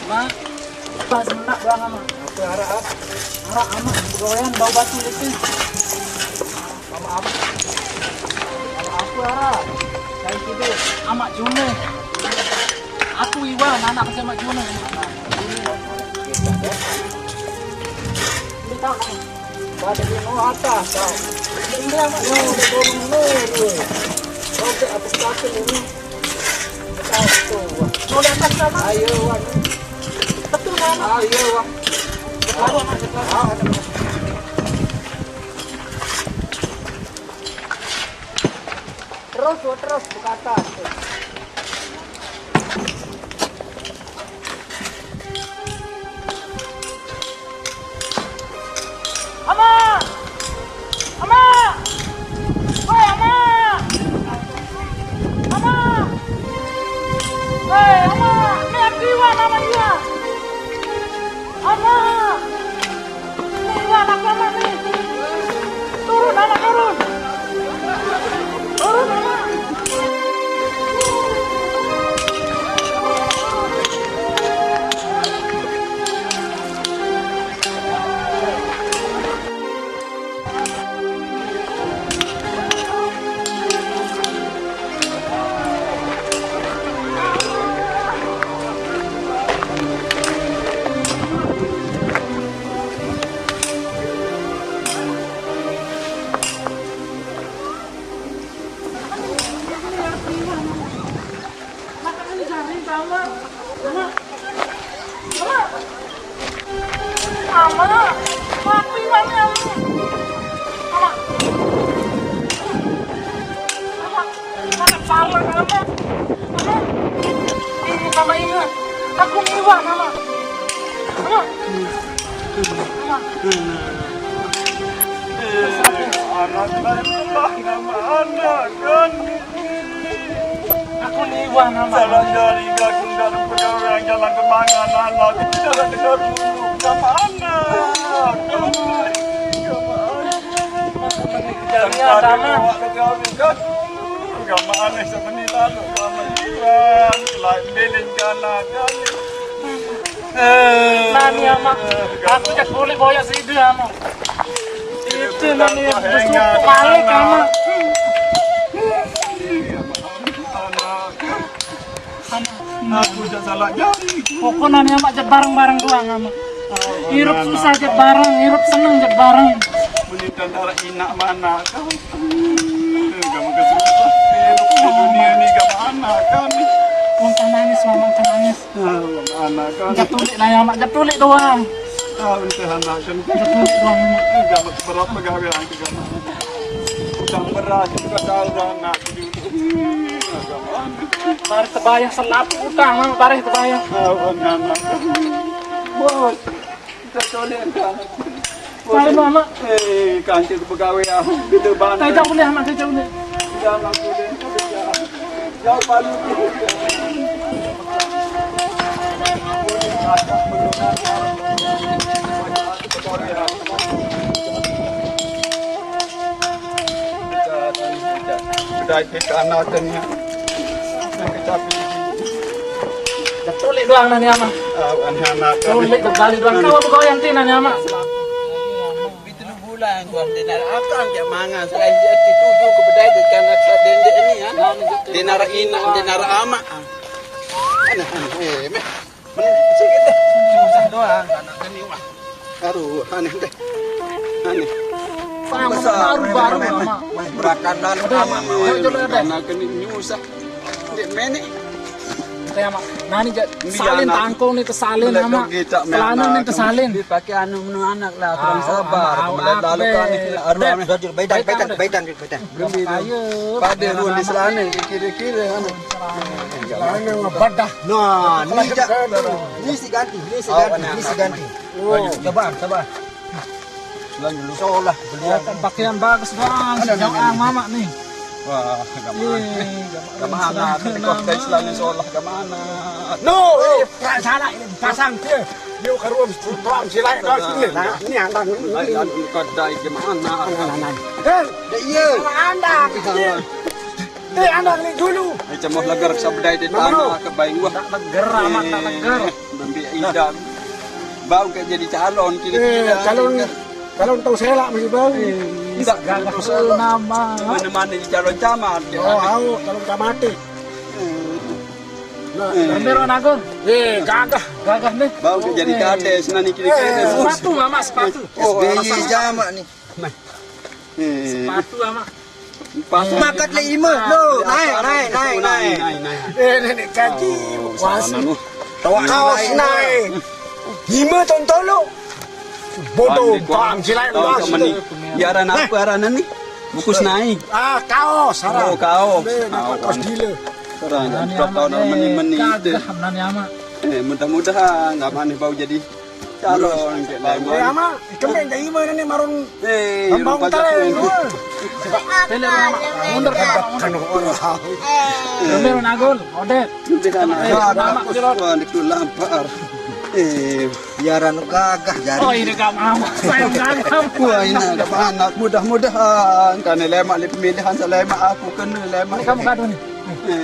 Mak, pas menak doang ama. Apa arah ah? Arah ama, begawean bau batu itu. Sama apa? Sama apa, Ra? Cari sini. Amak June. Aku Iwan, anak kerja Mak June. Ini tak. Pada di bawah atas, tau. Ini dia, Mak. Yang udah turun dulu. Robek atas kaki ini. Betul, tuh. Mau di atas, Mak? Ayo, Wan. Betul, Mak. Ayo, Wan. Ayo, Mak. Ayo, Mak. Terus, terus, ke atas. Ama! Ama! Woi, Ama! Ama! Woi, Ama! Ini Iwan namanya. Ama! Ini Iwan, aku Ama nih. Turun, Ama, turun. Turun, Ama. Ama, mati mami ama. Ama. Ama, mana pala ama. Ama. Ini mama ingat. Aku ngiwa ama. Ama. Ama. Anak saya pulang nama anak kan. Aku niwa nama. Salah dari aku dalam perkara jalan kemangan anak kita dah dengar dulu sama anak. Jariah sama. Agama aneh sebenarnya lalu sama jiran, lain bilin jana kali. Nani ama, aku cak boleh boyak sida ama. Itu nani besuk balik ama. Ama. Pokoknya nih, Amak, jat bareng-bareng doang, Amak. Hirup susah jat bareng, hirup seneng jat bareng. Meni tentara inak mana kau? Kamu kesusah. Hirup di dunia ini gak mana kau nih? Jangan nangis, Amak, jangan nangis. Mana kau? Jat tulik lah ya, Amak, jat tulik doang. Ah, untuk anak kan. Jat tulik doang, Amak. Gak berat pegawai aku gak mana. Utang beras juga saudara anak. Bareh tebayah selap utang, Mak, bareh tebayah. Awan anak. Bos, kita colek kan. Mari, Mak, Mak. Eh, kancil pegawai ah. Kita bantu. Kita jauh boleh, Mak, kita jauh boleh. Jangan boleh. Jauh palu. Bedai kita anak tanya. Yang kita pilih. Tulik doang nanya mah. Anak. Tulik kembali doang. Kau buka yang tina nanya mah. Itu lu bulan gua dengar akang kayak mangan. Selain dia itu juga bedai di kanak dende ini ya. Dengar ina, dengar ama. Aneh, aneh, eh, meh. Mending sedikit deh. Susah doang. Aduh, aneh deh. Aneh. Sama baru, baru, Mak. Berakan dan ama. Ayo, coba deh. Karena kena nyusah. Dek menek. Teh, Mak. Nah, ini salin tangkong nih, tersalin, Mak. Celana nih tersalin. Dipakai anu menu anak lah, kurang sabar. Kemudian lalu kan ini, aduh, aneh. Bedang, bedang, bedang, bedang. Pada ruang di selana, kira-kira, anu. Selana badah. Nah, ni jak. Ni si ganti, ni si ganti, ni si ganti. Oh, sabar, sabar. Solah, belian. Pakaian bagus doang, sejauh ah, Mama nih. Wah, gak mana. Gak mana, tadi kau teks selana solah, gak mana. No, eh, salah, ini pasang dia. Dia karuan, tuang silai doang sini. Nah, ini andan. Lain, lain, kau dai gimana? Andan, andan. Kan? Iya. Andan. Eh, anak ni dulu. Ai cemoh leger sabedai di tanah ke baing wah. Tak leger amat, tak leger. Bembi idan. Bau ke jadi calon kira-kira. Calon, calon tau selak masih bau. Tidak gagah nama. Mana-mana di calon camat. Oh, au, calon camat. Nah, Romero Nagung. Eh, gagah. Gagah nih. Bau ke jadi kades, nani kira-kira. Sepatu, Mama, sepatu. Oh, S B Y jamak nih. Sepatu, Mama. Makat le imo. No, naik, naik, naik, naik. Eh, nenek kaji. Kuas. Kaos naik. Imo tontolo. Bodoh, bang, silai. Ya, aran apa aran ni? Bukus naik. Ah, kaos, aran. Oh, kaos. Kaos gila. Aran, kau tahu meni-meni itu. Eh, mudah-mudahan nggak maneh bau jadi calon kayak lain. Eh, ama, kemben kayak gimana nih marun? Eh, Bambang Utara ya, lu. Tele, Mak. Mundur, Mak. Mundur. Mundur, Nagul, Odet. Mundur, Mak. Wah, di lampar. Eh, biaran gagah jari. Oh, ini gak mau. Saya gagah. Wah, ini ada anak. Mudah-mudahan kan lemak di pemilihan selemak aku kena lemak. Ini kamu gaduh nih.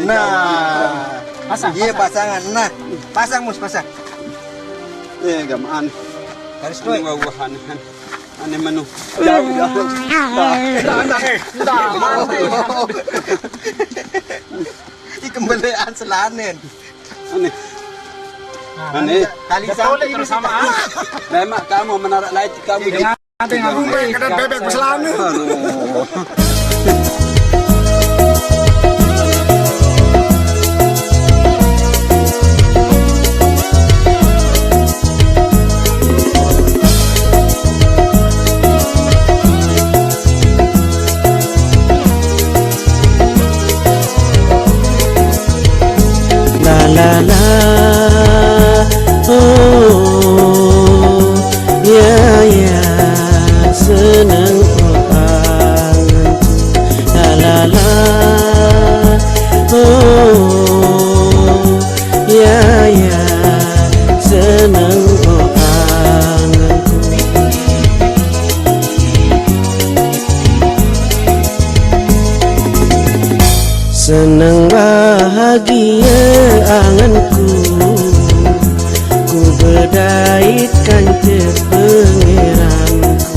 Nah. Pasang, iya, pasang. Pasangan. Nah, pasang, Mus, pasang. Eh, gamaan. Garis tuh. Ini wah-wahan. Aneh menu. Jauh, jauh. Dah, dah, dah. Ini kembalian selanen. Aneh. Aneh. Tali sampai terus sama. Memang kamu menarik lait kamu. Ada yang bebek, bebek selana. Aduh. La la la, oh, ya ya, senang oh anganku. La la la, oh, ya ya, senang oh anganku. Senang bahagia anganku, ku bedaitkan cepengeranku.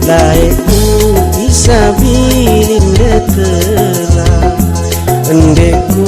Laikku bisa bilin detelah, endekku